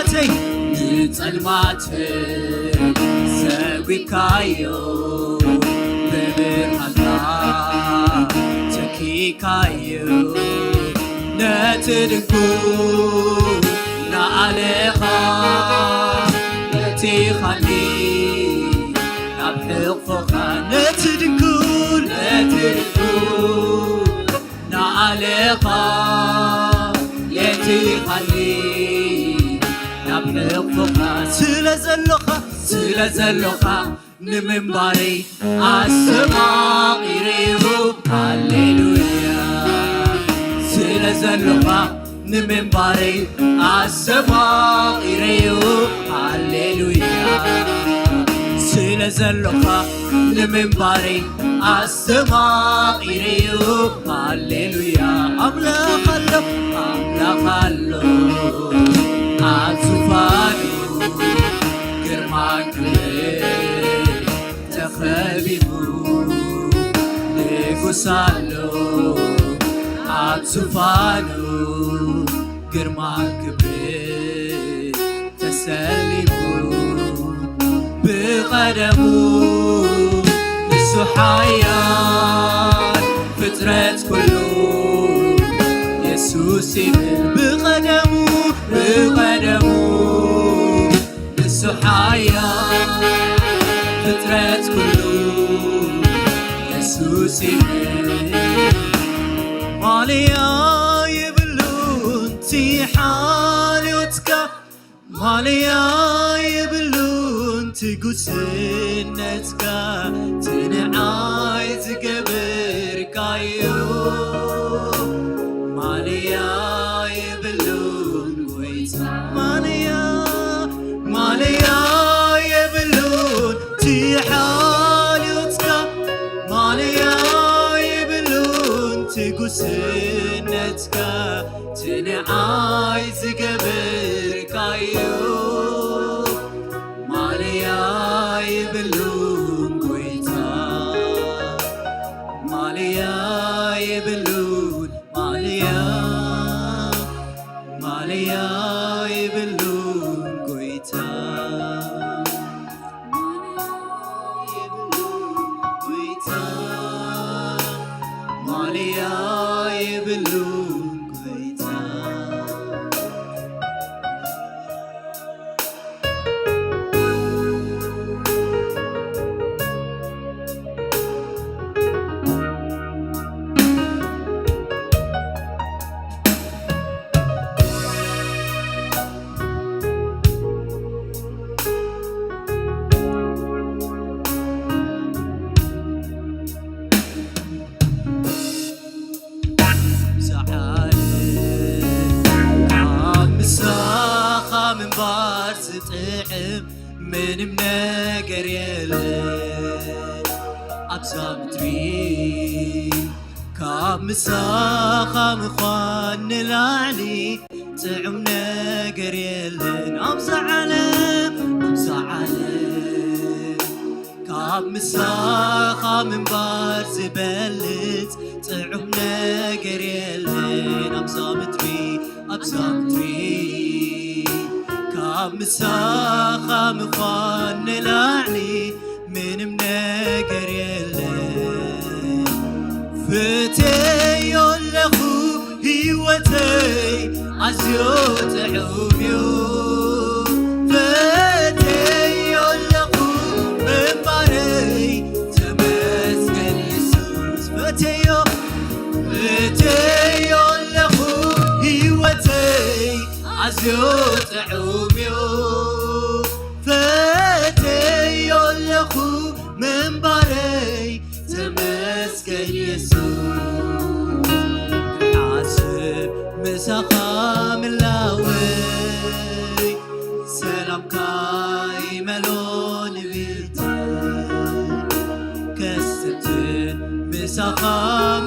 ንጸልማት ሰጒግካዮ፣ ብብርሃንካ ተኪእካዮ። ነቲ ድንኩ ንኣለኻ ለቲኻኒ ናብ ሕቕፎኻ። ነቲ ድንኩ፣ ነቲ ድንኩ ንኣለኻ ለቲኻኒ ናብ ሕቕፎኻ። ስለ ዘሎኻ፣ ስለ ዘሎኻ ንምንባረይ ኣስተማቒረዮ። ሃሌሉያ። ስለ ዘሎኻ ንምንባረይ ኣስተማቒረዮ። ሃሌሉያ። ስለ ዘሎኻ ንምንባረይ ኣስተማቒረዮ። ሃሌሉያ። ኣምላኽ ኣሎ፣ ኣምላኽ ኣሎ ኣብ ዙፋኑ፣ ግርማን ክብርን ተኸቢቡ። ንጉስ ኣሎ ኣብ ዙፋኑ፣ ግርማን ክብርን ተሰሊሙ። ብቐደሙ ንሱ ሓያል፣ ፍጥረት ኩሉ የሱስ ይብል። ብቐደሙ፣ ብቐደሙ ንሱ ሓያል፣ ፍጥረት ኩሉ የሱስ ይብል። ማልያ የብሉን እቲ ሓልዮትካ፣ ማልያ የብሉን እቲ ጉስነትካ፣ እቲ ንዓይ ዝገበርካዮ። ማልያ የብሉን ጎይታ፣ ማልያ፣ ማልያ የብሉን እቲ ሓልዮትካ፣ ማልያ የብሉን እቲ ጉስነትካ፣ እቲ ንዓይ ዝገበርካዮ። ማልያ የብሉን ጎይታ፣ ማልያ የብሉን፣ ማልያ፣ ማልያ የብሉን ጎይታ፣ ማልያ የብሉን ጎይታ፣ ማልያ የብሉን ጎይታ። ዝዓለም ካብ ምሳኻ ምንባር ዝጥዕም ምንም ነገር የለን ኣብዛ ምድሪ። ካብ ምሳኻ ምዃን ንላዕሊ ጥዑም ነገር የለን ኣብዛ ዓለም፣ ኣብዛ ዓለም። ካብ ምሳኻ ምንባር ዝበልጽ ጥዑም ነገር የለን ኣብዛ ምድሪ፣ ኣብዛ ምድሪ። ካብ ምሳኻ ምዃን ንላዕሊ ምንም ነገር የለን። ፈትየዮ ኣለኹ ህይወተይ ኣዝዮ ጥዑም እዩ። ፈትየዮ ኣለኹ ምንባረይ ተመስገን የሱስ። ፈትየዮ፣ ፈትየዮ ኣለኹ ህይወተይ ኣዝዮ ጥዑም እዩ። ፈትየዮ ኣለኹ ምንባረይ ተመስገን የሱስ። ክሓስብ ምሳኻ ምላወይ ሰላምካ ይመልኦ ንቤተይ። ከስትንትን ምሳኻ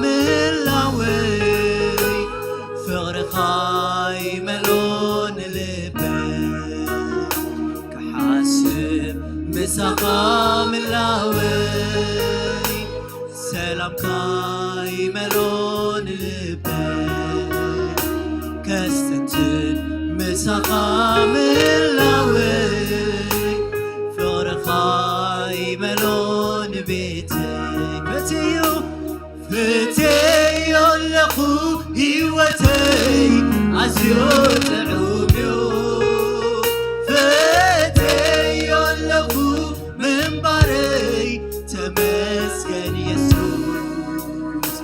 ምላወይ ፍቕርኻ ይመልኦ ንልበይ። ክሓስብ ምሳኻ ምላወይ ሰላምካ ይመልኦ ንልበይ። ከስትንትን ምሳኻ ምህላወይ ፍቕርኻ ይመልኦ ንቤተይ። ፈትዮ ፈትዮ ኣለኹ ህይወተይ ኣዝዩ ጥዑም እዩ። ፈትዮ ኣለኹ ምንባረይ ተመስገን የሱስ።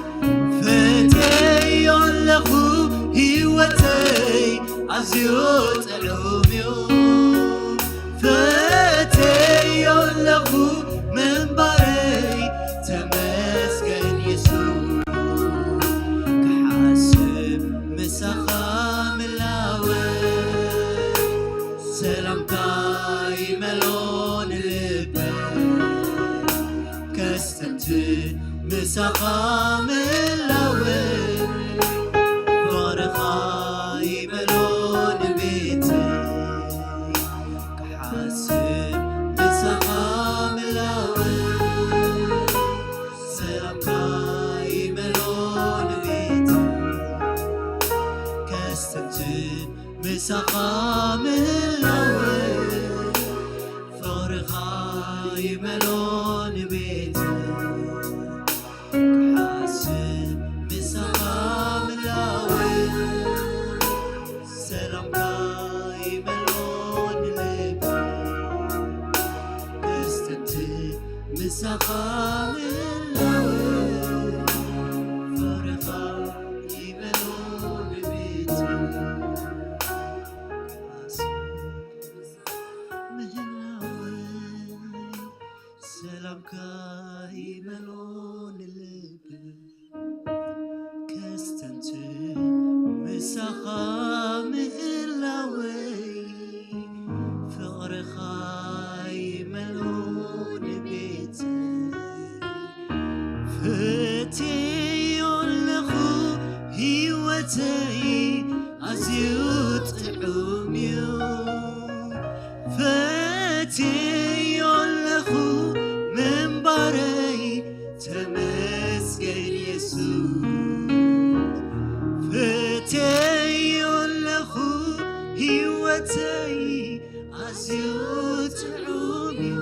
ፈትዮ ኣለኹ ህይወተይ ኣዝዩ ጥዑም እዩ። ፈትዮ ኣለኹ ምንባረይ ተመስገን የሱስ። ክሓስብ ምሳኻ ምላወ ሰላምካ ይመልኦ ንልበይ። ከስተንትን ምሳኻ ምላወ ፍቕርኻ ይመልኦ ንቤተይ። ክሓስብ ምሳኻ ምላወ ሰላምካ ይመልኦ ንቤተይ። ከስተንትን ምሳኻ ምህላወ ፍቕርኻ ይመልኦ ንቤተይ። ክሓስብ ምሳኻ ምህላወ ሰላምካ ይመልኦ ንልበይ። ከስተንትን ምሳኻ ምህላወ ፍቕርኻ ይመልኦ ንቤተይ። ምህላወ ሰላምካ ይመልኦ ንልበይ። ከስተንትን ምሳኻ ምህላወይ ፍቕርኻ ይመልኦ ንቤተይ። ፈትዮ ኣለኹ ህይወተይ ኣዝዩ ጥዑም እዩ። ፈትዮ ኣለኹ ምንባረይ ተመስገን የሱስ። ፈትዮ ኣለኹ ህይወተይ ኣዝዩ ጥዑም እዩ።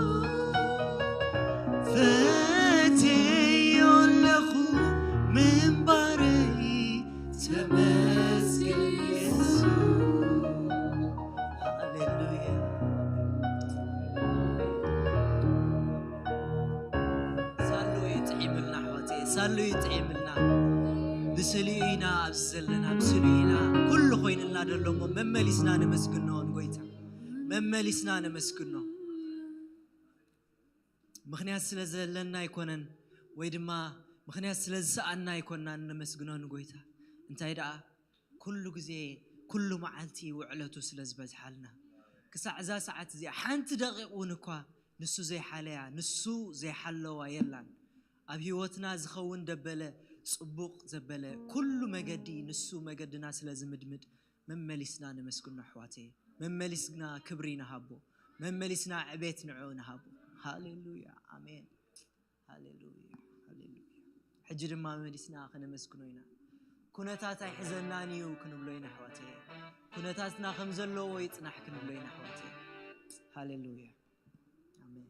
ፈትዮ ኣለኹ ምንባረይ ተመስገን የሱስ። ሃሌሉያ። ሳሉ ይጥዒምልና ኣሕዋተይ፣ ሳሉ ይጥዒምልና። ብስሊኡ ኢና ኣብዚ ዘለና፣ ብስሊኡ ኢና ኩሉ ኮይንልና ደሎ እሞ መመሊስና ነመስግኖ ንጎይታ። መመሊስና ነመስግኖ። ምኽንያት ስለ ዘለና ኣይኮነን፣ ወይ ድማ ምኽንያት ስለ ዝሰኣና ኣይኮንናን ነመስግኖ ንጎይታ። እንታይ ደኣ ኩሉ ግዜ፣ ኩሉ መዓልቲ ውዕለቱ ስለ ዝበዝሓልና። ክሳዕ እዛ ሰዓት እዚኣ ሓንቲ ደቂቕ እውን እኳ ንሱ ዘይሓለያ፣ ንሱ ዘይሓለዋ የላን። ኣብ ህይወትና ዝኸውን ደበለ፣ ጽቡቕ ዘበለ፣ ኩሉ መገዲ ንሱ መገድና ስለ ዝምድምድ መመሊስና ነመስግኖ ኣሕዋተይ። መመሊስና ክብሪ ንሃቦ። መመሊስና ዕቤት ንዕኡ ንሃቦ። ሃሌሉያ። ኣሜን። ሃሌሉያ። ሃሌሉያ። ሕጂ ድማ መመሊስና ከነመስግኖ ኢና። ኩነታት ኣይሕዘናን እዩ ክንብሎ ኢና ኣሕዋተይ። ኩነታትና ከም ዘለዎ ይጽናሕ ክንብሎ ኢና ኣሕዋተይ። ሃሌሉያ። ኣሜን።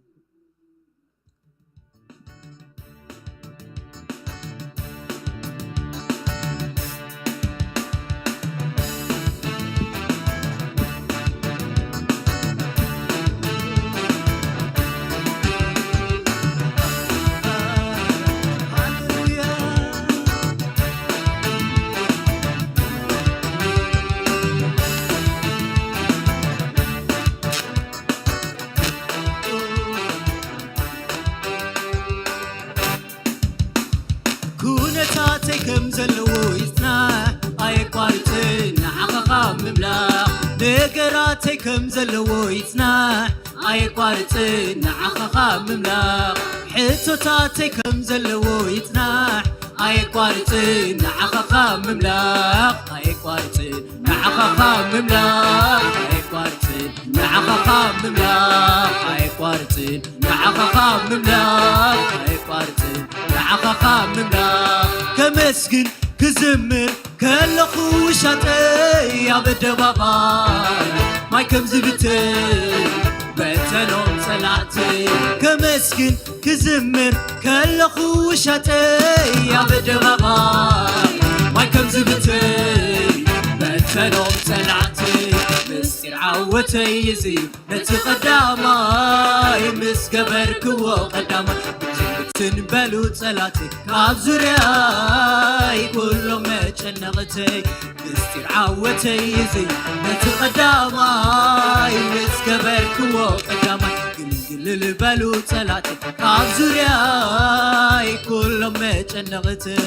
ኩነታተይ ከም ዘለዎ ይጽናሕ ኣየቋርጽን ንዓኻ ካብ ምምላኽ። ነገራተይ ከም ዘለዎ ይጽናሕ ኣየቋርጽን ንዓኻ ካብ ምምላኽ። ሕቶታተይ ከም ዘለዎ ይጽናሕ ኣየቋርጽን ንዓኻ ካብ ምምላኽ። ኣየቋርጽን ንዓኻ ካብ ምምላኽ። ኣየቋርጽን ንዓኻ ካብ ምምላኽ። ኣየቋርጽን ንዓኻ ካብ ምምላኽ። ኣየቋርጽን ንዓኻ ካብ ምምላኽ። ከመስግን ክዝምር ከለኹ ውሻጠይ ኣብ ኣደባባይ ማይ ከም ዝብትን በተኖም ጸላእተይ ከመስግን ክዝምር ከለኹ ውሻጠይ ኣብ ኣደባባይ ማይ ከም ዝብትን በተኖም ጸላእተይ ምስጢር ዓወተይ እዚ ነቲ ቀዳማይ ምስ ገበርክዎ ቀዳማይ ብትን በሉ ጸላእተይ ካብ ዙርያይ ኩሎም መጨነቕተይ ምስጢር ዓወተይ እዚ ነቲ ቀዳማይ ምስ ገበርክዎ ቀዳማይ ግልግል በሉ ጸላእተይ ካብ ዙርያይ ኩሎም መጨነቕተይ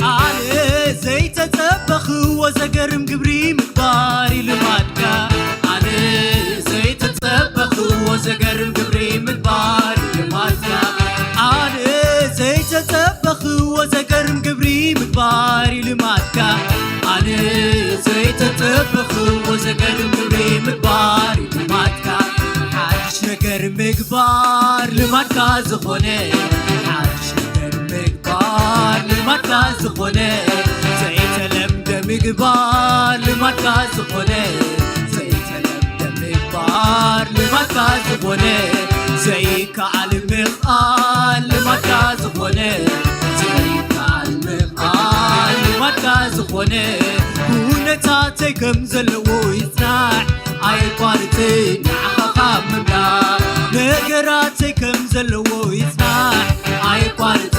ኣነ ዘይተጸበኽዎ ዘገርም ግብሪ ምግባር እዩ ልማድካ ኣነ ዘይተጸበኽዎ ዘገርም ግብሪ ምግባር እዩ ልማድካ ኣነ ዘይተጸበኽዎ ዘገርም ግብሪ ምግባር እዩ ልማድካ ኣነ ዘይተጸበኽዎ ዘገርም ግብሪ ምግባር እዩ ልማድካ ሓድሽ ነገር ምግባር ልማድካ ዝኾነ ሓድሽ ነገር ምግባር ልማድካ ዝኾነ ዘይተለምደ ምግባር ልማድካ ዝኾነ ዘይተለምደ ምግባር ልማድካ ዝኾነ ዘይከኣል ምኽኣል ልማድካ ዝኾነ ዘይከኣል ምኽኣል ልማድካ ዝኾነ ኩነታተይ ከም ዘለዎ ይጽናዕ ኣይቋርጽ ንዓኻ ካብ ምምላእ ነገራተይ ከም ዘለዎ ይጽናዕ ኣይቋርጽ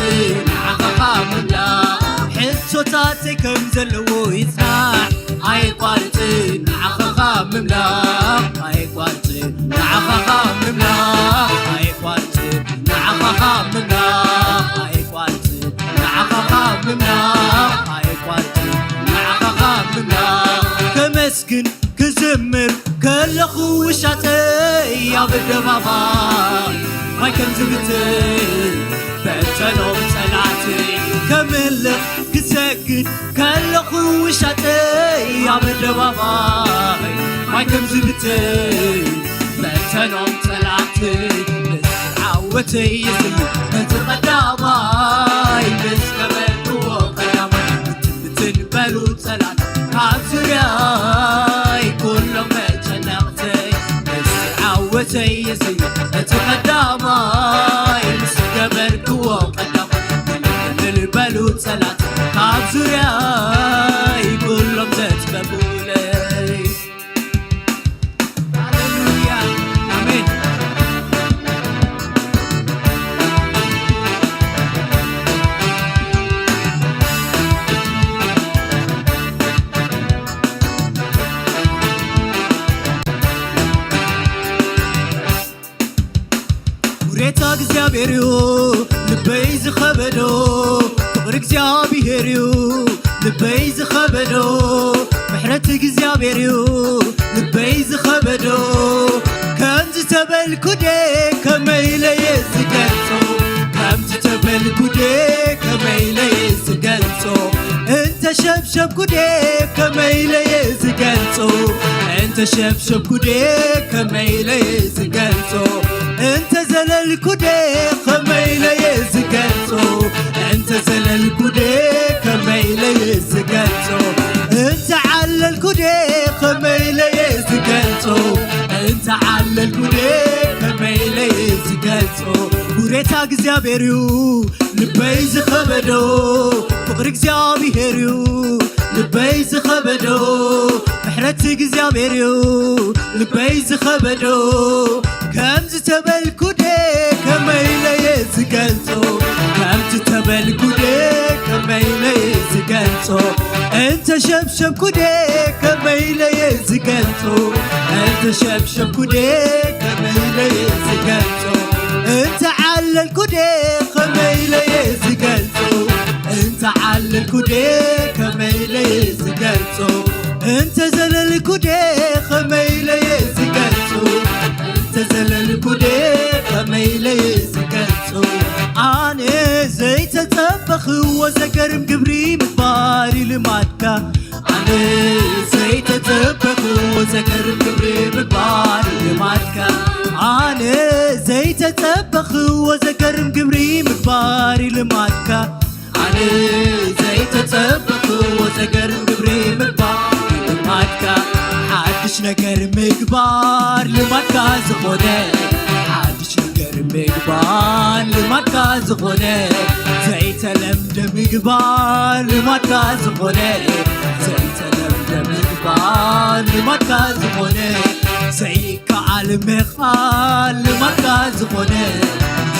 ንዓኻ ካብ ምምላእ ሕቶታተይ ከም ዘለዎ ይጽናዕ ኣይቋርጽ ንዓኻ ካብ ምምላእ ኣይቋርጽ ንዓኻ ካብ ምምላእ ኣይቋርጽ ንዓኻ ካብ ምምላእ ኣይቋርጽ ንዓኻ ካብ ምምላእ ኣይቋርጽ ንዓኻ ካብ ምምላእ ከመስግን ክዝምር ከለኹ ውሻጠይ ኣብ ኣደባባይ ማይ ከም ዝብትን በተኖም ጸላእተይ ከምልኽ ክሰግድ ከለኹ ውሻጠይ ኣብ ኣደባባይ ማይ ከም ዝብትን በተኖም ጸላእተይ ምስጢር ዓወተይ እዚ ነቲ ቀዳማይ ምስ ገበርክዎ ቀዳማይ ብትን በሉ ጸላእተይ ካብ ዙርያይ ኩሎም መጨነቕተይ ምስጢር ዓወተይ እዚ ነቲ ቀዳማይ ምስ ገበርክዎ ቀዳማይ ምልምል በሉ ጸላእተይ ካብ ዙርያይ ኩሎም ዘጽበቡለይ ሃሌሉያ ኣሜን ውሬታ እግዚኣብሔር እዩ ልበይ ዝኸበዶ ፍቕሪ እግዚኣብሔር እዩ ልበይ ዝኸበዶ ምሕረት እግዚኣብሔር እዩ ልበይ ዝኸበዶ ከምዚ ተበልኩ ደ ከመይ ኢለ እየ ዝገልጾ ከምዚ ተበልኩ ደ ከመይ ኢለ እየ ዝገልጾ እንተሸብሸብኩ ደ ከመይ ኢለ እየ ዝገልጾ እንተሸብሸብኩ ደ ከመይ ኢለ እየ ዝገልጾ እንተ ዘለልኩ ደ ከመይ ኢለ እየ ዝገልጾ እንተ ዘለልኩ ደ ከመይ ኢለ እየ ዝገልጾ እንተ ዓለልኩ ደ ከመይ ኢለ እየ ዝገልጾ እንተ ዓለልኩ ደ ከመይ ኢለ እየ ዝገልጾ ውሬታ እግዚኣብሔር እዩ ልበይ ዝኸበዶ ፍቕሪ እግዚኣብሔር እዩ ልበይ ዝኸበዶ ምሕረት እግዚኣብሔር እዩ ልበይ ዝኸበዶ ከምዚ ተበልኩ ደ ከመይ ኢለ እየ ዝገልጾ ከምዚ ተበልኩ ደ ከመይ ኢለ እየ ዝገልጾ እንተ ሸብሸብኩ ደ ከመይ ኢለ እየ ዝገልጾ እንተ ሸብሸብኩ ደ ከመይ ኢለ እየ ዝገልጾ እንተ ዓለልኩ ደ ከመይ ኢለ እየ ዝገልጾ እንተ ዓለልኩ ደ ከመይ ኢለ እየ ዝገልጾ እንተ ዘለልኩ ደ ከመይ ኢለ እየ ዝገልጾ እንተ ዘለልኩ ወዘገርም ግብሪ ምግባር ልማድካ። ኣነ ዘይተጸበኽዎ ዘገርም ግብሪ ምግባር ልማድካ። ኣነ ዘይተጸበኽዎ ዘገርም ግብሪ ምግባር ልማድካ። ኣነ ዘይተጸበኽዎ ዘገርም ግብሪ ምግባር ልማድካ። ሓድሽ ነገር ምግባር ልማድካ ዝኾነ፣ ሓድሽ ነገር ምግባር ልማድካ ዝኾነ፣ ዘይተለምደ ምግባር ልማድካ ዝኾነ፣ ዘይተለምደ ምግባር ልማድካ ዝኾነ፣ ዘይከኣል ምኽኣል ልማድካ ዝኾነ፣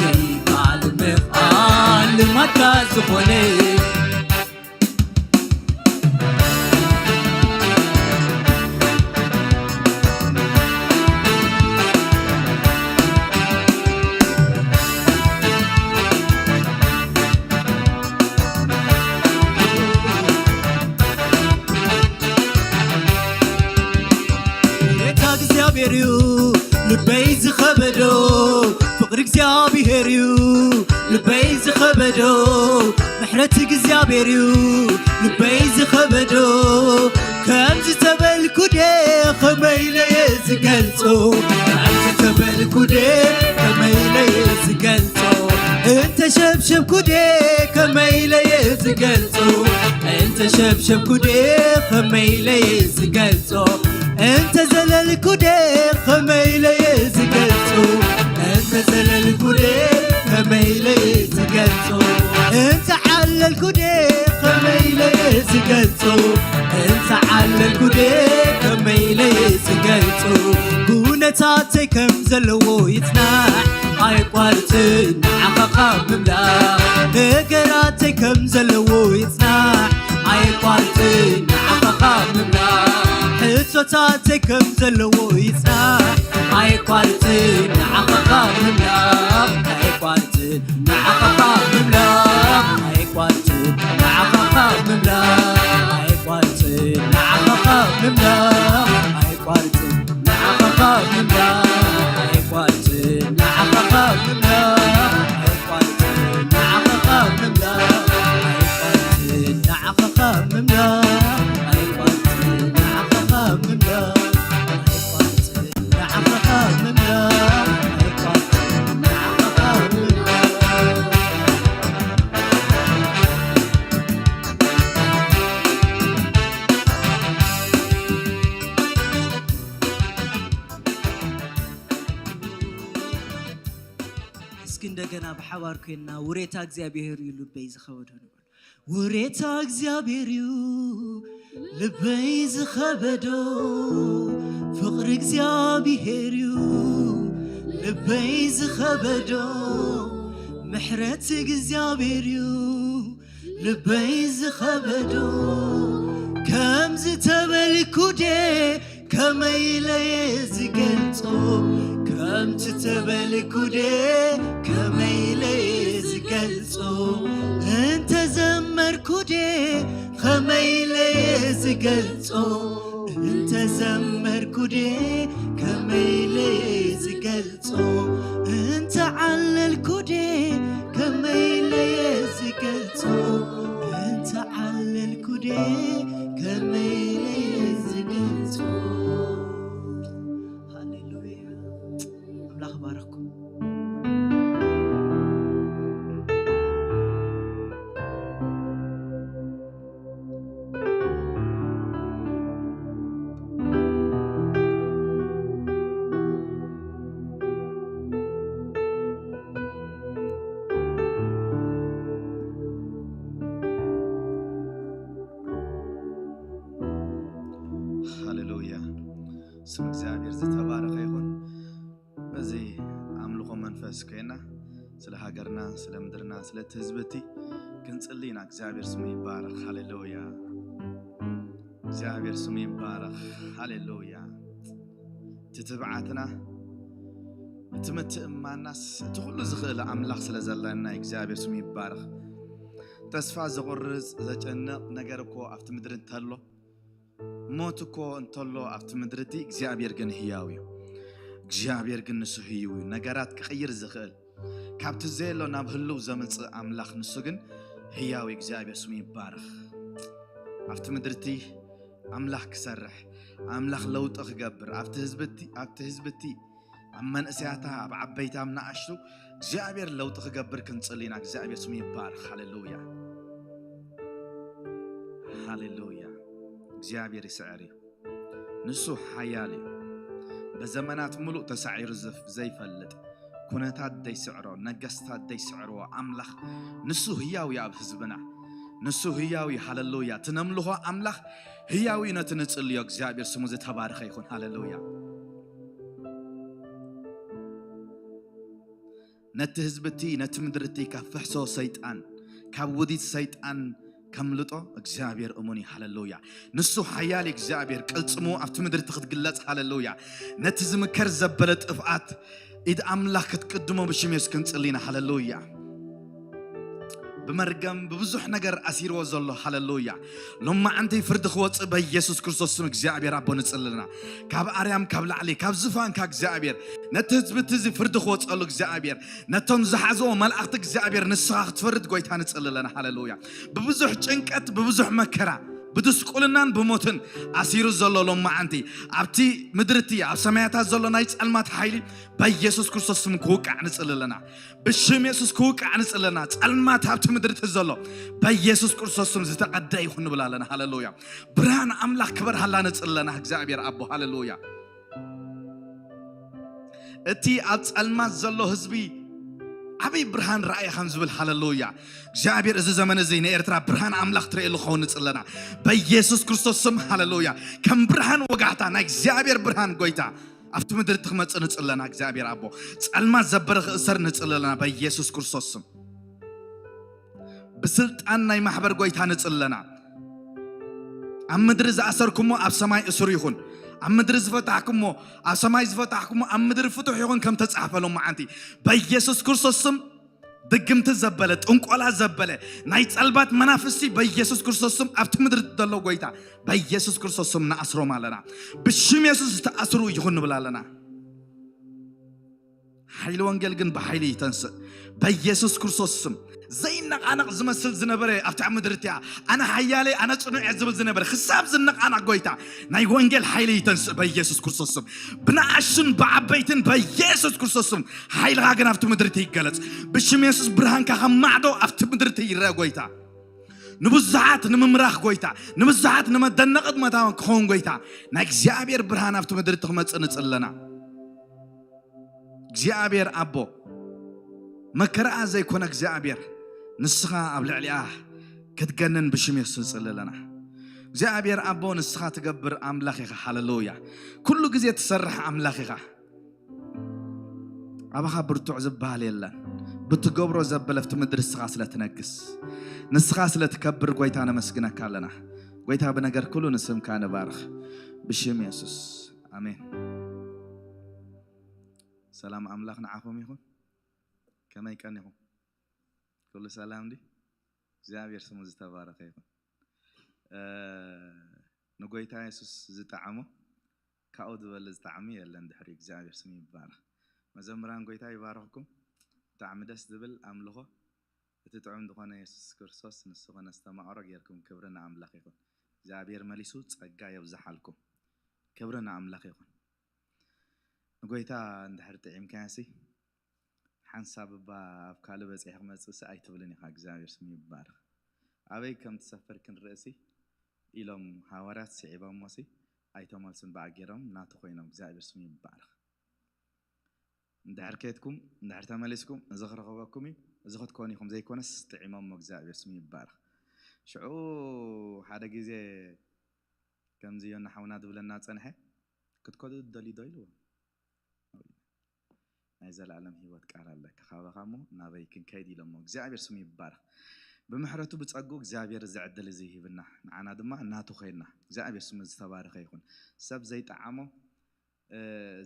ዘይከኣል ምኽኣል ልማድካ ዝኾነ። ጌታ እግዚኣብሔር እዩ ልበይ ዝኸበዶ፣ ፍቕሪ እግዚኣብሔር እዩ ልበይ ዝኸበዶ፣ ምሕረት እግዚኣብሔር እዩ ልበይ ዝኸበዶ። ከምዚ ተበልኩ ደ ከመይ ኢለ እየ ዝገልጾ? ከምዚ ተበልኩ ደ ከመይ ኢለ እየ ዝገልጾ? እንተሸብሸብኩ ደ ከመይ ኢለ እየ ዝገልጾ? እንተሸብሸብኩ ደ ከመይ ኢለ እየ ዝገልጾ? እንተዘለልኩ ደ ከመይ ኢለ እየ ዝገልጾ? እንተዘለልኩ ደ ከመይ ኢለ እየ ዝገልጾ? እንተዓለልኩ ደ ከመይ ኢለ እየ ዝገልጾ? እንተዓለልኩ ደ ከመይ ኢለ እየ ዝገልጾ? ኩነታተይ ከም ዘለዎ ይጽናሕ፣ ኣይቋርጽን ንዓኻ ካብ ምምላኽ። ነገራተይ ከም ዘለዎ ይጽናሕ፣ ኣይቋርጽን ንዓኻ ካብ ምምላኽ። ሕቶታተይ ከም ዘለዎ ይጽናሕ፣ ኣይቋርጽን ንዓኻ ካብ ምምላኽ። ኣይቋርጽን ንዓኻ ካብ ምምላኽ። ኣይቋርጽን ንዓኻ ካብ ምምላኽ። ኣይቋርጽን ንዓኻ ካብ ምምላኽ። ኣይቋርጽን ንዓኻ ካብ ምምላኽ። ኣይቋርጽን ንዓኻ ካብ ምምላኽ። ኣይቋርጽን ንዓኻ ካብ ምምላኽ። ኣይቋርጽን ንዓኻ ካብ ምምላኽ። ኣይቋርጽን ንዓኻ ካብ ምምላኽ። ኣይቋርጽን ንዓኻ ካብ ምምላኽ። ኣይቋርጽን ንዓኻ ካብ ምምላኽ። እስኪ እንደገና ብሓባር ኮይንና ውሬታ እግዚኣብሔር እዩ ልበይ ዝኸበዶ ንበል። ውሬታ እግዚኣብሔር እዩ ልበይ ዝኸበዶ፣ ፍቕሪ እግዚኣብሔር እዩ ልበይ ዝኸበዶ፣ ምሕረት እግዚኣብሔር እዩ ልበይ ዝኸበዶ። ከምዚ ተበልኩ ደ ከመይ ኢለ እየ ዝገልጾ? ከምቲ ተበልኩ ደ ከመይ ኢለ እየ ዝገልጾ? እንተዘመርኩ ደ ከመይ ኢለ እየ ዝገልጾ? እንተዘመርኩ ደ ከመይ ኢለ እየ ዝገልጾ? እንተዓለልኩ ደ ከመይ ኢለ እየ ዝገልጾ? እንተዓለልኩ ደ ከመይ ኢለ እየ ዝገልጾ? ሃሌሉያ። ኣምላኽ ባረኩም። ሃሌሉያ። ስም እግዚኣብሔር ዝተባረኸ ይኹን። በዚ ኣምልኾ መንፈስ ኮይና ስለ ሃገርና፣ ስለ ምድርና፣ ስለቲ ህዝቢ እቲ ክንጽሊ ኢና። እግዚኣብሔር ስሙ ይባረኽ። ሃሌሉያ። እግዚኣብሔር ስሙ ይባረኽ። ሃሌሉያ። እቲ ትብዓትና፣ እቲ ምትእምማናስ፣ እቲ ኩሉ ዝኽእል ኣምላኽ ስለ ዘለና እግዚኣብሔር ስሙ ይባረኽ። ተስፋ ዘቑርጽ፣ ዘጨንቕ ነገር እኮ ኣብቲ ምድሪ እንተሎ፣ ሞት እኮ እንተሎ ኣብቲ ምድሪ እቲ እግዚኣብሔር ግን ህያው እዩ። እግዚኣብሔር ግን ንሱ ህይው እዩ። ነገራት ክቕይር ዝኽእል፣ ካብቲ ዘየሎ ናብ ህልው ዘምጽእ ኣምላኽ ንሱ ግን ህያው እግዚኣብሔር ስሙ ይባረኽ። ኣብቲ ምድርቲ ኣምላኽ ክሰርሕ፣ ኣምላኽ ለውጢ ክገብር፣ ኣብቲ ህዝብቲ፣ ኣብቲ ህዝብቲ፣ ኣብ መንእሰያታ፣ ኣብ ዓበይታ፣ ኣብ ንኣሽቱ እግዚኣብሔር ለውጢ ክገብር ክንጽሊ ኢና። እግዚኣብሔር ስሙ ይባረኽ። ሃሌሉያ፣ ሃሌሉያ። እግዚኣብሔር ይስዕር እዩ። ንሱ ሓያል እዩ። በዘመናት ምሉእ ተሳዒሩ ዘፍ-፣ ዘይፈልጥ፣ ኩነታት ዘይስዕሮ፣ ነገስታት ዘይስዕርዎ ኣምላኽ፣ ንሱ ህያው እዩ ኣብ ህዝብና። ንሱ ህያው እዩ። ሃሌሉያ። እቲ ነምልኾ ኣምላኽ ህያው እዩ። ነቲ ንጽልዮ እግዚኣብሔር ስሙ ዝተባረኸ ይኹን። ሃሌሉያ። ነቲ ህዝቢ እቲ፣ ነቲ ምድሪ እቲ ካብ ፍሕሶ ሰይጣን፣ ካብ ውዲት ሰይጣን ከምልጦ እግዚኣብሔር እሙን እዩ። ሃሌሉያ። ንሱ ሓያል እግዚኣብሔር፣ ቅልጽሙ ኣብቲ ምድሪ እቲ ክትግለጽ። ሃሌሉያ። ነቲ ዝምከር ዘበለ ጥፍኣት ኢድ ኣምላኽ ክትቅድሞ ብሽም የሱስ ክንጽሊ ኢና። ሃሌሉያ። ብመርገም ብብዙሕ ነገር ኣሲርዎ ዘሎ። ሃሌሉያ። ሎማዓንቲ ፍርዲ ክወጽእ በኢየሱስ ክርስቶስ ስም እግዚኣብሔር ኣቦ ንጽልልና። ካብ ኣርያም ካብ ላዕሊ ካብ ዝፋንካ እግዚኣብሔር ነቲ ህዝቢ እቲ እዚ ፍርዲ ክወጸሉ እግዚኣብሔር ነቶም ዝሓዝዎ መላእኽቲ እግዚኣብሔር ንስኻ ክትፈርድ ጎይታ ንጽልለና። ሃሌሉያ። ብብዙሕ ጭንቀት ብብዙሕ መከራ ብድስቁልናን ብሞትን ኣሲሩ ዘሎ ሎማዓንቲ ኣብቲ ምድሪ እቲ ኣብ ሰማያታት ዘሎ ናይ ጸልማት ሓይሊ በኢየሱስ ክርስቶስ ስም ክውቃዕ ንጽልለና። ብሽም የሱስ ክውቃዕ ንጽለና። ጸልማት ኣብቲ ምድሪ እቲ ዘሎ በኢየሱስ ክርስቶስ ስም ዝተቐደ ይኹን ንብል ኣለና። ሃሌሉያ። ብርሃን ኣምላኽ ክበርሃላ ንጽለና። እግዚኣብሔር ኣቦ፣ ሃሌሉያ። እቲ ኣብ ጸልማት ዘሎ ህዝቢ ዓብይ ብርሃን ረኣየ ከም ዝብል፣ ሃሌሉያ። እግዚኣብሔር እዚ ዘመን እዚ ንኤርትራ ብርሃን ኣምላኽ ትርእየሉ ክኸውን ንጽለና በኢየሱስ ክርስቶስ ስም። ሃሌሉያ። ከም ብርሃን ወጋሕታ ናይ እግዚኣብሔር ብርሃን ጎይታ ኣብቲ ምድሪ እቲ ክመጽእ ንጽለና። እግዚኣብሔር ኣቦ፣ ጸልማት ዘበረ ክእሰር ንጽለና በኢየሱስ ክርስቶስ ስም። ብስልጣን ናይ ማሕበር ጎይታ ንጽለና። ኣብ ምድሪ ዝኣሰርኩሞ ኣብ ሰማይ እሱር ይኹን፣ ኣብ ምድሪ ዝፈታሕኩሞ ኣብ ሰማይ ዝፈታሕኩሞ ኣብ ምድሪ ፍቱሕ ይኹን ከም ተጻሕፈ ሎማዓንቲ በኢየሱስ ክርስቶስ ስም። ድግምቲ ዘበለ፣ ጥንቆላ ዘበለ፣ ናይ ጸልማት መናፍስቲ በኢየሱስ ክርስቶስ ስም ኣብቲ ምድሪ ዘሎ ጎይታ በኢየሱስ ክርስቶስ ስም ንኣስሮም ኣለና። ብሽም የሱስ ዝተኣስሩ ይኹን ንብል ኣለና። ሓይሊ ወንጌል ግን ብሓይሊ ይተንስእ በኢየሱስ ክርስቶስ ስም። ዘይነቓነቕ ዝመስል ዝነበረ ኣብታ ምድሪ እቲኣ ኣነ ሓያለ ኣነ ጽኑዕ እየ ዝብል ዝነበረ ክሳብ ዝነቓነቕ ጎይታ ናይ ወንጌል ሓይሊ ይተንስእ በኢየሱስ ክርስቶስ ስም። ብንኣሽቱን ብዓበይትን በኢየሱስ ክርስቶስ ስም ሓይልኻ ግን ኣብቲ ምድሪ እቲ ይገለጽ። ብሽም የሱስ ብርሃንካ ከም ማዕዶ ኣብቲ ምድሪ እቲ ይረአ ጎይታ። ንብዙሓት ንምምራኽ ጎይታ፣ ንብዙሓት ንመደነቕት መታወን ክኸውን ጎይታ ናይ እግዚኣብሔር ብርሃን ኣብቲ ምድሪ እቲ ክመጽእ ንጽለና። እግዚኣብሔር ኣቦ፣ መከራኣ ዘይኮነ እግዚኣብሔር ንስኻ ኣብ ልዕሊኣ ክትገንን ብሽም የሱስ ንጽሊ ኣለና። እግዚኣብሔር ኣቦ፣ ንስኻ ትገብር ኣምላኽ ኢኻ። ሃሌሉያ። ኩሉ ግዜ ትሰርሕ ኣምላኽ ኢኻ። ኣባኻ ብርቱዕ ዝበሃል የለን። ብትገብሮ ዘበለ ኣብቲ ምድሪ ንስኻ ስለ ትነግስ፣ ንስኻ ስለ ትከብር ጎይታ ነመስግነካ ኣለና። ጎይታ ብነገር ኩሉ ንስምካ ንባርኽ ብሽም የሱስ። ኣሜን። ሰላም ኣምላኽ ንዓኹም ይኹን። ከመይ ቀኒኹም? ኩሉ ሰላም ድዩ? እግዚኣብሔር ስሙ ዝተባረኸ ይኹን። እ፣ ንጎይታ የሱስ ዝጠዓሞ ካብኡ ዝበልጽ ጣዕሚ የለን። ድሕሪ እግዚኣብሔር ስሙ ይባረኽ። መዘምራን ጎይታ ይባርኽኩም። ብጣዕሚ ደስ ዝብል ኣምልኾ። እቲ ጥዑም ዝኾነ የሱስ ክርስቶስ ንሱ ኸነስተማቕሮ ጌርኩም። ክብሪ ንኣምላኽ ይኹን። እግዚኣብሔር መሊሱ ጸጋ የብዝሓልኩም። ክብሪ ንኣምላኽ ይኹን። ንጎይታ እንድሕር ጥዒምካዮሲ ሓንሳብ እባ ኣብ ካልእ በጺሐ ክመጽእሲ ኣይትብልን ኢኻ። እግዚኣብሔር ስሙ ይባረኽ። ኣበይ ከም ትሰፍር ክንርእሲ ኢሎም ሃዋርያት ስዒቦሞሲ ኣይተመልሱን፣ ብኣ ገይሮም ናቱ ኮይኖም። እግዚኣብሔር ስሙ ይባረኽ። እንድሕር ከድኩም፣ እንድሕር ተመሊስኩም፣ እዚ ክረኽበኩም እዩ፣ እዚ ክትኮኑ ኢኹም ዘይኮነስ ጥዒሞሞ። እግዚኣብሔር ስሙ ይባረኽ። ሽዑ ሓደ ግዜ ከምዚ ዮና ሓውና ዝብለና ጸንሐ፣ "ክትከዱ ትደልዩ ዶ?" ኢልዎ። ናይ ዘለኣለም ህይወት ቃል ኣለካ፣ ካባኻ እሞ ናበይ ክንከይድ ኢሎሞ። እግዚኣብሔር ስሙ ይባረኽ። ብምሕረቱ ብጸግኡ እግዚኣብሔር እዚ ዕድል እዚ ይህብና፣ ንዓና ድማ ናቱ ኮይንና። እግዚኣብሔር ስሙ ዝተባረኸ ይኹን። ሰብ ዘይጠዓሞ፣ እ፣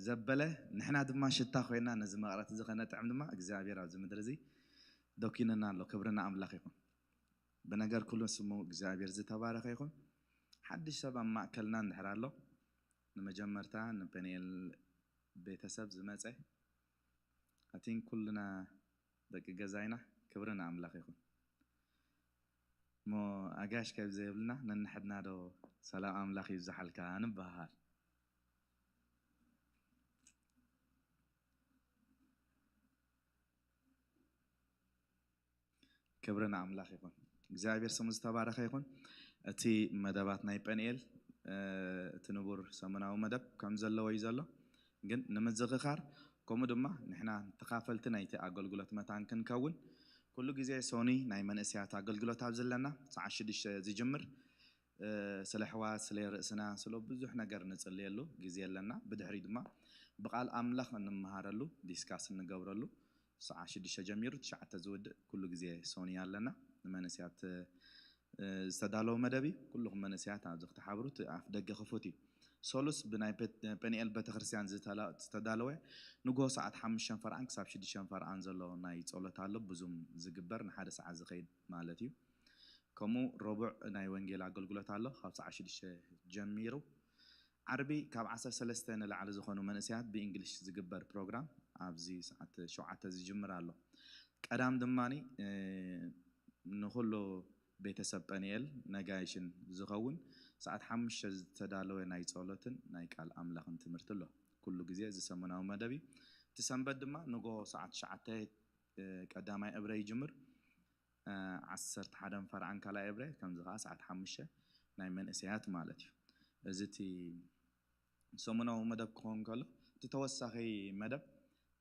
ዘበለ፣ ንሕና ድማ ሽታ ኮይና ነዚ መቐረት እዚ ከነጥዕም ድማ እግዚኣብሔር ኣብዚ ምድሪ እዚ ዶኪንና ኣሎ። ክብሪ ንኣምላኽ ይኹን። ብነገር ኩሉ ስሙ እግዚኣብሔር ዝተባረኸ ይኹን። ሓድሽ ሰብ ኣብ ማእከልና እንድሕር ኣሎ፣ ንመጀመርታ ንፔንኤል ቤተሰብ ዝመጸ፣ ኣቲን ኩልና ደቂ ገዛይና፣ ክብሪ ንኣምላኽ ይኹን። እሞ ኣጋሽ ካብ ዘይብልና ነንሕድና ዶ ሰላም ኣምላኽ ይብዝሓልካ ንበሃል። ክብሪ ንኣምላኽ ይኹን። እግዚኣብሔር ስሙ ዝተባረኸ ይኹን። እቲ መደባት ናይ ጴንኤል፣ እ፣ እቲ ንቡር ሰሙናዊ መደብ ከም ዘለዎ እዩ ዘሎ። ግን ንምዝኽኻር፣ ከምኡ ድማ ንሕና ተኻፈልቲ ናይቲ ኣገልግሎት መታን ክንከውን፣ ኩሉ ግዜ ሶኒ ናይ መንእሰያት ኣገልግሎት ኣብ ዘለና፣ ሰዓት ሽዱሽተ ዝጅምር፣ እ፣ ስለ ኣሕዋት፣ ስለ ርእስና፣ ስለ ብዙሕ ነገር ንጽልየሉ ግዜ ኣለና። ብድሕሪ ድማ ብቓል ኣምላኽ እንመሃረሉ፣ ዲስካስ እንገብረሉ፣ ሰዓት ሽዱሽተ ጀሚሩ ትሽዓተ ዝውድእ ኩሉ ግዜ ሶኒ ኣለና። ንመንእሰያት፣ እ፣ ዝተዳለወ መደብ እዩ። ኩልኹም መንእሰያት ኣብዚ ክትሓብሩ እቲ ኣፍ ደገ ክፉት እዩ። ሶሉስ ብናይ ፔ-፣ ፔኒኤል ቤተክርስትያን ዝተላ-፣ ዝተዳለወ ንግሆ ሰዓት ሓሙሽተ ፈርዓን ክሳብ ሽዱሽተ ፈርዓን ዘሎ ናይ ጸሎት ኣሎ። ብዙም ዝግበር ንሓደ ሰዓት ዝኸይድ ማለት እዩ። ከምኡ ረቡዕ ናይ ወንጌል ኣገልግሎት ኣሎ ካብ ሰዓት ሽዱሽተ ጀሚሩ። ዓርቢ ካብ ዓሰርተ ሰለስተ ንላዕሊ ዝኾኑ መንእሰያት ብእንግሊሽ ዝግበር ፕሮግራም ኣብዚ ሰዓት ሸውዓተ ዝጅምር ኣሎ። ቀዳም ድማኒ፣ እ፣ ንኹሉ ቤተሰብ ጴንኤል ነጋይሽን ዝኸውን ሰዓት ሓሙሽተ ዝተዳለወ ናይ ጸሎትን ናይ ቃል ኣምላኽን ትምህርቲ ኣሎ። ኩሉ ግዜ እዚ ሰሙናዊ መደብ እዩ። እቲ ሰንበት ድማ ንግሆ ሰዓት ትሽዓተ፣ እ፣ ቀዳማይ እብረ ይጅምር። እ፣ ዓሰርተ ሓደን ፈርዓን ካልኣይ እብረ፣ ከምዚ ኸዓ ሰዓት ሓሙሽተ ናይ መንእሰያት ማለት እዩ። እዚ እቲ ሰሙናዊ መደብ ክኸውን ከሎ፣ እቲ ተወሳኺ መደብ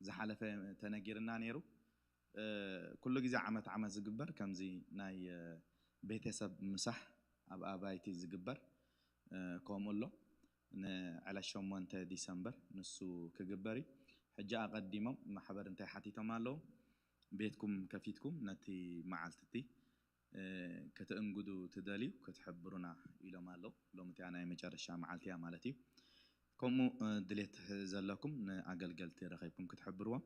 ዝሓለፈ ተነጊርና ነይሩ። እ፣ ኩሉ ግዜ ዓመት ዓመት ዝግበር ከምዚ ናይ፣ እ፣ ቤተሰብ ምሳሕ ኣብ ኣባይቲ ዝግበር፣ እ፣ ከምኡ ኣሎ። ንዕለት ሸሞንተ ዲሰምበር ንሱ ክግበር እዩ። ሕጂ ኣቐዲሞም ማሕበር እንታይ ሓቲቶም ኣለዉ? ቤትኩም ከፊትኩም ነቲ መዓልቲ እቲ፣ እ፣ ክትእንግዱ ትደልዩ ክትሕብሩና ኢሎም ኣለዉ። ሎሚ እቲኣ ናይ መጨረሻ መዓልቲ እያ ማለት እዩ። ከምኡ፣ እ፣ ድሌት ዘለኩም ንኣገልገልቲ ረኺብኩም ክትሕብርዎም።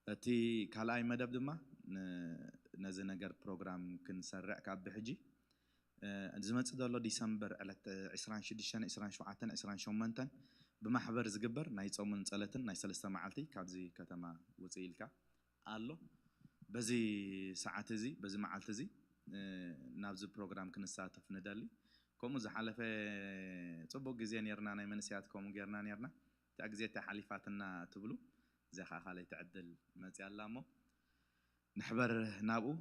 እቲ ካልኣይ መደብ ድማ ን-፣ ነዚ ነገር ፕሮግራም ክንሰርዕ ካብ ብሕጂ፣ እ፣ ዝመጽእ ዘሎ ዲሰምበር ዕለት ዕስራን ሽዱሽተን፣ ዕስራን ሸውዓተን፣ ዕስራን ሸሞንተን ብማሕበር ዝግበር ናይ ጾምን ጸለትን ናይ ሰለስተ መዓልቲ ካብዚ ከተማ ውጽእ ኢልካ ኣሎ። በዚ ሰዓት እዚ፣ በዚ መዓልቲ እዚ፣ እ፣ ናብዚ ፕሮግራም ክንሳተፍ ንደሊ። ከምኡ ዝሓለፈ ጽቡቕ ግዜ ኔርና፣ ናይ መንእሰያት ከምኡ ጌርና ኔርና። እታ ግዜ እታ ሓሊፋትና ትብሉ፣ እዚኣ ኸዓ ካልኣይቲ ዕድል መጽያ ኣላ እሞ፣ ንሕበር ናብኡ።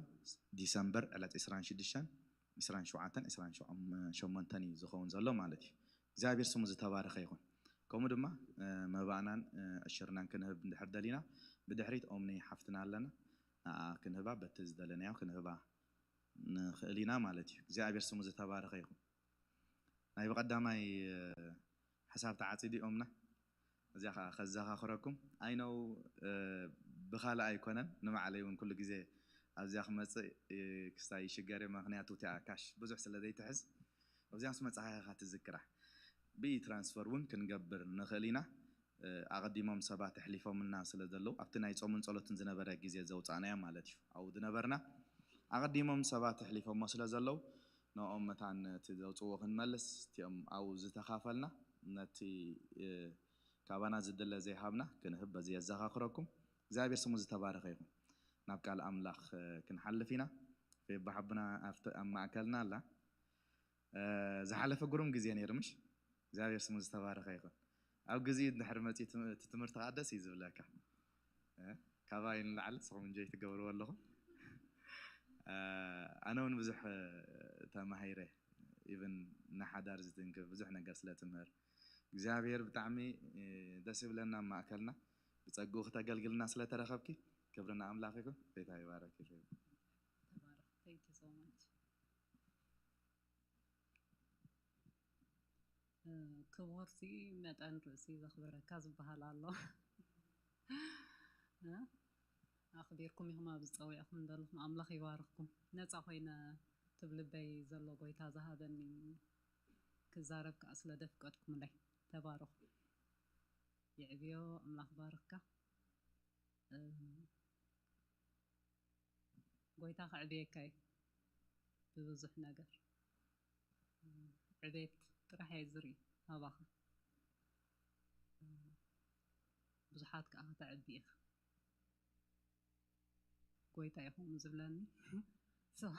ዲሰምበር ዕለት ዕስራን ሽዱሽተን፣ ዕስራን ሸውዓተን፣ ዕስራን ሸሞንተን እዩ ዝኸውን ዘሎ ማለት እዩ። እግዚኣብሔር ስሙ ዝተባረኸ ይኹን። ከምኡ ድማ፣ እ፣ መባእናን፣ እ፣ ዕሽርናን ክንህብ እንድሕር ደሊና፣ ብድሕሪት ኦምኒ ሓፍትና ኣለና፣ ንኣ ክንህባ፣ በቲ ዝደለናዮ ክንህባ ንኽእል ኢና ማለት እዩ። እግዚኣብሔር ስሙ ዝተባረኸ ይኹን። ናይ ብቐዳማይ፣ እ፣ ሓሳብ ተዓጺዱ ኦምና። እዚኣ ኸዓ ከዘኻኽረኩም። ኣይ ኖው፣ እ፣ ብኻልእ ኣይኮነን፣ ንባዕለይ እውን ኩሉ ግዜ ኣብዚኣ ክመጽእ፣ እ፣ ክስታይ ይሽገር እየ። ምኽንያቱ እቲኣ ካሽ ብዙሕ ስለ ዘይትሕዝ፣ ኣብዚኣ ምስ መጻኻ ኢኻ ትዝክራ። ብትራንስፈር እውን ክንገብር ንኽእል ኢና። እ፣ ኣቐዲሞም ሰባት ኣሕሊፎምልና ስለ ዘለዉ፣ ኣብቲ ናይ ጾምን ጸሎትን ዝነበረ ግዜ ዘውጻእናዮ ማለት እዩ። ኣብኡ ዝነበርና ኣቐዲሞም ሰባት ኣሕሊፎሞ ስለ ዘለዉ፣ ንኦም መታን እቲ ዘውጽእዎ ክንመልስ፣ እቲኦም ኣብኡ ዝተኻፈልና፣ ነቲ፣ እ፣ ካባና ዝድለ ዘይሃብና ክንህብ በዚ የዘኻኽረኩም። እግዚኣብሔር ስሙ ዝተባረኸ ይኹን። ናብ ቃል ኣምላኽ፣ እ፣ ክንሓልፍ ኢና። ፌባ ሓብና ኣብቲ፣ ኣብ ማእከልና ኣላ። እ፣ ዝሓለፈ ግሩም ግዜ ነይሩ፣ ምሽ? እግዚኣብሔር ስሙ ዝተባረኸ ይኹን። ኣብ ግዜኡ እንድሕር መጺኡ ትም-፣ እቲ ትምህርቲ ከኣ ደስ እዩ ዝብለካ። እ፣ ካባይ ንላዕሊ ንስኹም እንጆይ ትገብርዎ ኣለኹም። እ፣ ኣነ እውን ብዙሕ፣ እ፣ ተማሂረ። ኢቭን ንሓዳር ዝትንክፍ ብዙሕ ነገር ስለ ትምህር፣ እግዚኣብሔር ብጣዕሚ፣ እ፣ ደስ ይብለና ኣብ ማእከልና። ብጸግኡ ክተገልግልና ስለ ተረኸብኪ፣ ክብሪ ንኣምላኽ ይኹን። ጎይታ ይባረኪ። ተባረኽ። Thank you so much። እ፣ ክቡርቲ መጠን ርእሲ ዘኽብረካ ዝበሃል ኣሎ። እ? ኣኽቢርኩም ኢኹም ኣብዚ ጸዊዕኹም ዘለኹም። ኣምላኽ ይባርኽኩም። ነጻ ኮይነ እቲ ብልበይ ዘሎ ጎይታ ዝሃበኒ ክዛረብ ከኣ ስለ ዘፍቀድኩምለይ። ተባረኹ። የዕብዮ፣ ኣምላኽ ባርኽካ። እ፣ ጎይታ ከዕብየካ እዩ ብብዙሕ ነገር። ዕቤት ጥራሕ እየ ዝርኢ ኣባኻ። ብዙሓት ከኣ ከተዕቢ ኢኻ። ጎይታ እዩ ከምኡ ዝብለኒ። So፣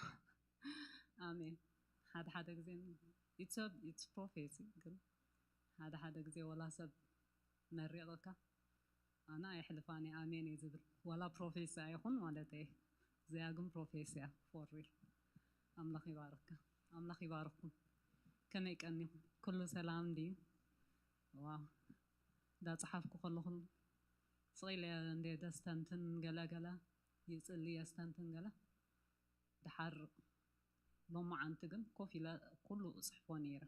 ኣሜን። ሓደ ሓደ ግዜ it's a- it's prophecy፣ ግን ሓደ ሓደ ግዜ ወላ ሰብ መሪቕካ ኣነ ኣይሕልፋን እየ ኣሜን እየ ዝብል፣ ዋላ ፕሮፌሲ ኣይኹን ማለት እየ። እዚኣ ግን ፕሮፌሲ እያ for real። ኣምላኽ ይባርካ፣ ኣምላኽ ይባርኩም። ከመይ ቀኒኹም? ኩሉ ሰላም ድዩ? ዋው፣ እንዳፀሓፍኩ ከለኹ ስቕ ኢለ እንደ ደስተንትን ገለ ገለ ይፅሊ የስተንትን ገለ ድሓር ሎማዓንቲ ግን ኮፍ ኢለ ኩሉ እፅሕፎ ነይረ።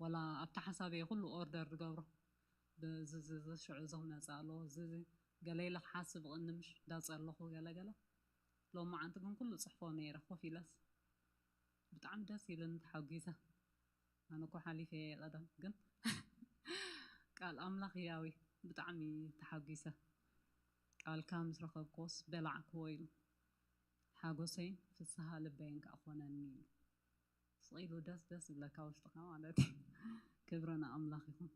ዋላ ኣብቲ ሓሳበይ ኩሉ ኦርደር ዝገብሮ ብዚ እዚ እዚ ሽዑ እዚ ክመፅእ ኣለዎ፣ እዚ እዚ ገለ ኢለ ክሓስብ እቕኒ ምሽ ዳፀለኹ ገለ ገለ። ሎማዓንቲ ግን ኩሉ እፅሕፎ ነይረ ኮፍ ኢለስ ብጣዕሚ ደስ ኢልን ተሓጒሰ። ኣነ እኮ ሓሊፈ እየ ቀደም፣ ግን ቃል ኣምላኽ ህያዊ ብጣዕሚ ተሓጒሰ። ቃልካ ምስ ረኸብክዎስ በላዕክዎ ኢሉ ሓጎሰይን ፍስሃ ልበይን ከዓ ኮነኒ ኢሉ። ስቕ ኢሉ ደስ ደስ ዝብለካ ውሽጥኻ ማለት እዩ። ክብሪ ንኣምላኽ ይኹን።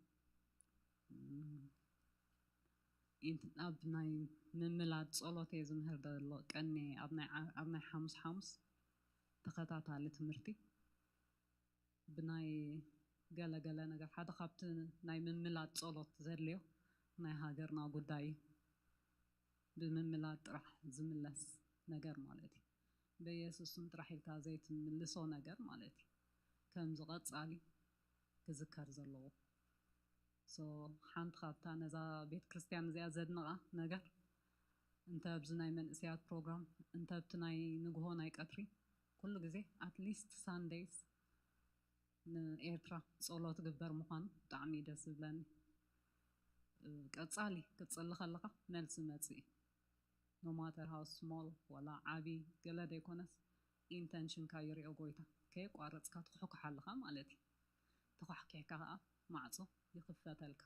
እም፣ ኢንት- ኣብ ናይ ምምላድ ጸሎት እየ ዝምህር ዘሎ ቀኒ ኣብ ናይ ዓ- ኣብ ናይ ሓሙስ ሓሙስ ተኸታታሊ ትምህርቲ ብናይ ገለ ገለ ነገር ሓደ ካብቲ ናይ ምምላድ ጸሎት ዘድልዮ ናይ ሃገርና ጉዳይ እዩ። ብምምላድ ጥራሕ ዝምለስ ነገር ማለት እዩ። በየሱስ ስም ጥራሕ ኢልካ ዘይትምልሶ ነገር ማለት እዩ። ከምዚ ቀጻሊ ክዝከር ዘለዎ። So ሓንቲ ካብታ ነዛ ቤተ ክርስቲያን እዚኣ ዘድንቓ ነገር እንተ ኣብዚ ናይ መንእሰያት ፕሮግራም እንተ ኣብቲ ናይ ንግሆ ናይ ቀትሪ ኩሉ ግዜ at least Sundays ንኤርትራ ጸሎት ግበር ምዃኑ ብጣዕሚ እዩ ደስ ዝብለኒ። እ፣ ቀጻሊ ክትጽሊ ከለኻ መልሲ መጽእ እዩ። No matter how small ወላ ዓቢ ገለ ዘይኮነስ ኢንተንሽንካ ይሪኦ ጎይታ። ከየቋረጽካ ትኹሕኩሕ ኣለኻ ማለት እዩ። ተኳሕኪሕካ ከኣ ማዕጾ ይኽፈተልካ።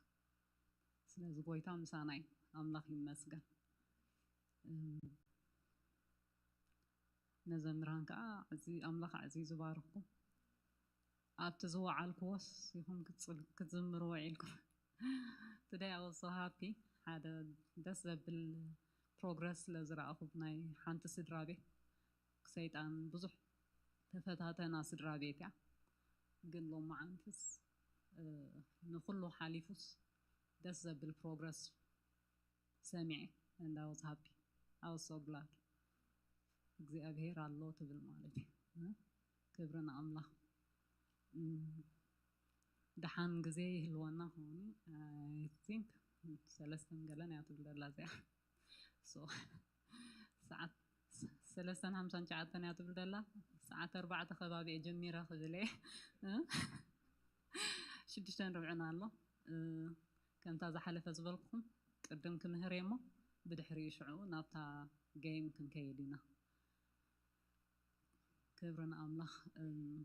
ስለዚ ጎይታ ምሳና እዩ። ኣምላኽ ይመስገን። እም፣ መዘምራን ከዓ ኣዚ- ኣምላኽ ኣዕዚዙ ባርኩም። ኣብቲ ዝወዓልክዎስ ኢኹም ክትጽል- ክትዝምሩ ውዒልኩም። Today I was so happy። ሓደ ደስ ዘብል ፕሮግረስ ስለ ዝረኣኹ ናይ ሓንቲ ስድራ ቤት። ሰይጣን ብዙሕ ተፈታተና ስድራ ቤት እያ፣ ግን ሎማዓንትስ እ፣ ንኩሉ ሓሊፉስ ደስ ዘብል ፕሮግረስ ሰሚዐ and I was happy. I was so glad። እግዚኣብሔር ኣሎ ትብል ማለት እዩ። እ? ክብሪ ንኣምላኽ። እም፣ ደሓን ግዜ ይህልወና ከሆኑ I think ሰለስተን ገለን እያ ትብል ዘላ እዚኣ። So ሰዓት ሰለስተን ሓምሳን ትሽዓተን እያ ትብል ዘላ። ሰዓት ኣርባዕተ ከባቢ እየ ጀሚረ ክብል እየ። እ? ሽዱሽተን ርብዕን ኣሎ። እ፣ ከምታ ዝሓለፈ ዝበልኩኹም ቅድም ክምህር እየ እሞ ብድሕሪኡ ሽዑ ናብታ ጌም ክንከይድ ኢና። ክብሪ ንኣምላኽ። እም፣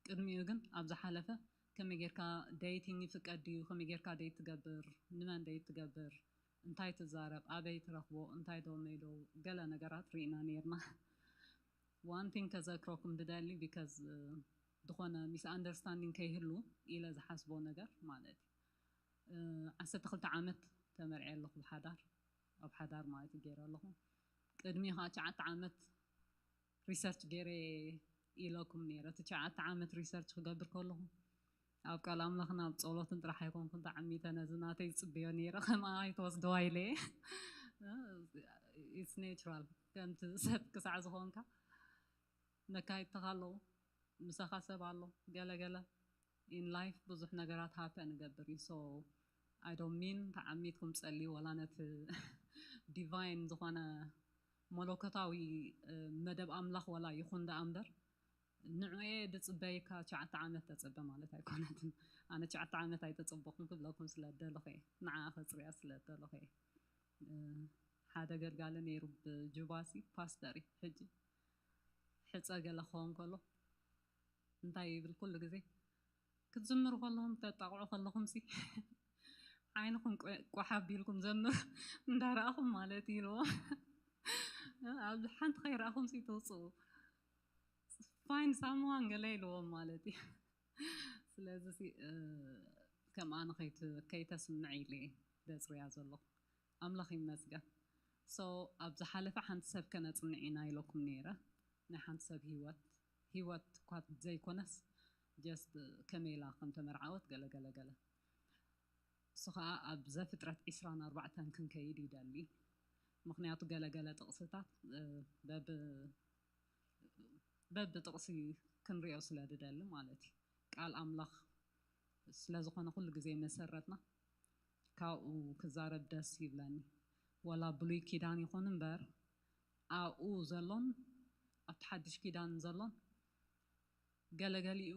ቅድሚኡ ግን ኣብ ዝሓለፈ ከመይ ጌርካ ዴይቲንግ ይፍቀድ ድዩ፣ ከመይ ጌርካ ዴይት ትገብር፣ ንመን ዴይት ትገብር፣ እንታይ ትዛረብ፣ ኣበይ ትረኽቦ፣ እንታይ ዶ መይዶ፣ ገለ ነገራት ርኢና ነይርና። One thing ከዘክረኩም ድደሊ because ዝኾነ ሚስ ኣንደርስታንዲንግ ከይህሉ ኢለ ዝሓስቦ ነገር ማለት እዩ። ዓሰርተ ክልተ ዓመት ተመርዕየ ኣለኹ ብሓዳር፣ ኣብ ሓዳር ማለት እዩ ገይረ ኣለኹ። ቅድሚ ከዓ ትሽዓተ ዓመት ሪሰርች ገይረ ኢለኩም ነይረ። እቲ ትሽዓተ ዓመት ሪሰርች ክገብር ከለኹ ኣብ ቃል ኣምላኽን ኣብ ጸሎትን ጥራሕ ኣይኮንኩን ተዓሚተ ነዚ ናተይ ዝጽበዮ ነይረ። ከምኣ ኣይትወስድዋ ኢለ እየ። It's natural ከምቲ ሰብ ክሳዕ ዝኾንካ መካይድትኻ ኣለዉ፣ ምሳኻ ሰብ ኣሎ፣ ገለ ገለ in life ብዙሕ ነገራት ሃፐን ይገብር እዩ። So I don't mean ተዓሚትኩም ጸልዩ ወላ ነቲ ዲቫይን ዝኾነ መለኮታዊ እ፣ መደብ ኣምላኽ ወላ ይኹን ደኣ እምበር ንዑ እየ ድጽበይካ ትሽዓተ ዓመት ተጸበ ማለት ኣይኮነትን። ኣነ ትሽዓተ ዓመት ኣይተጸበኹም ክብለኩም ስለ ደለኹ እየ፣ ንዓ ከጽርያ ስለ ደለኹ እየ። እ፣ ሓደ ገልጋሊ ነይሩ ብጁባሲ ፓስተር እዩ ሕጂ ሕፀ ገለ ክኸውን ከሎ እንታይ ይብል ኩሉ ግዜ ክትዝምሩ ከለኹም ተጣቕዑ ከለኹም ሲ ዓይንኹም ቆ- ቆሓ ኣቢልኩም ዘምሩ እንዳረኣኹም ማለት እዩ ኢልዎ። ኣብዚ ሓንቲ ከይረኣኹም ሲ ትውፅኡ find someone ገለ ኢልዎም ማለት እዩ። ስለዚ ሲ እ፣ ከም ኣነ ከይት- ከይተስምዕ ኢለ እየ ዘፅርያ ዘለኹ። ኣምላኽ ይመስገን። So ኣብ ዝሓለፈ ሓንቲ ሰብ ከነፅንዕ ኢና ኢለኩም ነይረ። ናይ ሓንቲ ሰብ ሂወት ህይወት እኳ ዘይኮነስ just ከመይ ኢላ ከም ተመርዓወት ገለ ገለ ገለ። እሱ ከዓ ኣብ ዘፍጥረት ዕስራን ኣርባዕተን ክንከይድ ይደሊ። ምኽንያቱ ገለ ገለ ጥቕስታት በብ በብጥቕሲ ክንሪኦ ስለ ዝደሊ ማለት እዩ። ቃል ኣምላኽ ስለ ዝኾነ ኩሉ ግዜ መሰረትና ካብኡ ክዛረብ ደስ ይብለኒ። ወላ ብሉይ ኪዳን ይኹን እምበር ኣብኡ ዘሎን ኣብቲ ሓድሽ ኪዳን ዘሎን ገለገሊኡ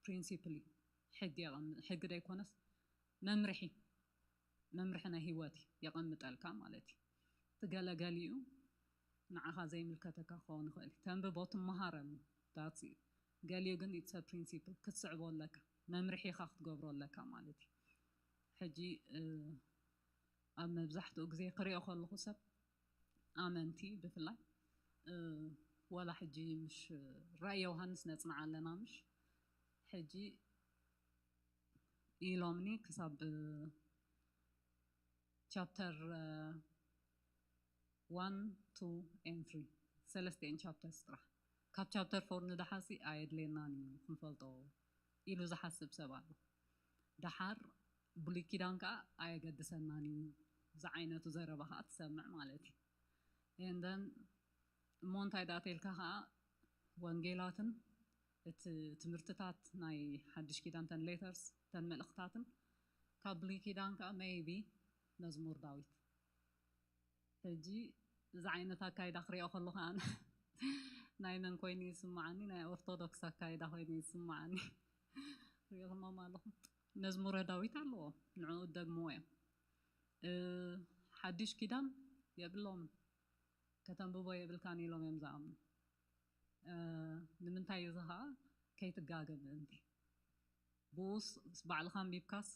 ፕሪንሲፕል እዩ። ሕጊ የቐምጥ፣ ሕጊ ዘይኮነስ መምርሒ፣ መምርሒ ናይ ህይወት እዩ የቐምጠልካ ማለት እዩ። እቲ ገለገሊኡ ንዓኻ ዘይምልከተካ ክኸውን ይኽእል እዩ። ተንብቦ ትመሃረሉ ዳትስ እዩ። ገሊኡ ግን it's a principle ክትስዕቦ ኣለካ፣ መምርሒ ኢኻ ክትገብሮ ኣለካ ማለት እዩ። ሕጂ ኣብ መብዛሕትኡ ግዜ ክሪኦ ከለኹ ሰብ ኣመንቲ ብፍላይ ወላ ሕጂ ምሽ ራእይ ዮሃንስ ነጽንዓ ኣለና ምሽ ሕጂ ኢሎምኒ ክሳብ ቻፕተር ዋን ቱ ኤን ትሪ ሰለስቲኤን ቻፕተርስ ጥራሕ ካብ ቻፕተር ፎር ንደሓሲ ኣየድልየናን እዩ ክንፈልጦ ኢሉ ዝሓስብ ሰብ ኣሎ። ደሓር ብሉይ ኪዳን ከዓ ኣየገድሰናን እዩ ዝዓይነቱ ዘረባ ከዓ ትሰምዕ ማለት እዩ። And then እሞ እንታይ ደኣ ተልካ ከዓ ወንጌላትን እቲ ትምህርትታት ናይ ሓድሽ ኪዳን ተን ሌተርስ ተን መልእኽታትን ካብ ብሉይ ኪዳን ከዓ maybe መዝሙር ዳዊት ሕጂ እዚ ዓይነት ኣካይዳ ክሪኦ ከለኹ ኣነ ናይ መን ኮይኑ ይስምዓኒ? ናይ ኦርቶዶክስ ኣካይዳ ኮይኑ ይስምዓኒ። ሪኢኹሞም ኣለኹም መዝሙረ ዳዊት ኣለዎ ንዕኡ ደግምዎ እዮም። ሓድሽ ኪዳን የብሎምን ከተንብቦ የብልካን ኢሎም እዮም ዝኣምኑ። ንምንታይ እዚ ከዓ ከይትጋገ ምእንቲ ብኡስ ባዕልኻ ኣንቢብካስ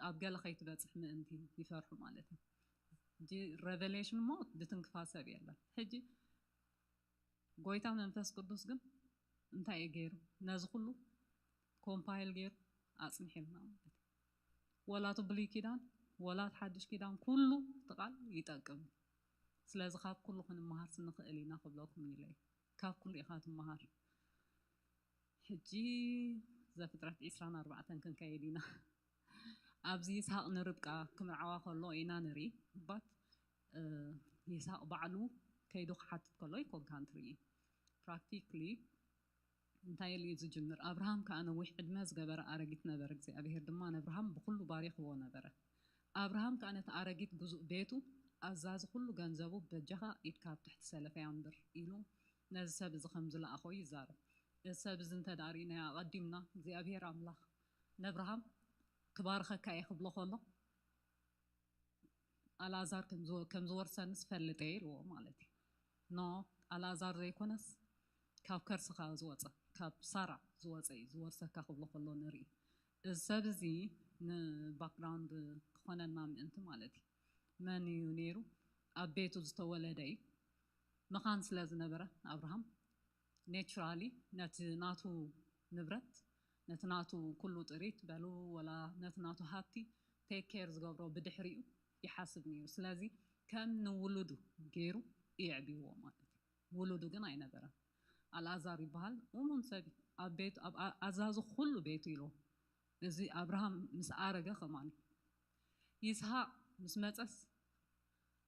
ኣብ ገለ ከይትበፅሕ ምእንቲ ይፈርሑ ማለት እዩ። ሕጂ ሬቨሌሽን እሞ ድትንክፋ ሰብ የለን። ሕጂ ጎይታ መንፈስ ቅዱስ ግን እንታይ እዩ ገይሩ? ነዚ ኩሉ ኮምፓይል ገይሩ ኣፅኒሕልና ማለት እዩ። ወላ እቲ ብሉይ ኪዳን ወላ እቲ ሓድሽ ኪዳን ኩሉ እቲ ቃል ይጠቅም። ስለዚ ካብ ኩሉ ክንመሃር ስንኽእል ኢና ክብለኩም ኢለ እዩ። ካብ ኩሉ ኢኻ ትመሃር። ሕጂ ዘፍጥረት ዕስራን ኣርባዕተን ክንከይድ ኢና። ኣብዚ ይስሐቅ ንርብቃ ክምርዓዋ ከሎ ኢና ንርኢ። ባት ይስሐቅ ባዕሉ ከይዱ ክሓትት ከሎ ይኮንካን ትርኢ። ፕራክቲክሊ እንታይ ኢሉ እዩ ዝጅምር? ኣብርሃም ከኣ ነዊሕ ዕድመ ዝገበረ ኣረጊት ነበረ። እግዚኣብሔር ድማ ነብርሃም ብኹሉ ባሪኽዎ ነበረ። ኣብርሃም ከኣ ነቲ ኣረጊት ግዙእ ቤቱ፣ ኣዛዚ ኩሉ ገንዘቡ፣ በጃኻ ኢድካ ኣብ ትሕቲ ሰለፈያ ኣንብር ኢሉ ነዚ ሰብ እዚ ከም ዝለኣኾ ይዛረብ። እዚ ሰብ እዚ እንተ ደኣ ርኢናዮ ኣቐዲምና እግዚኣብሔር ኣምላኽ ነብርሃም ክባርኸካ እየ ክብሎ ከሎ ኣልኣዛር ከም ዝወርሰንስ ፈልጥ እየ ኢልዎ ማለት እዩ። ኖ ኣልኣዛር ዘይኮነስ ካብ ከርስኻ ዝወፀ ካብ ሳራ ዝወፀ እዩ ዝወርሰካ ክብሎ ከሎ ንርኢ። እዚ ሰብ እዚ ንባክግራውንድ ክኾነና ምእንቲ ማለት እዩ። መን እዩ ነይሩ? ኣብ ቤቱ ዝተወለደ እዩ። መኻን ስለ ዝነበረ ኣብርሃም ኔቹራሊ ነቲ ናቱ ንብረት ነቲ ናቱ ኩሉ ጥሪት በሉ ወላ ነቲ ናቱ ሃብቲ ቴክ ኬር ዝገብሮ ብድሕሪኡ ይሓስብ ነይሩ። ስለዚ ከም ንውሉዱ ገይሩ የዕብይዎ ማለት እዩ። ውሉዱ ግን ኣይነበረን። ኣልኣዛር ይበሃል እሙን ሰብ እዩ። ኣብ ቤቱ ኣብ ኣዛዚ ኩሉ ቤቱ ኢሉ እዚ ኣብርሃም ምስ ኣረገ ከማን ይስሃቅ ምስ መፀስ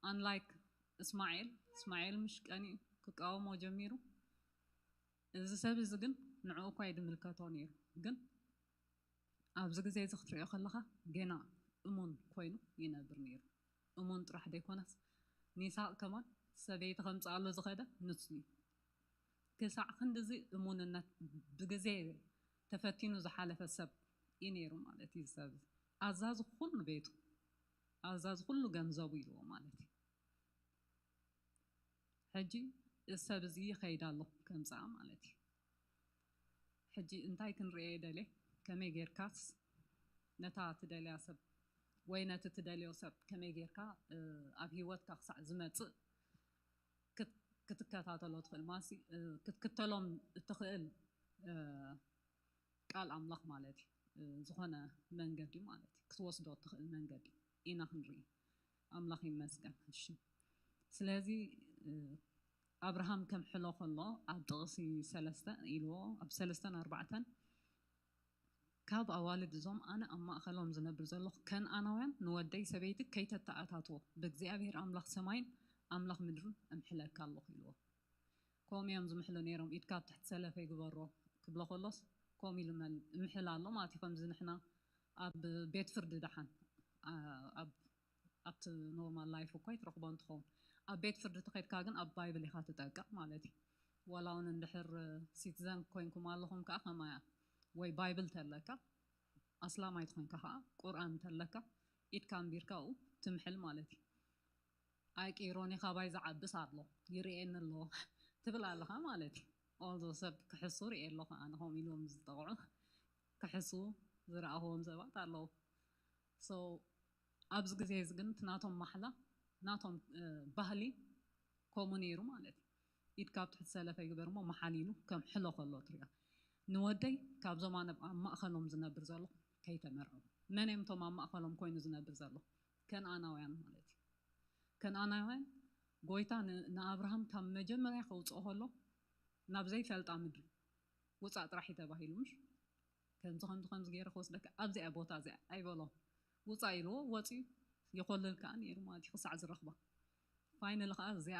ኣንላይክ እስማኤል እስማኤል ምሽ ቀኒኡ ክቃወሞ ጀሚሩ። እዚ ሰብ እዚ ግን ንዕኡ እኳ ይድምልከቶ ነይሩ። ግን ኣብዚ ግዜ እዚ ክትሪኦ ከለኻ ገና እሙን ኮይኑ ይነብር ነይሩ። እሙን ጥራሕ ዘይኮነስ ንይስሃቅ ከማን ሰበይቲ ከምፅኣሉ ዝኸደ ንሱ እዩ። ክሳዕ ክንድዚ እሙንነት ብግዜ ተፈቲኑ ዝሓለፈ ሰብ እዩ ነይሩ ማለት እዩ። ሰብ ኣዛዚ ኩሉ ቤቱ ኣዛዚ ኩሉ ገንዘቡ ኢልዎ ማለት እዩ። ሕጂ እዚ ሰብ እዚ ይኸይድ ኣሎ ከምፅኣ ማለት እዩ። ሕጂ እንታይ ክንርኤ ደልየ ከመይ ጌርካስ ነታ ትደልያ ሰብ ወይ ነቲ ትደልዮ ሰብ ከመይ ጌርካ ኣብ ሂወትካ ክሳዕ ዝመፅእ ክትከታተሎ ትኽእል ማሲ ክትክተሎም እትኽእል ቃል ኣምላኽ ማለት እዩ። ዝኾነ መንገዲ ማለት እዩ ክትወስዶ እትኽእል መንገዲ ኢና ክንርኢ። ኣምላኽ ይመስገን። እሺ ስለዚ ኣብርሃም ከምሕሎ ከሎ ኣብ ጥቕሲ ሰለስተ ኢልዎ፣ ኣብ ሰለስተን ኣርባዕተን ካብ ኣዋልድ እዞም ኣነ ኣብ ማእኸሎም ዝነብር ዘለኹ ከነኣናውያን ንወደይ ሰበይቲ ከይተተኣታትዎ ብእግዚኣብሔር ኣምላኽ ሰማይን ኣምላኽ ምድርን እምሕለካ ኣለኹ ኢልዎ። ከምኡ እዮም ዝምሕሉ ነይሮም። ኢድካ ኣብ ትሕቲ ሰለፈይ ግበሮ ክብሎ ከሎስ ከምኡ ኢሉ መል- እምሕል ኣሎ ማለት እዩ። ከምዚ ንሕና ኣብ ቤት ፍርዲ ደሓን ኣብ ኣብቲ ኖርማል ላይፍ እኮ ይትረኽቦ እንትኸውን ኣብ ቤት ፍርዲ ተኸድካ ግን ኣብ ባይብል ኢኻ ትጠቅዕ ማለት እዩ። ዋላ እውን እንድሕር ሲቲዘን ኮይንኩም ኣለኹም ከዓ ከማያ ወይ ባይብል ተለካ ኣስላማይ ተኾይንካ ከዓ ቁርኣን ተለካ ኢድካ ኣንቢርካ ኡ ትምሕል ማለት እዩ። ኣይቂሮኒ ካባይ ዝዓብስ ኣሎ ይርእየኒ ኣሎ ትብል ኣለኻ ማለት እዩ። ኦልዞ ሰብ ክሕሱ ርእየ ኣለኹ ኣነ ከምኡ ኢሎም ዝጠቕዑ ክሕሱ ዝረኣኽዎም ሰባት ኣለዉ። So ኣብዚ ግዜ እዚ ግን እቲ ናቶም ማሕላ ናቶም እ፣ ባህሊ ከምኡ ነይሩ ማለት እዩ። ኢድ ካብ ትሕቲ ሰለፈ ይግበር እሞ መሓሊሉ ከም ሕሎ ከሎ ትሪኦ ንወደይ ካብዞም ኣነ ኣብ ማእኸሎም ዝነብር ዘሎ ከይተመርዐው መን እዮም እቶም ኣብ ማእኸሎም ኮይኑ ዝነብር ዘሎ ከነኣናውያን ማለት እዩ። ከነኣናውያን ጎይታ ን- ንኣብርሃም ካብ መጀመርያ ከውፅኦ ከሎ ናብ ዘይፈልጣ ምድሪ ውፃእ ጥራሕ እዩ ተባሂሉ ምሽ ከምዚ ከምዚ ከምዚ ገይረ ክወስደካ ኣብዚኣ ቦታ እዚኣ ኣይበሎ ውፃእ ኢልዎ ወፂኡ ይኮልል ከዓ ነይሩ ማለት እዩ ክሳዕ ዝረኽባ ፋይናሊ ከዓ እዚኣ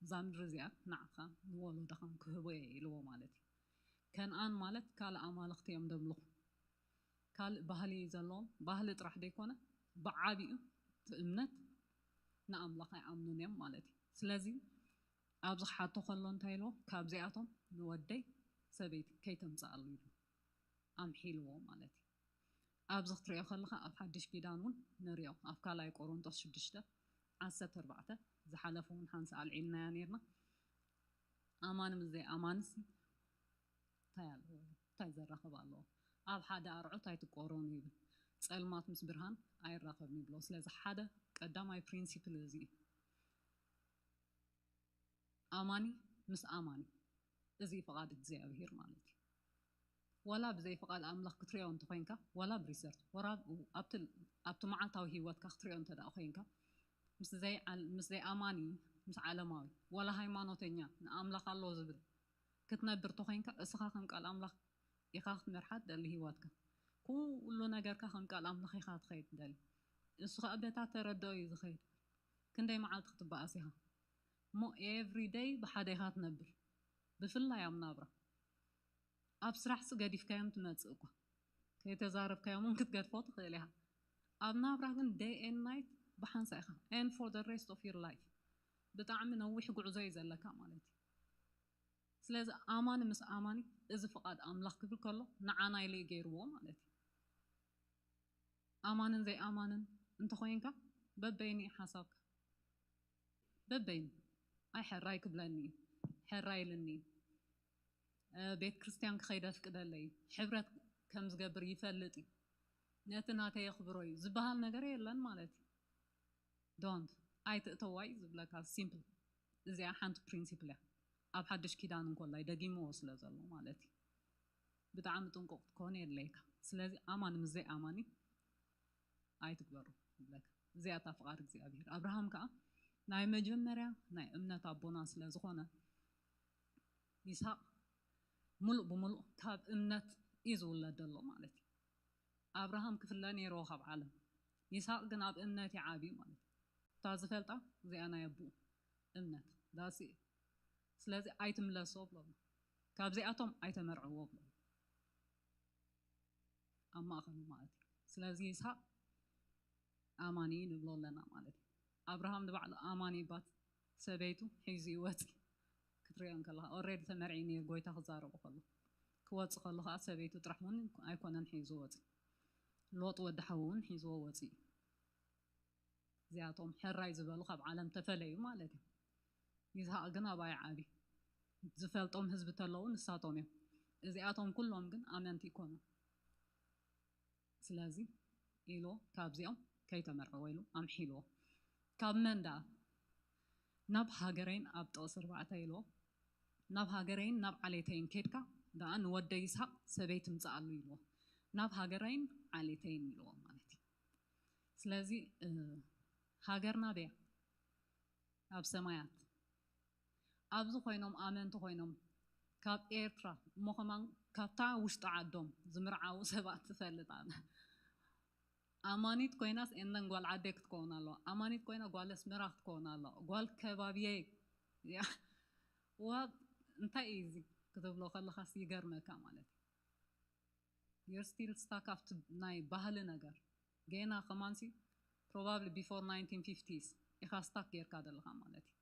እዛ ምድሪ እዚኣ ንዓኻ ንወለዶኻን ክህቦ እየ ኢልዎ ማለት እዩ። ከነኣን ማለት ካልእ ኣማልኽቲ እዮም ደምልኹ ካልእ ባህሊ እዩ ዘለዎም። ባህሊ ጥራሕ ዘይኮነ ብዓቢኡ እቲ እምነት ንኣምላኽ ኣይኣምኑን እዮም ማለት እዩ። ስለዚ ኣብዚ ክሓቶ ከሎ እንታይ ኢልዎ ካብዚኣቶም ንወደይ ሰበይቲ ከይተምፅኣሉ ኢሉ ኣምሒልዎ ማለት እዩ። ኣብዚ ክትሪኦ ከለካ ኣብ ሓድሽ ኪዳን እውን ንሪኦ ኣብ ካልኣይ ቆሮንጦስ ሽዱሽተ ዓሰርተ ኣርባዕተ ዝሓለፈ እውን ሓንሳ ኣልዒልናያ ነርና። ኣማኒ ምስ ዘይኣማንስ እንታይ ኣለዎ እንታይ ዘራኸብ ኣለዎ? ኣብ ሓደ ኣርዑት ኣይትቆረኑ ይብል። ፀልማት ምስ ብርሃን ኣይራኸብን ይብሎ። ስለዚ ሓደ ቀዳማይ ፕሪንሲፕል እዚ እዩ። ኣማኒ ምስ ኣማኒ እዚ ፍቓድ እግዚኣብሄር ማለት እዩ። ዋላ ብዘይ ፍቓድ ኣምላኽ ክትሪኦ እንተኮይንካ ዋላ ብሪሰርች ወራ ኣብቲ ኣብቲ መዓልታዊ ህይወትካ ክትሪኦ እንተ ደኣ ኮይንካ ምስ ዘይ ዓል- ምስ ዘይኣማኒ ምስ ዓለማዊ ዋላ ሃይማኖተኛ ንኣምላኽ ኣሎ ዝብል ክትነብር ተኮይንካ እስኻ ከም ቃል ኣምላኽ ኢኻ ክትመርሓ ትደሊ ህይወትካ ኩሉ ነገርካ ከም ቃል ኣምላኽ ኢኻ ትኸይድ ትደሊ እሱ ከዓ በታ ተረድኦ እዩ ዝኸይድ ክንደይ መዓልቲ ክትበኣስ ኢኻ እሞ every day ብሓደ ኢኻ ትነብር ብፍላይ ኣብ ናብራ ኣብ ስራሕሲ ገዲፍካዮም ትመፅእ እኳ ከይተዛረብካዮም እውን ክትገድፎ ትኽእል ኢኻ ኣብ ናብራ ግን day and night ብሓንሳ ኢኻ and for the rest of your life ብጣዕሚ ነዊሕ ጉዕዞ እዩ ዘለካ ማለት እዩ ስለዚ ኣማኒ ምስ ኣማኒ እዚ ፍቓድ ኣምላኽ ክብል ከሎ ንዓና ኢሉ እዩ ገይርዎ ማለት እዩ ኣማንን ዘይኣማንን እንተኾይንካ በበይኑ እዩ ሓሳብካ በበይኑ ኣይ ሕራይ ክብለኒ እዩ ሕራይ ኢልኒ እዩ ቤት ክርስትያን ክኸይድ ኣፍቅደለይ ሕብረት ከም ዝገብር ይፈልጥ እዩ ነቲ ናተይ የኽብሮ እዩ ዝበሃል ነገር የለን ማለት እዩ don't ኣይትእተዋ እዩ ዝብለካ simple እዚኣ ሓንቲ ፕሪንሲፕል እያ ኣብ ሓድሽ ኪዳን እንኮላይ ደጊምዎ ስለ ዘሎ ማለት እዩ ብጣዕሚ ጥንቁቕ ክትኮን የድለየካ ስለዚ ኣማኒ ምስ ዘይኣማኒ ኣይትግበሩ ይብለካ እዚኣ እታ ፍቓድ እግዚኣብሔር ኣብርሃም ከዓ ናይ መጀመርያ ናይ እምነት ኣቦና ስለ ዝኾነ ይስሐቅ ሙሉእ ብሙሉእ ካብ እምነት እዩ ዝውለድ ዘሎ ማለት እዩ ኣብርሃም ክፍለ ነይርዎ ካብ ዓለም ይስሐቅ ግን ኣብ እምነት ይዓብዩ ማለት እዩ እታ ዝፈልጣ እዚኣ ናይ ኣቦኡ እምነት that's it ስለዚ ኣይትምለሶ ብሎ ካብዚኣቶም ኣይተመርዕዎ ብሎ ኣብ ማእኸሉ ማለት እዩ ስለዚ ይስሐቅ ኣማኒ ንብሎ ኣለና ማለት እዩ ኣብርሃም ንባዕሉ ኣማኒ ባት ሰበይቱ ሒዙ ይወፂ ክትሪኦ ከለካ already ተመርዒ ነይሩ ጎይታ ክዛረቦ ከሎ ክወፂ ከሎ ከዓ ሰበይቱ ጥራሕ እውን ኣይኮነን ሒዙ ወፂ ሎጥ ወዲ ሓዊ እውን ሒዝዎ ወፂ እዚኣቶም ሕራይ ዝበሉ ካብ ዓለም ተፈለዩ ማለት እዩ ይስሐቅ ግን ኣባይ ዓቢ ዝፈልጦም ህዝቢ ተለዉ ንሳቶም እዮም እዚኣቶም ኩሎም ግን ኣመንቲ ይኮኑ ስለዚ ኢሉ ካብዚኦም ከይተመርዕዎ ኢሉ ኣምሒልዎ ካብ መን ደኣ ናብ ሃገረይን ኣብ ጥቕሲ ኣርባዕተ ኢልዎ ናብ ሃገረይን ናብ ዓሌተይን ኬድካ ደኣ ንወደ ይስሐቅ ሰበይ ትምፅኣሉ ኢልዎ ናብ ሃገረይን ዓሌተይን ኢልዎ ማለት እዩ ስለዚ ሃገርና በያ ኣብ ሰማያት ኣብዚ ኮይኖም ኣመንቲ ኮይኖም ካብ ኤርትራ እሞ ከማን ካብታ ውሽጢ ዓዶም ዝምርዓዉ ሰባት ትፈልጥ ኣነ። ኣማኒት ኮይናስ ኤንደን ጓል ዓደይ ክትከውን ኣለዋ። ኣማኒት ኮይና ጓል ኣስመራ ክትከውን ኣለዋ። ጓል ከባብየይ ያ ዋ እንታይ እዩ እዚ ክትብሎ ከለኻስ ይገርመካ ማለት እዩ። You're still stuck ኣብቲ ናይ ባህሊ ነገር ገና ከማንሲ probably before nineteen fifties ኢኻ ስታክ ጌርካ ዘለኻ ማለት እዩ።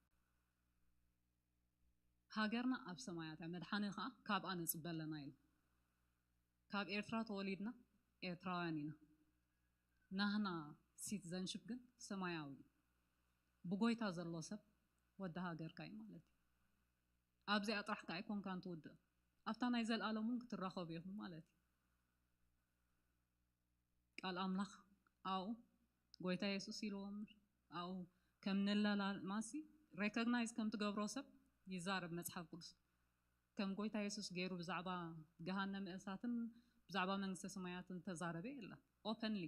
ሃገርና ኣብ ሰማያት እያ፣ መድሓኒ ኸዓ ካብኣ ንፅበ ኣለና ኢሉ። ካብ ኤርትራ ተወሊድና ኤርትራውያን ኢና። ናህና ሲቲዘንሽፕ ግን ሰማያዊ እዩ። ብጎይታ ዘሎ ሰብ ወዲ ሃገርካ እዩ ማለት እዩ። ኣብዚኣ ጥራሕ ከዓ ኣይኮንካን ትውድእ፣ ኣብታ ናይ ዘለኣለም እውን ክትራኸቡ ኢኹም ማለት እዩ። ቃል ኣምላኽ ኣብኡ ጎይታ የሱስ ኢልዎም ኣብኡ ከም ንለላል ማሲ ሬኮግናይዝ ከም ትገብሮ ሰብ ይዛረብ መጽሓፍ ቅዱስ። ከም ጎይታ የሱስ ገይሩ ብዛዕባ ገሃነመ እሳትን ብዛዕባ መንግስተ ሰማያትን ተዛረበ የለን። ኦፐንሊ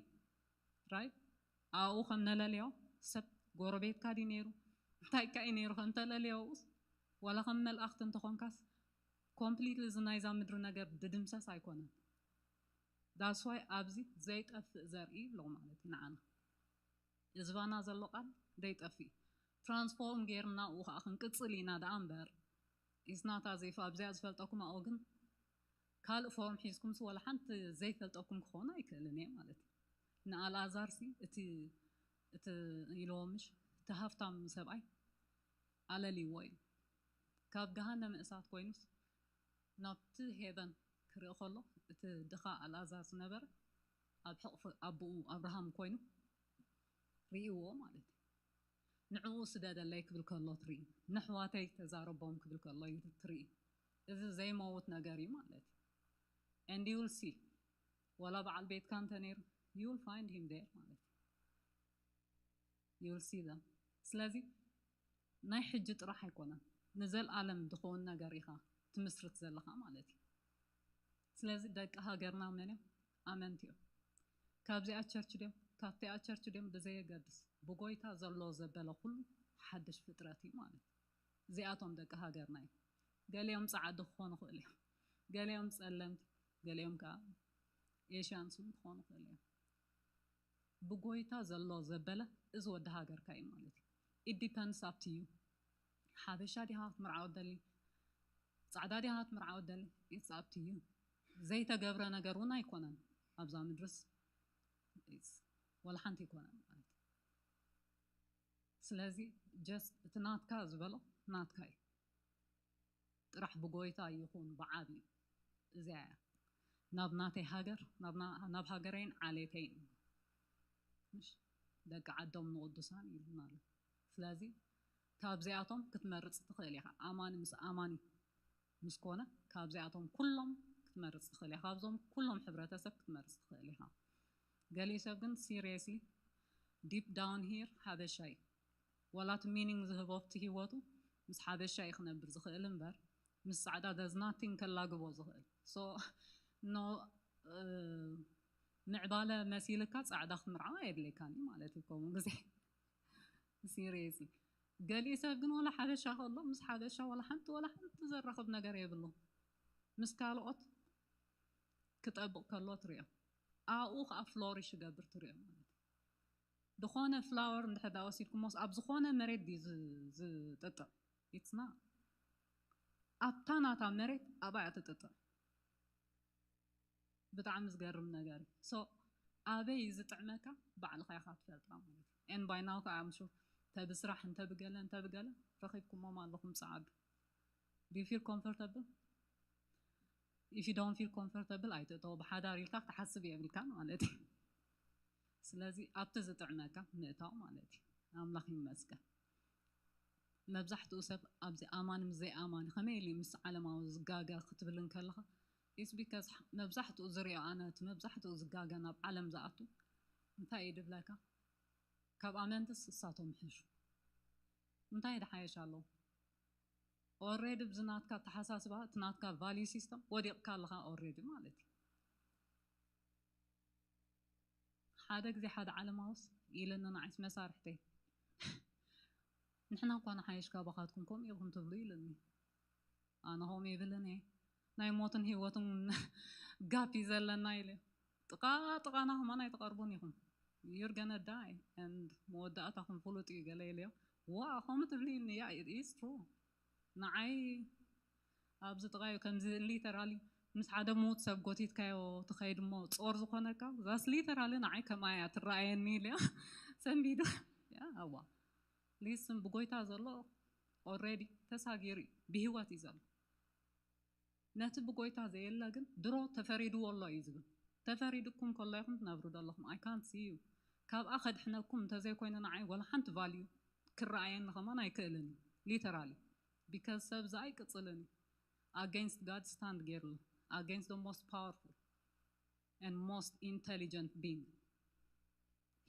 ራይት ኣብኡ ከም ነለልዮ ሰብ ጎረቤትካ ድዩ ነይሩ እንታይ ካ እዩ ነይሩ ከም ተለልዮ ኣብኡስ ዋላ ከም መልኣኽቲ እንተኾንካስ ኮምፕሊትሊ እዚ ናይዛ ምድሪ ነገር ድድምሰስ ኣይኮነን። That's why ኣብዚ ዘይጠፍእ ዘርኢ ኣሎ ማለት እዩ ንዓና ህዝባና ዘሎ ቃል ዘይጠፍእ እዩ። ትራንስፎርም ጌርና ኡ ከዓ ክንቅፅል ኢና ደኣ እምበር it's not as if ኣብዚኣ ዝፈልጠኩም ኣኡ ግን ካልእ ፎርም ሒዝኩምስ ወላ ሓንቲ ዘይፈልጠኩም ክኾን ኣይክእልን እየ ማለት እዩ። ንኣልኣዛር ሲ እቲ እቲ ኢልዎ ምሽ እቲ ሃፍታም ሰብኣይ ኣለልይዎ እዩ ካብ ገሃነመ እሳት ኮይኑስ ናብቲ ሄቨን ክርኢ ከሎ እቲ ድኻ ኣልኣዛር ዝነበረ ኣብ ሕቕፊ ኣቦኡ ኣብርሃም ኮይኑ ርእይዎ ማለት እዩ። ንዕኡ ስደደለይ ክብል ከሎ ትርኢ፣ ነሕዋተይ ተዛረቦም ክብል ከሎ ትርኢ። እዚ ዘይመውት ነገር እዩ ማለት እዩ። And you will see ዋላ በዓል ቤትካ እንተ ነይሩ you will find him there ማለት እዩ። You will see them። ስለዚ ናይ ሕጂ ጥራሕ ኣይኮነን ንዘልኣለም ዝኸውን ነገር ኢኻ ትምስርት ዘለኻ ማለት እዩ። ስለዚ ደቂ ሃገርና መን እዮም? ኣመንቲ እዮም። ካብዚኣ ቸርች ድዮም ካብቲኣ ቸርች ድዮም ብዘየገድስ ብጎይታ ዘሎ ዘበለ ኩሉ ሓድሽ ፍጥረት እዩ ማለት እዩ። እዚኣቶም ደቂ ሃገርና እዮም። ገሊኦም ፃዓዱ ክኾኑ ይኽእሉ እዮም፣ ገሊኦም ፀለምቲ፣ ገሊኦም ከዓ ኤሽያንስ እውን ክኾኑ ይኽእሉ እዮም። ብጎይታ ዘሎ ዘበለ እዚ ወዲ ሃገርካ እዩ ማለት እዩ። It depends up to you። ሓበሻ ዲኻ ክትምርዓው ደሊ፣ ፃዕዳ ዲኻ ክትምርዓው ደሊ፣ it's up to you። ዘይተገብረ ነገር እውን ኣይኮነን ኣብዛ ምድርስ ወላ ሓንቲ ኣይኮነን ማለት እዩ። ስለዚ ጀስት እቲ ናትካ ዝበሎ ናትካ እዩ። ጥራሕ ብጎይታ ይኹን ብዓቢ እዚኣ እያ ናብ ናተይ ሃገር ናብ ሃገረይን ዓሌተይን ምሽ ደቂ ዓዶም ንቅዱሳን ይብልና ኣሎ። ስለዚ ካብዚኣቶም ክትመርፅ ትኽእል ኢኻ። ኣማኒ ምስ ኣማኒ ምስ ኮነ ካብዚኣቶም ኩሎም ክትመርፅ ትኽእል ኢኻ። ካብዞም ኩሎም ሕብረተሰብ ክትመርፅ ትኽእል ኢኻ። ገሊኡ ሰብ ግን ሲሪየስሊ ዲፕ ዳውን ሂር ሓበሻ እዩ። ዋላ እቲ ሚኒንግ ዝህቦ ኣብቲ ህይወቱ ምስ ሓበሻ እዩ ክነብር ዝኽእል እምበር ምስ ፃዕዳ does nothing ከላግቦ ዝኽእል so no ምዕባለ መሲልካ ፃዕዳ ክትምርዓው ኣየድልየካን እዩ ማለት እዩ። ከምኡ ግዜ ሲሪየስሊ ገሊኡ ሰብ ግን ዋላ ሓበሻ ከሎ ምስ ሓበሻ ዋላ ሓንቲ ዋላ ሓንቲ ዘራኽብ ነገር የብሉ። ምስ ካልኦት ክጠብቕ ከሎ ትሪኦ ኣብኡ ከዓ ፍሎሪሽ ይገብር ትሪኦ ማለት እዩ። ዝኾነ ፍላወር እንድሕር ዳ ወሲድኩሞስ ኣብ ዝኾነ መሬት ድዩ ዝጥጥዕ? ኢትስ ናት። ኣብታ ናታ መሬት ኣብኣ እያ ትጥጥዕ። ብጣዕሚ ዝገርም ነገር እዩ። ሶ ኣበይ እዩ ዝጥዕመካ ባዕልኻ ኢኻ ትፈልጣ ማለት እዩ። And by now ከዓ I'm sure እንተ ብስራሕ እንተ ብገለ እንተ ብገለ ረኺብኩሞም ኣለኹም ፃዓዱ። Do you feel comfortable? If you don't feel comfortable ኣይትእተዎ። ብሓዳር ኢልካ ክትሓስብ የብልካን ማለት እዩ። ስለዚ ኣብቲ ዝጥዕመካ ምእታው ማለት እዩ። ኣምላኽ ይመስገን። መብዛሕትኡ ሰብ ኣብዚ ኣማኒ ምስ ዘይኣማኒ ከመይ ኢሉ ምስ ዓለማዊ ዝጋገ ክትብል እንከለኻ it's because መብዛሕትኡ ዝሪኦ ኣነ እቲ መብዛሕትኡ ዝጋገ ናብ ዓለም ዝኣቱ እንታይ እዩ ድብለካ ካብ ኣመንትስ እሳቶም ሕሹ እንታይ ድሓየሽ ኣለዉ? ኦሬዲ ብዚ ናትካ ኣተሓሳስባ እቲ ናትካ ቫልዩ ሲስተም ወዲቕካ ኣለኻ ኦሬዲ ማለት እዩ። ሓደ ግዜ ሓደ ዓለማውስ ኢለኒ ንዓይስ መሳርሕተይ ንሕና እኳ ንሓይሽ ካባኻትኩም ከምኡ ኢኹም ትብሉ ኢልኒ። ኣነ ከምኡ ይብልን እየ። ናይ ሞትን ህይወትን ጋፕ እዩ ዘለና ኢለ። ጥቓ ጥቓና ከማን ኣይትቐርቡን ኢኹም። You're gonna die and መወዳእታኹም ፍሉጥ እዩ ገለ ኢለዮ። ዋ ከምኡ ትብሊ ኢልኒ። Yeah, it is true። ንዓይ ኣብዚ ጥቓዩ ከምዚ literally ምስ ሓደ ምዉት ሰብ ጎቲትካዮ ትኸይድ እሞ ጾር ዝኾነካ ዛስ literally ንዓይ ከምኣ እያ ትረኣየኒ ኢለዮ። ሰንቢዱ። ያ ኣዋ ሊስን ብጎይታ ዘሎ already ተሳጊሩ እዩ፣ ብህይወት እዩ ዘሎ። ነቲ ብጎይታ ዘየለ ግን ድሮ ተፈሪድዎ ኣሎ እዩ ዝብል። ተፈሪድኩም ከሎ ኢኹም ትነብሩ ዘለኹም። I can't see you። ካብኣ ከድሕነኩም እንተዘይኮይኑ ንዓይ ወላ ሓንቲ value ክረኣየኒ ከማን ኣይክእልን እዩ። Literally because ሰብ ዝኣ ይቅፅልን እዩ። Against God stand ገይርሉ። Against the most powerful and most intelligent being።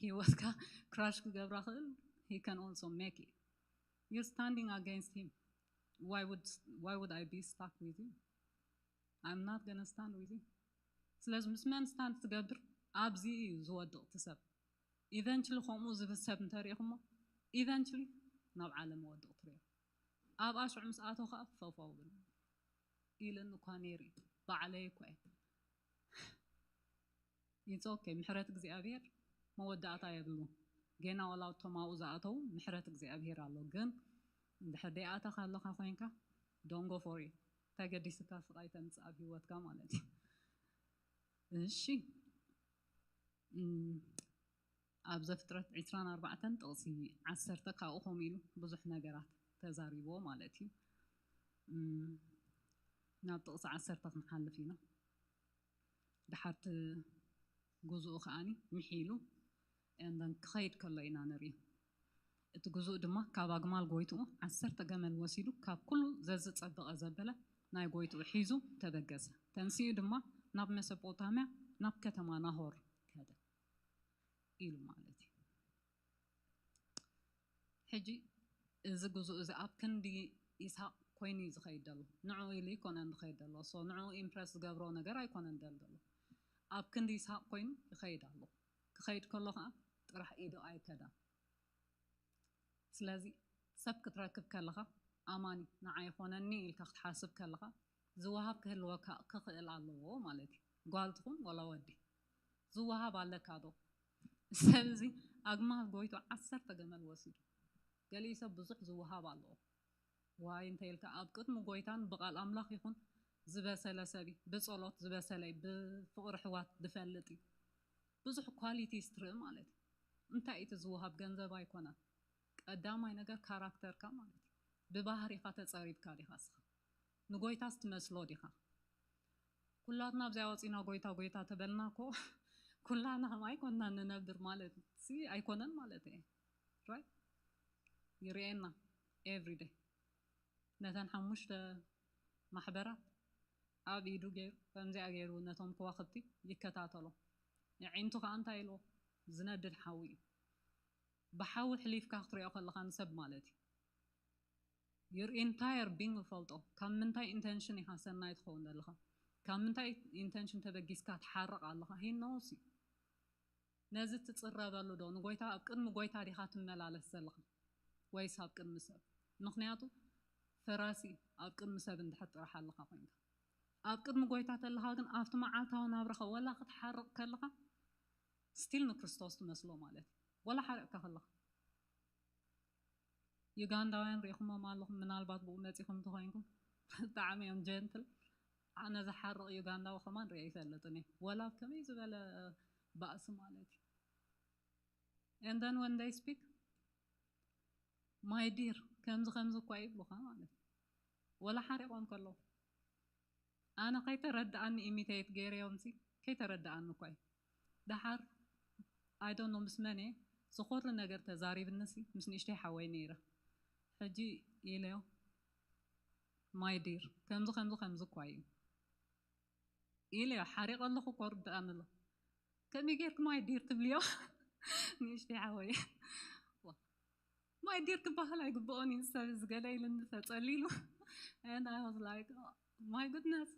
ህይወትካ crush ክገብራ ክእል he can also make it። You're standing against him. Why would why would I be stuck with you? I'm not gonna stand with you። ስለዚ ምስ መን stand ትገብር ኣብዚ እዩ ዝወድቕ እቲ ሰብ። Eventually ከምኡ ዝብል ሰብ እንተሪኢኹሞ eventually ናብ ዓለም ወድቕ ትሪኦ። ኣብኣ ሽዑ ምስ ኣተው ከዓ ፈፋው ብል ኢልን እኳ ነይሩ እዩ። ባዕለይ እኳ እየ። It's okay። ምሕረት እግዚኣብሔር መወዳእታ የብሉ። ጌና ዋላ እቶም ኣብኡ ዝኣተው ምሕረት እግዚኣብሔር ኣሎ። ግን እንድሕር ደይኣተኻ ኣለኻ ኮይንካ don't go for it። ተገዲስካ ስቓይ ተምፅእ ኣብ ህይወትካ ማለት እዩ። እሺ እም፣ ኣብ ዘፍጥረት ዕስራን ኣርባዕተን ጥቕሲ ዓሰርተ ካብኡ ከምኡ ኢሉ ብዙሕ ነገራት ተዛሪብዎ ማለት እዩ። እም፣ ናብ ጥቕሲ ዓሰርተ ክንሓልፍ ኢና። ድሓርቲ ጉዝኡ ከኣኒ ምሒሉ and then ክኸይድ ከሎ ኢና ንርኢ። እቲ ጉዝኡ ድማ ካብ ኣግማል ጎይትኡ ዓሰርተ ገመል ወሲዱ ካብ ኩሉ ዘዝጸበቐ ዘበለ ናይ ጎይትኡ ሒዙ ተበገሰ። ተንሲኡ ድማ ናብ መሰጶጣምያ ናብ ከተማ ናሆር ከደ ኢሉ ማለት እዩ። ሕጂ እዚ ጉዝኡ እዚ ኣብ ክንዲ ይስሐቅ ኮይኑ እዩ ዝኸይድ ዘሎ። ንዕኡ ኢሉ ኣይኮነን ዝኸይድ ዘሎ። So ንዕኡ ኢምፕረስ ዝገብሮ ነገር ኣይኮነን ደል ዘሎ። ኣብ ክንዲ ይስሐቅ ኮይኑ ይኸይድ ኣሎ። ክኸይድ ከሎ ከዓ ጥራሕ ኢዱ ኣይከዳን። ስለዚ ሰብ ክትረክብ ከለኻ ኣማኒ ንዓይ ይኾነኒ ኢልካ ክትሓስብ ከለኻ ዝወሃብ ክህልወካ ክኽእል ኣለዎ ማለት እዩ። ጓል ትኹን ወላ ወዲ ዝወሃብ ኣለካ ዶ? ሰብ እዚ ኣግማል ጎይቱ ዓሰርተ ገመል ወሲዱ። ገሊኡ ሰብ ብዙሕ ዝወሃብ ኣለዎ። ዋይ እንተ ኢልካ ኣብ ቅድሚ ጎይታን ብቓል ኣምላኽ ይኹን ዝበሰለ ሰብ እዩ። ብጸሎት ዝበሰለ እዩ። ብፍቕሪ ኣሕዋት ዝፈልጥ እዩ። ብዙሕ ኳሊቲስ ትርኢ ማለት እዩ። እንታይ እቲ ዝወሃብ ገንዘብ ኣይኮነን። ቀዳማይ ነገር ካራክተርካ ማለት እዩ። ብባህሪኻ ተጸሪብካ ዲኻ እስኻ? ንጎይታስ ትመስሎ ዲኻ? ኩላትና ኣብዚኣ ወፂና ጎይታ ጎይታ ተበልና እኮ ኩላና ከም ኣይኮንና ንነብር ማለት ሲ ኣይኮነን ማለት እየ። ራይት? ይርኤና ኤቭሪደይ ነተን ሓሙሽተ ማሕበራት ኣብ ኢዱ ገይሩ ከምዚኣ ገይሩ ነቶም ከዋኽብቲ ይከታተሎ። የዒንቱ ከዓ እንታይ ኢልዎ? ዝነድድ ሓዊ እዩ። ብሓዊ ሕሊፍካ ክትሪኦ ከለኻ ንሰብ ማለት እዩ። Your entire being ይፈልጦ። ካብ ምንታይ ኢንተንሽን ኢኻ ሰናይ ትኸውን ዘለኻ? ካብ ምንታይ ኢንተንሽን ተበጊስካ ትሓርቕ ኣለኻ? He knows you። ነዚ ትጽረበሉ ዶ? ንጎይታ ኣብ ቅድሚ ጎይታ ዲኻ ትመላለስ ዘለኻ ወይስ ኣብ ቅድሚ ሰብ? ምኽንያቱ ፈራሲ ኣብ ቅድሚ ሰብ እንድሕር ጥራሕ ኣለኻ ኮይንካ፣ ኣብ ቅድሚ ጎይታ ተለኻ ግን ኣብቲ መዓልታዊ ናብራኻ ወላ ክትሓርቕ ከለኻ ስቲል ንክርስቶስ ትመስሎ ማለት እዩ። ወላ ሓሪቕካ ከለኻ ዩጋንዳውያን ሪኢኹሞም ኣለኹም፣ ምናልባት ብኡ መፂኹም እንተኮይንኩም ብጣዕሚ እዮም ጀንትል። ኣነ ዝሓርቕ ዩጋንዳዊ ከማን ሪአ ይፈልጥን እየ፣ ወላ ኣብ ከመይ ዝበለ ባእሲ ማለት እዩ። And then when they speak my dear ከምዚ ከምዚ እኳ ይብሉኻ ማለት እዩ። ወላ ሓሪቖም ከለዉ ኣነ ከይተረድኣኒ ኢሚቴት ገይረዮም ሲ ከይተረድኣኒ እኳ እዩ። ደሓር I don't know ምስ መን እየ ዝኾሪ ነገር ተዛሪብኒ ሲ ምስ ንእሽተይ ሓወይ ነይረ። ሕጂ ኢለዮ my dear ከምዚ ከምዚ ከምዚ እኳ እዩ ኢለዮ። ሓሪቐ ኣለኹ እኮ ርድኣኒ ኣሎ። ከመይ ጌርክ my dear ትብልዮ? ንእሽተይ ሓወይ my dear ክበሃል ኣይግብኦን እዩ ሰብ እዚ ገለ ኢሉኒ ተጸሊሉ። And I was like my goodness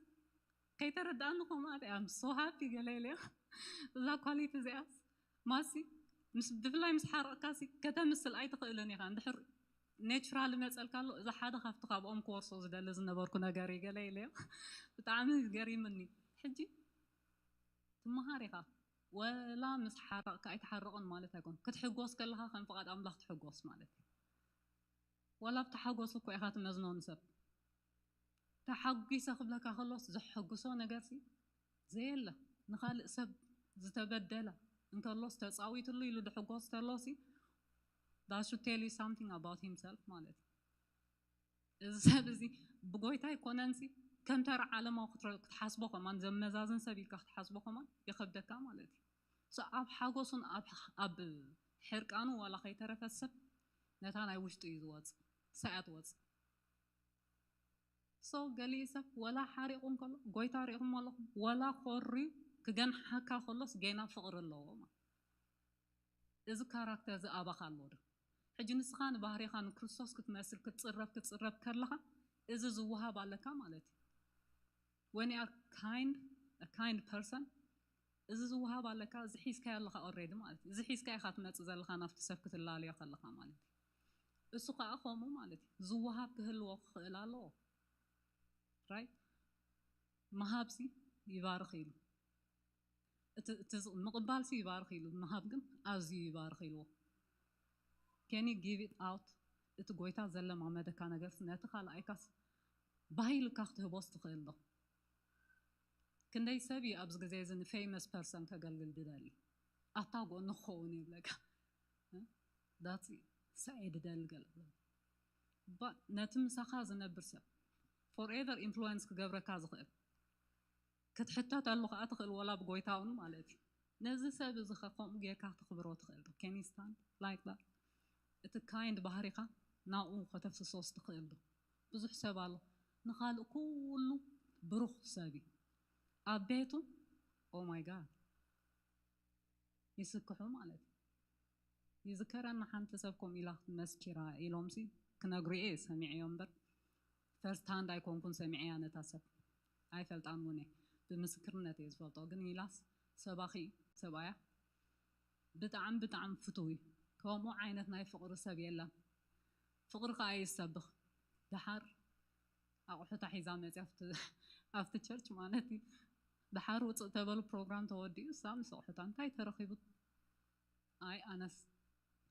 ከይተረድኣኒ እኮ ማለት እየ። I'm so happy ገለ ኢለዮ። እዛ ኳሊቲ እዚኣስ ማሲ ምስ ብፍላይ ምስ ሓረቕካ ሲ ከተምስል ኣይትኽእልን ኢኻ። እንድሕር ኔቹራል ይመፀልካ ኣሎ። እዚ ሓደ ካብቲ ካብኦም ክወርሶ ዝደሊ ዝነበርኩ ነገር እዩ። ገለ ኢለዮ ብጣዕሚ ገሪምኒ። ሕጂ ትመሃር ኢኻ፣ ወላ ምስ ሓረቕካ ኣይትሓርቕን ማለት ኣይኮን። ክትሕጎስ ከለኻ ከም ፍቓድ ኣምላኽ ትሕጎስ ማለት እዩ። ወላ ኣብቲ ሓጎስ እኮ ኢኻ ትመዝኖ ንሰብ። ተሓጒሰ ክብለካ ከሎስ ዘሐጉሶ ነገርሲ ዘየለ፣ ንኻልእ ሰብ ዝተበደለ እንከሎስ ተፃዊትሉ ኢሉ ድሕጎስ ተሎሲ that should tell you something about himself ማለት እዩ። እዚ ሰብ እዚ ብጎይታ ኣይኮነንሲ ከም ተራ ዓለማዊ ክትረ- ክትሓስቦ ከማን ዘመዛዝን ሰብ ኢልካ ክትሓስቦ ከማን ይኸብደካ ማለት እዩ። So ኣብ ሓጎሱን ኣብ ኣብ ሕርቃኑ ዋላ ከይተረፈ ሰብ ነታ ናይ ውሽጡ እዩ ዝወፅእ፣ ሳያ ትወፅእ። So ገሊኡ ሰብ ወላ ሓሪቑ እንከሎ ጎይታ ሪኢኹም ኣለኹም፣ ወላ ኮርዩ ክገንሓካ ከሎስ ጌና ፍቕሪ ኣለዎ ማለት። እዚ ካራክተር እዚ ኣባኻ ኣሎ ዶ? ሕጂ ንስኻ ንባህሪኻ ንክርስቶስ ክትመስል ክትፅረብ ክትፅረብ ከለኻ እዚ ዝወሃብ ኣለካ ማለት እዩ። When you are kind, a kind person፣ እዚ ዝወሃብ ኣለካ፣ እዚ ሒዝካዮ ኣለኻ ኦሬዲ ማለት እዩ። እዚ ሒዝካ ኢኻ ትመፅእ ዘለኻ ናብቲ ሰብ ክትላለዮ ከለኻ ማለት እዩ። እሱ ከዓ ከምኡ ማለት እዩ። ዝወሃብ ክህልዎ ክኽእል ኣለዎ። ራይት? ምሃብሲ ይባርኽ ኢሉ። እቲ እቲ ዝ- ምቕባልሲ ይባርኽ ኢሉ፣ ምሃብ ግን ኣዝዩ ይባርኽ ኢልዎ። Can you give it out? እቲ ጎይታ ዘለማመደካ ነገርሲ ነቲ ካልኣይካስ ባህ ኢልካ ክትህቦስ ትኽእል ዶ? ክንደይ ሰብ እዩ ኣብዚ ግዜ እዚ ንፌመስ ፐርሰን ከገልግል ድደሊ? ኣታ ጎኑ ክኸውን ይብለካ። ዳት ሳኤ ድደሊ ገለ። But ነቲ ምሳኻ ዝነብር ሰብ ፎርኤቨር ኢንፍሉወንስ ክገብረካ ዝኽእል ክትሕተተሉ ከዓ ትኽእል፣ ወላ ብጎይታ እውን ማለት እዩ። ነዚ ሰብ እዚ ኸ ከምኡ ጌርካ ክትኽብሮ ትኽእል ዶ? Can you stand like that? እቲ ካይንድ ባህሪኻ ናብኡ ከተፍስሶስ ትኽእል ዶ? ብዙሕ ሰብ ኣሎ ንኻልእ ኩሉ ብሩኽ ሰብ እዩ። ኣብ ቤቱ ኦ ማይ ጋድ ይስክሑ ማለት እዩ። ይዝከረኒ ሓንቲ ሰብ ከምኡ ኢላ መስኪራ ኢሎምሲ ክነግሩ እየ ሰሚዐዮ እምበር ፈርስት ሃንድ ኣይኮንኩን ሰሚዐያ ነታ ሰብ ኣይፈልጣን እውን እየ ብምስክርነት እየ ዝፈልጦ ግን ኢላስ ሰባኺ ሰብኣያ ብጣዕሚ ብጣዕሚ ፍትው እዩ ከምኡ ዓይነት ናይ ፍቕሪ ሰብ የለን ፍቕሪ ከዓ ይሰብኽ ደሓር ኣቑሑታ ሒዛ መፅያ ኣብቲ ቸርች ማለት እዩ ደሓር ውፅእ ተበሉ ፕሮግራም ተወዲኡ እሳ ምስ ኣቑሑታ እንታይ ተረኺቡ ኣይ ኣነስ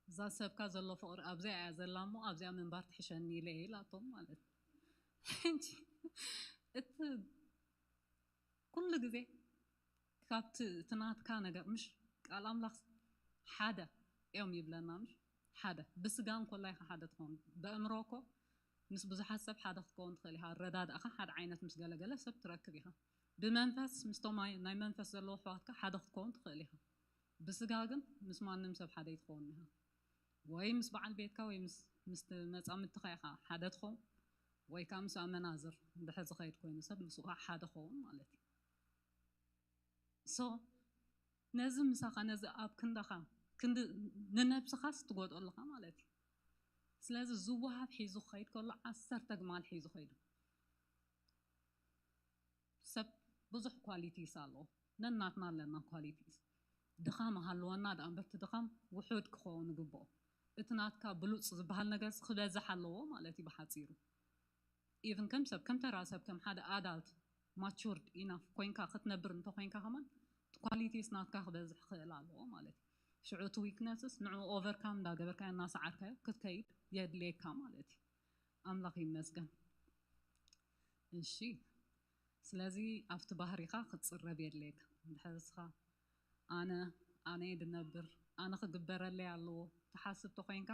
እዛ ሰብካ ዘሎ ፍቕሪ ኣብዚኣ እያ ዘላ እሞ ኣብዚኣ ምንባር ትሕሸኒ ኢለ እየ ኢላቶም ማለት ሕጂ እቲ ኩሉ ግዜ ካብቲ እቲ ናትካ ነገር ምሽ ቃል ኣምላኽ ሓደ እዮም ይብለና ምሽ ሓደ ብስጋ እንኮላ ኢኻ ሓደ ትኸውን በእምሮ እኮ ምስ ብዙሓት ሰብ ሓደ ክትከውን ትኽእል ኢኻ ኣረዳድእኻ ሓደ ዓይነት ምስ ገለገለ ሰብ ትረክብ ኢኻ ብመንፈስ ምስቶም ናይ መንፈስ ዘለዎ ኣሕዋትካ ሓደ ክትከውን ትኽእል ኢኻ ብስጋ ግን ምስ ማንም ሰብ ሓደ ኣይትኸውን ኢኻ ወይ ምስ በዓል ቤትካ ወይ ምስ መፃምድትኻ ኢኻ ሓደ ትኸውን ወይ ከዓ ምስ ኣመናዝር እንድሕር ዝኸይድ ኮይኑ ሰብ ምስኡ ከዓ ሓደ ኸውን ማለት እዩ so ነዚ ምሳኻ ነዚ ኣብ ክንዳኻ ክንዲ ንነብስኻስ ትጎድኦ ኣለኻ ማለት እዩ ስለዚ ዝወሃብ ሒዙ ክኸይድ ከሎ ዓሰርተ ግማል ሒዙ ኸይዱ ሰብ ብዙሕ ኳሊቲስ ኣለዎ ነናትና ኣለና ኳሊቲስ ድኻም ሃለወና ደኣ እምበርቲ ድኻም ውሑድ ክኸውን ይግብኦ እቲ ናትካ ብሉፅ ዝበሃል ነገር ክበዝሕ ኣለዎ ማለት እዩ ብሓፂሩ ኢቭን ከም ሰብ ከም ተራ ሰብ ከም ሓደ ኣዳልት ማቹርድ ኢናፍ ኮይንካ ክትነብር እንተኮይንካ ከማን ኳሊቲስ ናትካ ክበዝሕ ክኽእል ኣለዎ ማለት እዩ ሽዑ እቲ ዊክነስስ ንዑ ኦቨርካም እንዳገበርካዮ እናሰዓርካዮ ክትከይድ የድልየካ ማለት እዩ ኣምላኽ ይመስገን እሺ ስለዚ ኣብቲ ባህሪኻ ክትፅረብ የድልየካ እንድሕር እስኻ ኣነ ኣነ ድነብር ኣነ ክግበረለይ ኣለዎ ትሓስብ ተኮይንካ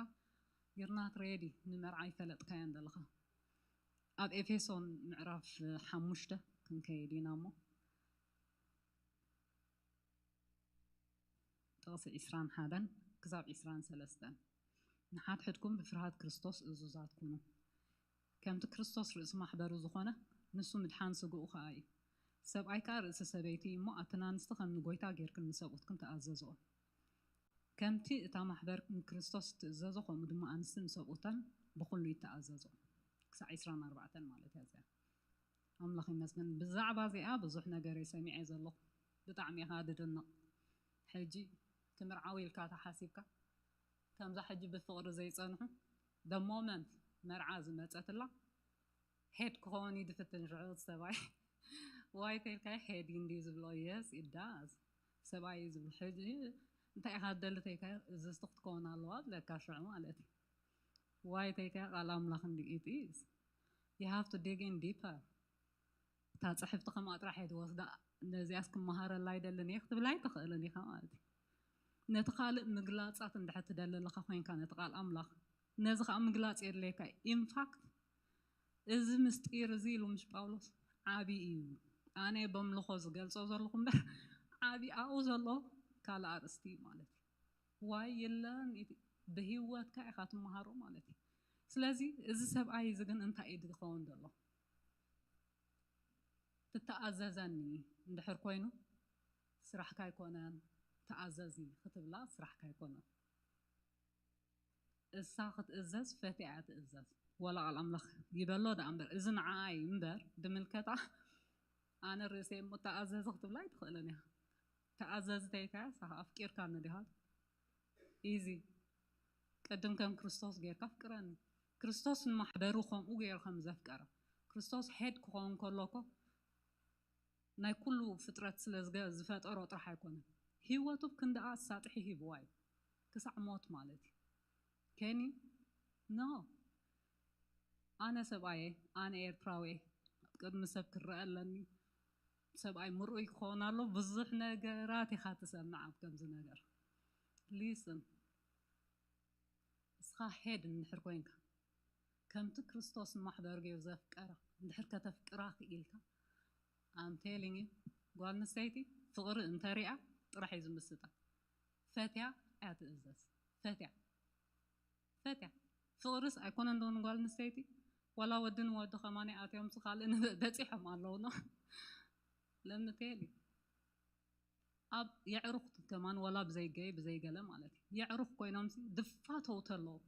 you're not ready ንመርዓ ይፈለጥካዮን ዘለኻ ኣብ ኤፌሶን ምዕራፍ ሓሙሽተ ክንከይድ ኢና እሞ ጥቕሲ ዒስራን ሓደን ክሳብ ዒስራን ሰለስተን ንሓድሕድኩም ብፍርሃት ክርስቶስ እዙዛት ኩኑ ከምቲ ክርስቶስ ርእሲ ማሕበሩ ዝኾነ ንሱ ምድሓን ስግኡ ኸኣ እዩ ሰብኣይ ከኣ ርእሲ ሰበይቲ እሞ ኣተን ኣንስቲ ከም ንጎይታ ጌርክን ንሰብኡትክን ተኣዘዝኦም ከምቲ እታ ማሕበር ንክርስቶስ እትእዘዞ ከምኡ ድማ ኣንስቲ ንሰብኡተን ብኹሉ ይተኣዘዝኦም ክሳዕ ዒስራን ኣርባዕተን ማለት እያ እዚኣ ኣምላኽ ይመስገን ብዛዕባ እዚኣ ብዙሕ ነገር እየ ሰሚዐ ዘለኹ ብጣዕሚ ኢኻ ድድነቕ ሕጂ ክምርዓው ኢልካ ተሓሲብካ ከምዛ ሕጂ ብፍቕሪ ዘይጸንሑ the moment መርዓ ዝመፀትላ ሄድ ክኸውን እዩ ዝፍትን ሽዑ ሰብኣይ ዋይ ተልካ ሄድ እንዲ ዝብሎ yes it does ሰብኣይ እዩ ዝብሎ ሕጂ እንታይ ኢኻ ደሊ ተይካ እዚ ስቲ ክትከውን ኣለዋ ብለካ ሽዑ ማለት እዩ ዋይ ተይካ ቃል ኣምላኽ እንዲ it is you have to dig in deeper እታ ፅሕፍቲ ከምኣ ጥራሕ እየ ትወስዳ ነዚኣስ ክመሃረላ ኣይደልን እየ ክትብላ ኣይትኽእልን ኢኻ ማለት እዩ ነቲ ካልእ ምግላፃት እንድሕር ትደሊ ኣለኻ ኮይንካ ነቲ ቃል ኣምላኽ ነዚ ከዓ ምግላፅ የድለየካ ኢንፋክት እዚ ምስጢር እዚ ኢሉ ምስ ጳውሎስ ዓቢ እዩ ኣነ በምልኾ ዝገልፆ ዘለኹ እምበር ዓቢ ኣብኡ ዘሎ ካልእ ኣርእስቲ እዩ ማለት እዩ ዋይ የለን ብህይወትካ ኢኻ ትመሃሮ ማለት እዩ ስለዚ እዚ ሰብኣይ እዚ ግን እንታይ እዩ ዝኸውን ዘሎ ትተኣዘዘኒ እንድሕር ኮይኑ ስራሕካ ኣይኮነን ተኣዘዚ ክትብላ ስራሕካ ኣይኮነን እሳ ክትእዘዝ ፈትያ እያ ትእዘዝ ወላ ቃል ኣምላኽ ይበሎ ደኣ እምበር እዚ ንዓኣ እዩ እምበር ድምልከታ ኣነ ርእሰ እሞ ተኣዘዚ ክትብላ ኣይትኽእልን እያ ተኣዘዚ ተይልካያ ሳኻ ኣፍቂርካኒ ዲኻ ኢዚ ቅድም ከም ክርስቶስ ጌርካ ኣፍቅረኒ ክርስቶስ ንማሕበሩ ከምኡ ገይሩ ከም ዘፍቀረ ክርስቶስ ሄድ ክኸውን ከሎ እኮ ናይ ኩሉ ፍጥረት ስለ ዝፈጠሮ ጥራሕ ኣይኮነን ህይወቱ ክንዲ ኣሳጥሒ ሂብዋ እዩ ክሳዕ ሞት ማለት እዩ ከኒ no ኣነ ሰብኣየ ኣነ ኤርትራዊ ኣብ ቅድሚ ሰብ ክረአ ኣለኒ ሰብኣይ ምርኡይ ክኸውን ኣሎ ብዙሕ ነገራት ኢኻ ትሰምዕ ኣብ ከምዚ ነገር listen እስኻ ሄድ እንድሕር ኮይንካ ከምቲ ክርስቶስ ንማሕበሩ ገይሩ ዘፍቀራ እንድሕር ከተፍቅራ ክኢልካ I'm telling you ጓል ኣንስተይቲ ፍቕሪ እንተሪኣ ጥራሕ እዩ ዝምስጣ ፈትያ እያ ትእዘዝ ፈትያ ፈትያ ፍቕርስ ኣይኮነን ዶ ንጓል ኣንስተይቲ ዋላ ወዲ ንወዲ ከማን ኣትዮም ካልእ በፂሖም ኣለውና ለምቴሊ ኣብ የዕሩኽ ከማን ወላ ብዘይገይ ብዘይገለ ማለት እዩ የዕሩኽ ኮይኖም ድፋተው ተለዉ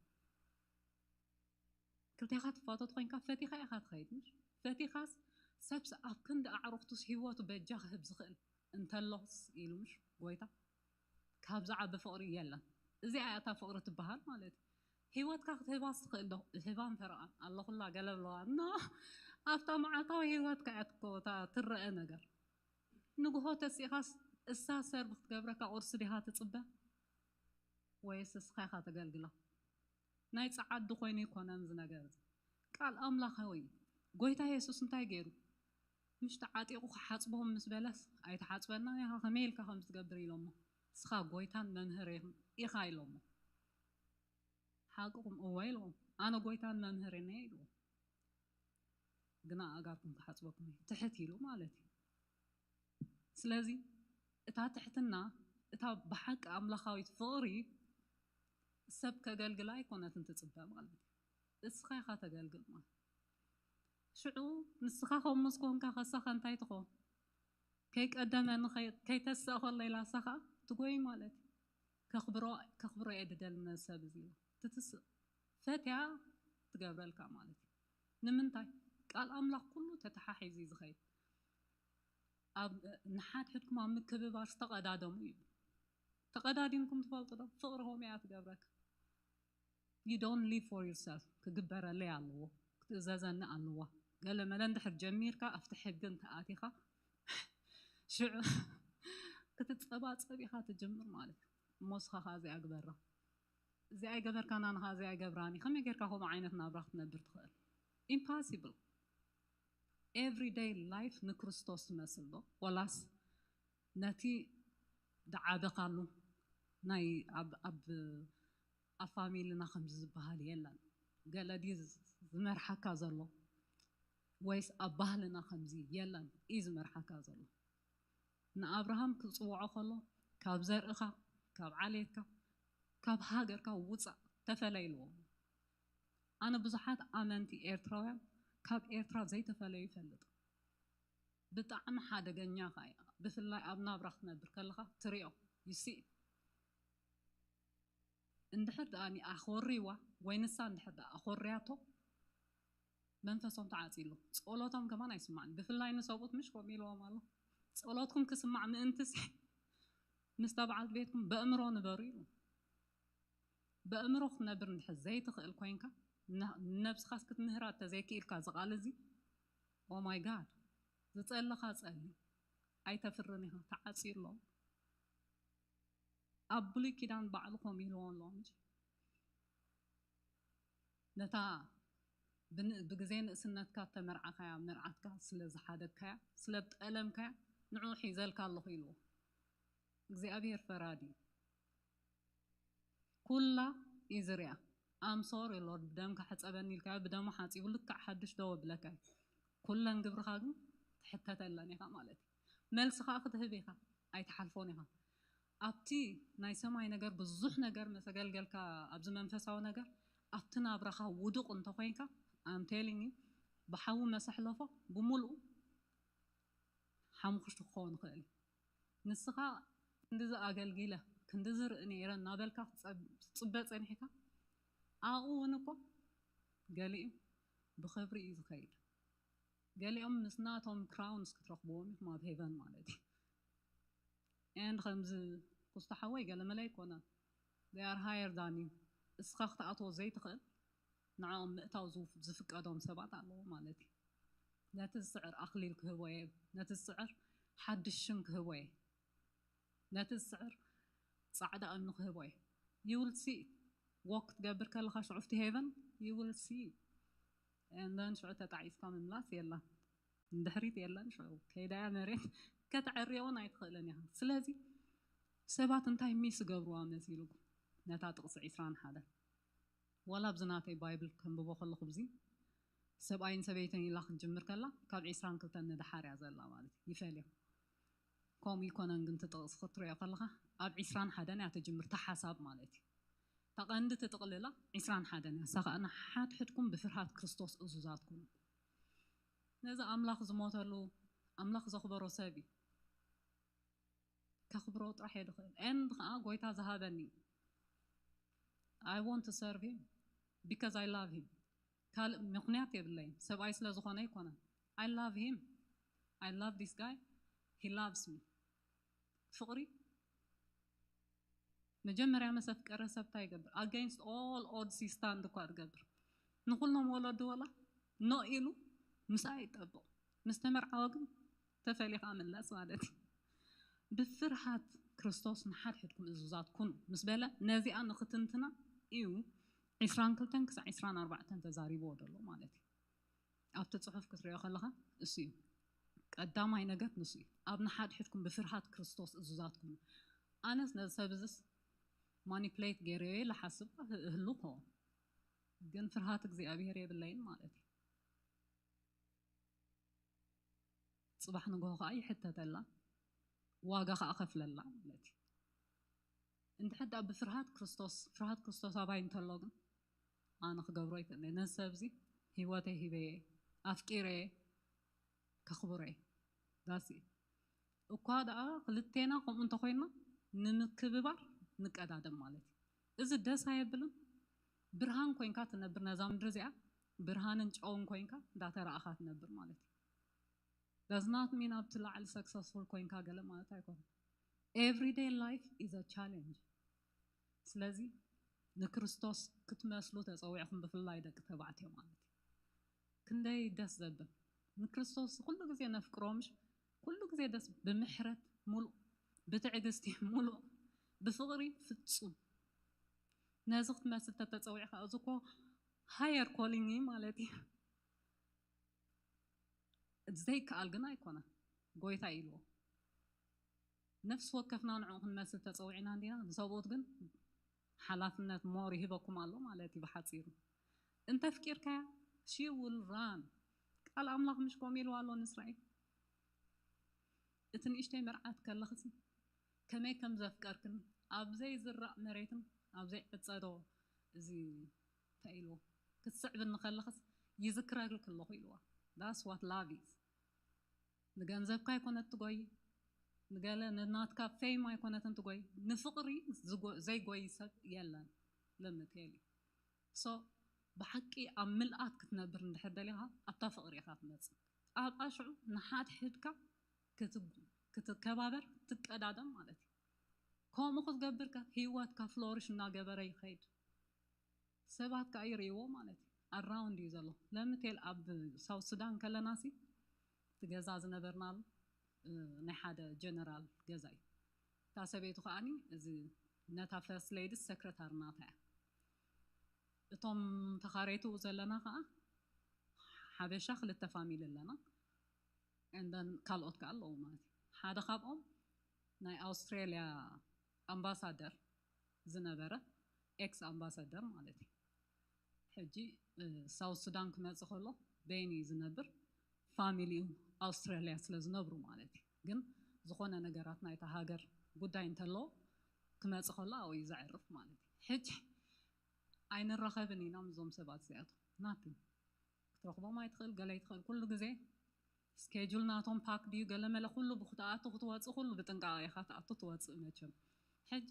ክልቴኻ ትፋተት ኮይንካ ፈቲኻ ኢኻ ትኸይድ ምሽ ፈቲኻስ ሰብስ ኣብ ክንዲ ኣዕሩኽቱስ ህይወቱ በጃ ክህብ ዝኽእል እንተሎስ ኢሉ ምሽ ጎይታ ካብዚ ዓቢ ፍቕሪ የለን እዚኣ እያ እታ ፍቕሪ ትበሃል ማለት እዩ ህይወትካ ክትህባስ ትኽእል ዶ እህባን ፈረቓን ኣለኹላ ገለ ኣለዋ ኖ ኣብታ መዓልታዊ ህይወትካ እያ ትኮታ ትረአ ነገር ንግሆ ተሲኻስ እሳ ሰርቭ ክትገብረካ ቁርሲ ዲኻ ትፅበ ወይስ እስኻ ኢኻ ተገልግላ ናይ ጸዓዱ ኮይኑ ይኮነን እዚ ነገር እዚ ቃል ኣምላኻዊ ጎይታ የሱስ እንታይ ገይሩ ምሽ ተዓጢቑ ክሓፅቦም ምስ በለስ ኣይትሓፅበና ኢኻ ከመይ ኢልካ ከም ዝትገብር ኢሎሞ እስኻ ጎይታን መምህር ኢኻ ኢሎሞ ሓቅኹም እወ ኢልዎም ኣነ ጎይታን መምህርን እየ ኢልዎም ግና ኣእጋርኩም ክሓፅበኩም እዩ ትሕት ኢሉ ማለት እዩ ስለዚ እታ ትሕትና እታ ብሓቂ ኣምላኻዊት ፍቕሪ ሰብ ከገልግላ ኣይኮነትን ትፅበ ማለት እዩ እስኻ ኢኻ ተገልግል ማለት ሽዑ ንስኻ ከም ምስኮንካ ከሳኻ እንታይ ትኾን ከይቀደመ ከይተስእ ከሎ ኢላ እሳ ከዓ ትጎይ ማለት እዩ ከኽብሮ እየ ድደሊ ነዚ ሰብ እዚ ኢላ ትትስእ ፈትያ ትገብረልካ ማለት እዩ ንምንታይ ቃል ኣምላኽ ኩሉ ተተሓሒዙ እዩ ዝኸይድ ኣብ ንሓድሕድኩም ኣብ ምክብባር ዝተቐዳደሙ እዩ ተቐዳዲምኩም ትፈልጡ ዶ ፍቕሪ ከምኡ እያ ትገብረካ you don't live for yourself ክግበረለይ ኣለዎ ክትእዘዘኒ ኣለዋ ገለ መለ እንድሕር ጀሚርካ ኣብቲ ሕጊ እንተኣቲኻ ሽዑ ክትፀባፀብ ኢኻ ትጅምር ማለት እዩ እሞ ስኻ ከዓ እዚኣ ግበራ እዚኣ ይገበርካና ንኻ እዚኣ ይገብራኒ ከመይ ጌርካ ከምኡ ዓይነት ናብራ ክትነብር ትኽእል impossible everyday life ንክርስቶስ ትመስል ዶ ወላስ ነቲ ዝዓበኻሉ ናይ ኣብ ኣብ ኣብ ፋሚልና ከምዚ ዝበሃል የለን ገለ ድዩ ዝመርሓካ ዘሎ ወይስ ኣብ ባህልና ከምዚ የለን እዩ ዝመርሓካ ዘሎ ንኣብርሃም ክፅውዖ ከሎ ካብ ዘርእኻ ካብ ዓሌትካ ካብ ሃገርካ ውፃእ ተፈለይልዎ ኣነ ብዙሓት ኣመንቲ ኤርትራውያን ካብ ኤርትራ ዘይተፈለዩ ይፈልጥ ብጣዕሚ ሓደገኛ ኸ ብፍላይ ኣብ ናብራ ክትነብር ከለኻ ትሪኦ ይሲ እንድሕር ደኣ ኣኾሪዋ ወይ ንሳ እንድሕር ደኣ ኣኾርያቶ መንፈሶም ተዓፂሉ ጸሎቶም ከማን ኣይስማዕን ብፍላይ ንሰብኡት ምሽ ከምኡ ኢልዎም ኣሎ ጸሎትኩም ክስማዕ ምእንትሲ ምስታ በዓልቲ ቤትኩም በእምሮ ንበሩ ኢሉ በእምሮ ክትነብር እንድሕር ዘይትኽእል ኮይንካ ንነብስኻስ ክትምህራ ተዘይክኢልካ ዝቓል እዚ ኦ ማይ ጋድ ዝጸለኻ ጸሊ ኣይተፍርን ኢኻ ተዓጺ ኣሎ። ኣብ ብሉይ ኪዳን ባዕሉ ከምኡ ኢልዎ ኣሎ። ነታ ብግዜ ንእስነትካ ተመርዓኻያ መርዓትካ ስለ ዝሓደግካያ ስለ ዝጠለምካያ ንዑ ሒዘልካ ኣለኹ ኢልዎ። እግዚኣብሔር ፈራዲ ኩላ እዩ ዝሪኣ። ኣም ሶሪ ሎርድ ብደምካ ሕፀበኒ ኢልካዮ ብደሙ ሓፂቡ ልክዕ ሓዱሽ ደው ኣብለካ እዩ። ኩለን ግብርኻ ግን ትሕተተለን ኢኻ ማለት እዩ። መልሲ ከዓ ክትህብ ኢኻ ኣይትሓልፎን ኢኻ። ኣብቲ ናይ ሰማይ ነገር ብዙሕ ነገር መሰገልገልካ ኣብዚ መንፈሳዊ ነገር ኣብቲ ናብራኻ ውዱቕ እንተኮይንካ ኣም ቴሊንግ ብሓዊ መሰሕለፎ ብምሉኡ ሓሙኽሽቲ ክኸውን ይኽእል እዩ። ንስኻ ክንድዚ ኣገልጊለ ክንድዚ ርኢ ነይረ እናበልካ ክትጸብ- ክትጽበ ጸኒሕካ ኣብኡ እውን እኮ ገሊኡ ብኽብሪ እዩ ዝኸይድ። ገሊኦም ምስ ናቶም ክራውንስ ክትረኽብዎም ኢኹም ኣብ ሄቨን ማለት እዩ። And ከምዚ ኩስታ ሓወይ ገለመለ ኣይኮነን። They are higher than you። እስኻ ክትኣትዎ ዘይትኽእል ንዕኦም ምእታው ዝውፍ- ዝፍቀዶም ሰባት ኣለዉ ማለት እዩ። ነቲ ዝስዕር ኣኽሊል ክህቦ እየ፣ ነቲ ዝስዕር ሓድሽ ሽም ክህቦ እየ፣ ነቲ ዝስዕር ጻዕዳ እምኒ ክህቦ እየ። You will see። Walk ክትገብር ከለኻ ሽዑ ኣብቲ ሄቨን you will see። And then ሽዑ ተጣዒስካ ምምላስ የላን፣ ንድሕሪት የላን። ሽዑ ከይዳያ መሬት ከተዐርዮ እውን ኣይትኽእልን ኢኻ። ስለዚ ሰባት እንታይ ሚስ ይገብርዋ መሲልኩም ነታ ጥቕሲ ዒስራን ሓደን ዋላ ኣብዚ ናተይ ባይብል ከንብቦ ከለኹ ብዚ ሰብኣይን ሰበይትን ኢላ ክትጅምር ከላ ካብ ዒስራን ክልተን ንደሓር እያ ዘላ ማለት እዩ። ይፈልዮም ከምኡ ይኮነን ግን ትጥቕስ ክትሪኦ ከለኻ ኣብ ዒስራን ሓደን እያ ትጅምር ተሓሳብ ማለት እዩ። ተቐንዲ ትጥቕልላ ዒስራን ሓደን እያ። እሳ ከዓ ንሓድሕድኩም ብፍርሃት ክርስቶስ እዙዛት ኩኑ። ነዚ ኣምላኽ ዝሞተሉ ኣምላኽ ዘኽበሮ ሰብ እዩ። ከኽብሮ ጥራሕ እየ ዝኽእል። And ከዓ ጎይታ ዝሃበኒ I want to serve him because I love him። ካልእ ምኽንያት የብለይን። ሰብኣይ ስለ ዝኾነ ኣይኮነን። I love him። I love this guy. He loves me። ፍቕሪ መጀመርያ መሰፍቀረ ሰብ እንታይ ይገብር? Against all odds stand እኳ ትገብር። ንኹሎም ወለዱ ወላ ኖ ኢሉ ምስኣ ይጠብቕ። ምስ ተመርዓወ ግን ተፈሊኻ ምለስ ማለት እዩ። ብፍርሃት ክርስቶስ ንሓድሕድኩም እዙዛት ኩኑ ምስ በለ ነዚኣ ንክትንትና እዩ ዒስራን ክልተን ክሳዕ ዒስራን ኣርባዕተን ተዛሪብዎ ዘሎ ማለት እዩ። ኣብቲ ጽሑፍ ክትሪኦ ከለኻ እሱ እዩ ቀዳማይ ነገር ንሱ እዩ። ኣብ ንሓድሕድኩም ብፍርሃት ክርስቶስ እዙዛት ኩኑ። ኣነስ ነዚ ሰብ እዝስ ማኒፕሌት ገይረዮ ኢለ ሓስብ እህሉ ከውን ግን ፍርሃት እግዚኣብሔር የብለይን ማለት እዩ። ጽባሕ ንግሆ ከዓ ይሕተተላ ዋጋ ከዓ ከፍለላ ማለት እዩ። እንድሕር ደኣ ብፍርሃት ክርስቶስ ፍርሃት ክርስቶስ ኣባይ እንተሎ ግን ኣነ ክገብሮ ይክእል ነዚ ሰብ እዚ ህይወተይ ሂበየ ኣፍቂረየ ከኽብረየ ዳሲ እኳ ደኣ ክልቴና ከምኡ እንተኮይና ንምክብባር ንቀዳደም ማለት እዩ። እዚ ደስ ኣየብልን? ብርሃን ኮይንካ ትነብር ነዛ ምድሪ እዚኣ ብርሃንን ጨውን ኮይንካ እንዳተረኣኻ ትነብር ማለት እዩ። Does not mean ኣብቲ ላዕሊ ሰክሰስፉል ኮይንካ ገለ ማለት ኣይኮነ። Everyday life is a challenge። ስለዚ ንክርስቶስ ክትመስሉ ተፀዊዕኹም ብፍላይ ደቂ ተባዕትዮ ማለት እዩ። ክንደይ ደስ ዘብል ንክርስቶስ ኩሉ ግዜ ነፍቅሮ ምሽ ኩሉ ግዜ ደስ ብምሕረት ሙሉእ ብትዕግስቲ ሙሉእ ብፍቕሪ ፍጹም ነዚ ክትመስል ተተፀዊዕካ እዚ እኮ ሃየር ኮሊንግ ማለት እዩ። ዘይከኣል ግን ኣይኮነ ጎይታ ኢልዎ ነፍሲ ወከፍና ንዕኡ ክንመስል ተፀዊዕና እንዲና ንሰብኡት ግን ሓላፍነት ሞር ይህበኩም ኣሎ ማለት እዩ ብሓፂሩ እንተፍቂርካያ she will run ቃል ኣምላኽ ምሽ ከምኡ ኢልዋ ኣሎ ንእስራኤል እቲ ንእሽተይ መርዓት ከለኽሲ ከመይ ከም ዘፍቀርክን ኣብ ዘይዝራእ መሬትን ኣብ ዘይዕፀዶ እዚ እንታይ ኢልዎ ክትስዕብኒ ከለኽስ ይዝክረልክ ኣለኹ ኢልዋ that's what love is ንገንዘብካ ኣይኮነት ትጎይ ንገለ ንናትካ ፌም ኣይኮነትን ትጎይ ንፍቕሪ ዘይጎይ ሰብ የለን ለምትየሊ so ብሓቂ ኣብ ምልኣት ክትነብር እንድሕር ደሊኻ ኣብታ ፍቕሪ ኢኻ ትመፅእ ኣብኣ ሽዑ ንሓድሕድካ ክትከባበር ትቀዳደም ማለት እዩ ከምኡ ክትገብርከ ህይወትካ ፍሎሪሽ እናገበረ ይኸይድ ሰባት ከዓ ይርእይዎ ማለት እዩ ኣራውንድ እዩ ዘሎ። ለምቴል ኣብ ሳውት ሱዳን ከለናሲ እቲ ገዛ ዝነበርናሉ ናይ ሓደ ጀነራል ገዛ እዩ። እታ ሰበይቱ ከዓኒ እዚ ነታ ፈርስት ሌዲስ ሰክረታሪ ናታ እያ። እቶም ተኻረይቱ ዘለና ከዓ ሓበሻ ክልተ ፋሚሊ ኣለና። እንደን ካልኦት ከዓ ኣለዉ ማለት እዩ። ሓደ ካብኦም ናይ ኣውስትራሊያ ኣምባሳደር ዝነበረ ኤክስ ኣምባሳደር ማለት እዩ። ሕጂ ሳውት ሱዳን ክመፅእ ከሎ በይኑ እዩ ዝነብር። ፋሚሊኡ ኣውስትራሊያ ስለ ዝነብሩ ማለት እዩ። ግን ዝኾነ ነገራት ናይታ ሃገር ጉዳይ እንተለዎ ክመፅእ ከሎ ኣብኡ እዩ ዘዕርፍ ማለት እዩ። ሕጂ ኣይንራኸብን ኢና ምስዞም ሰባት እዚኣቶም ናትን ክትረኽቦም ኣይትኽእል፣ ገለ ኣይትኽእል። ኩሉ ግዜ ስኬጁል ናቶም ፓክ ድዩ ገለ መለ ኩሉ ብክትኣቱ ክትወፅእ ኩሉ ብጥንቃቐ ኢኻ ትኣቱ ትወፅእ መቸም። ሕጂ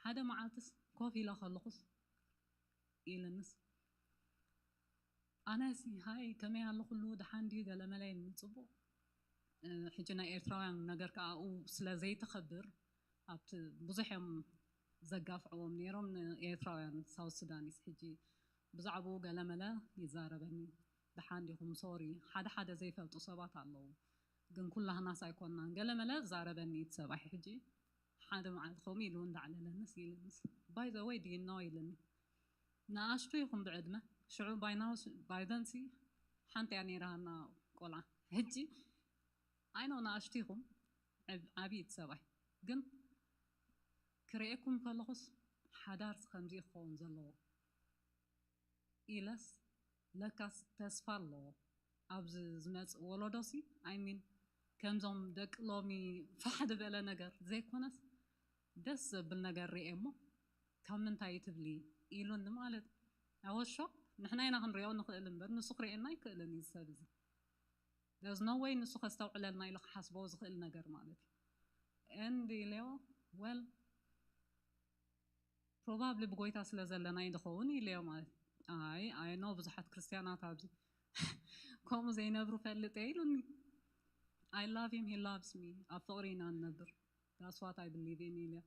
ሓደ መዓልትስ ኮፍ ኢለ ከለኹስ ኢልንስ ኣነሲ ሃይ ከመይ ኣሎ ኩሉ ደሓን ድዩ ገለ መለ ኢልኒ። ፅቡቕ ሕጂ ናይ ኤርትራውያን ነገር ከዓ ኣብኡ ስለ ዘይተኸብር ኣብቲ ብዙሕ እዮም ዘጋፍዕዎም ነይሮም ንኤርትራውያን ሳውት ሱዳኒስ። ሕጂ ብዛዕባኡ ገለ መለ ይዛረበኒ። ደሓን ዲኹም ሶሪ ሓደ ሓደ ዘይፈልጡ ሰባት ኣለዉ ግን ኩላህናስ ኣይኮንናን። ገለ መለ ዛረበኒ እቲ ሰብኣይ ሕጂ ሓደ መዓልቲ ከምኡ ኢሉ እንዳዕለለንስ ኢልንስ ባይ ዘ ወይ ድዩ ኖ ኢልኒ። ንኣሽቱ ኢኹም ብዕድመ ሽዑ ባይናውስ ባይደንሲ ሓንቲ እያ ነይራና ቆልዓ። ሕጂ ኣይኖ ንኣሽቱ ኢኹም ዓብዪ እቲ ሰብኣይ ግን ክርእየኩም ከለኹስ ሓዳርስ ከምዚ ክኸውን ዘለዎ ኢለስ ለካስ ተስፋ ኣለዎ ኣብዚ ዝመፅእ ወለዶሲ ኣይሚን ከምዞም ደቂ ሎሚ ፋሕ ዝበለ ነገር ዘይኮነስ ደስ ዘብል ነገር ርኤ እሞ ካብ ምንታይ ትብሊ ኢሉኒ ማለት ኣወሾ ንሕና ኢና ክንሪኦ ንኽእል እምበር ንሱ ክርእየና ኣይክእልን እዩ ሰብ እዚ there's no way ንሱ ከስተውዕለልና ኢሉ ክሓስቦ ዝኽእል ነገር ማለት እዩ and ኢለዮ well probably ብጎይታ ስለ ዘለና እዩ ዝኸውን ኢለዮ ማለት ኣይ ኣይ ኖ ብዙሓት ክርስትያናት ኣብዚ ከምኡ ዘይነብሩ ፈልጥ እየ ኢሉኒ I love him he loves me ኣብ ፍቕሪ ኢና ንነብር that's what I believe in ኢለዮ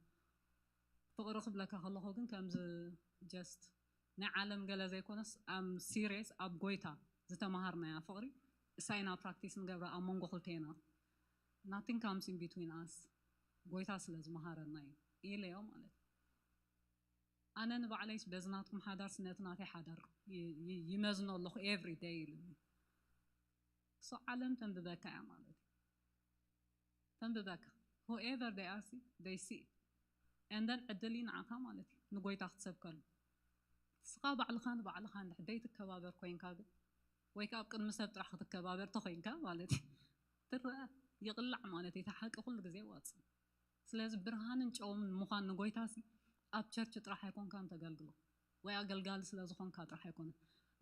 ፍቕሪ ክብለካ ከለኹ ግን ከምዚ just ናይ ዓለም ገለ ዘይኮነስ ኣም ሲሪየስ ኣብ ጎይታ ዝተምሃርናያ ፍቕሪ እሳ ኢና ፕራክቲስ ንገብራ ኣብ መንጎ ክልቴና nothing comes in between us ጎይታ ስለ ዝመሃረና እዩ ኢለዮ ማለት ኣነ ንባዕለይስ በዚ ናትኩም ሓዳርስ ነቲ ናተይ ሓዳር ይመዝኖ ኣለኹ every day ኢሉኒ so ዓለም ተንብበካ እያ ማለት እዩ ተንብበካ whoever they are they see and then ዕድል እዩ ንዓኻ ማለት እዩ ንጎይታ ክትሰብከሉ ንስኻ ባዕልኻ ንባዕልኻ እንድሕር ዘይትከባበር ኮይንካ ግን ወይ ከዓ ኣብ ቅድሚ ሰብ ጥራሕ ክትከባበር ተኮይንካ ማለት እዩ ትረአ ይቕላዕ ማለት እዩ እቲ ሓቂ ኩሉ ግዜ ይወፅእ ስለዚ ብርሃንን ጨውን ምዃን ንጎይታሲ ኣብ ቸርች ጥራሕ ኣይኮንካን ተገልግሎ ወይ ኣገልጋሊ ስለ ዝኾንካ ጥራሕ ኣይኮነን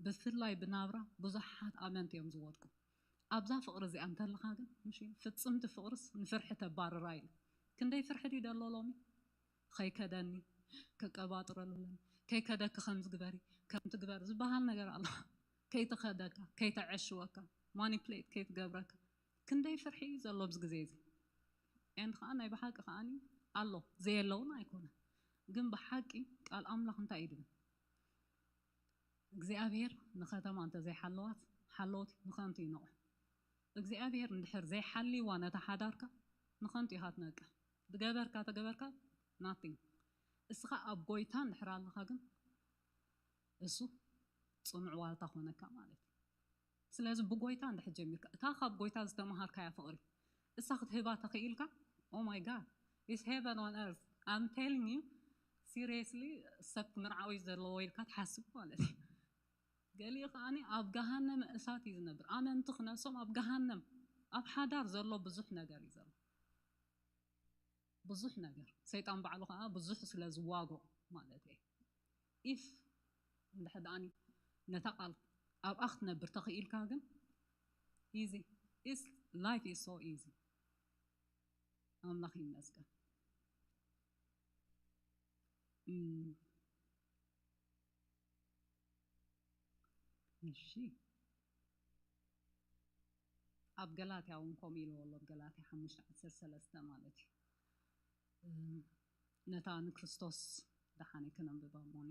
ብፍላይ ብናብራ ብዙሓት ኣመንቲ እዮም ዝወድቁ ኣብዛ ፍቕሪ እዚኣ እንተለኻ ግን ምሽ ፍፅምቲ ፍቕርስ ንፍርሒ ተባርራ ኢሉ ክንደይ ፍርሒ ድዩ ደሎ ሎሚ ከይከደኒ ከቀባጥረሉለን ከይከደኪ ከምዚ ግበሪ ከምቲ ግበር ዝበሃል ነገር ኣሎ ከይትኸደካ ከይተዐሽወካ ማኒፕሌት ከይትገብረካ ክንደይ ፍርሒ እዩ ዘሎ ኣብዚ ግዜ እዚ and ከዓ ናይ ብሓቂ ከዓ ኣሎ ዘየለውን ኣይኮነ ግን ብሓቂ ቃል ኣምላኽ እንታይ እዩ ድብል እግዚኣብሔር ንኸተማ እንተዘይሓለዋት ሓለውት ንኸንቱ ይነቑ እግዚኣብሔር እንድሕር ዘይሓልይዋ ነታ ሓዳርካ ንኸንቱ ኢኻ ትነቅሕ ዝገበርካ ተገበርካ nothing እስኻ ኣብ ጎይታ እንድሕር ኣለኻ ግን እሱ ፅኑዕ ዋልታ ኮነካ ማለት እዩ ስለዚ ብጎይታ እንድሕር ጀሚርካ እታ ካብ ጎይታ ዝተምሃርካያ ፍቕሪ እሳ ክትህባ ተኽኢልካ oh my God is heaven on earth I'm telling you seriously ሰብ ክምርዓዊ ዘለዎ ኢልካ ትሓስብ ማለት እዩ ገሊኡ ከዓኒ ኣብ ገሃነመ እሳት እዩ ዝነብር ኣመንቲ ክነሶም ኣብ ገሃነም ኣብ ሓዳር ዘሎ ብዙሕ ነገር እዩ ዘሎ ብዙሕ ነገር ሰይጣን ባዕሉ ከዓ ብዙሕ ስለ ዝዋጎ ማለት እየ if እንድሕር ደኣኒ ነታ ቃል ኣብኣ ክትነብር ተኽኢልካ ግን easy is life is so easy ኣምላኽ ይመስገን እሺ ኣብ ገላትያ እውን ከምኡ ኢልዎ ኣሎ ኣብ ገላትያ ሓሙሽተ ዓሰርተ ሰለስተ ማለት እዩ ነታ ንክርስቶስ ደሓነይ ክነንብባ እሞኒ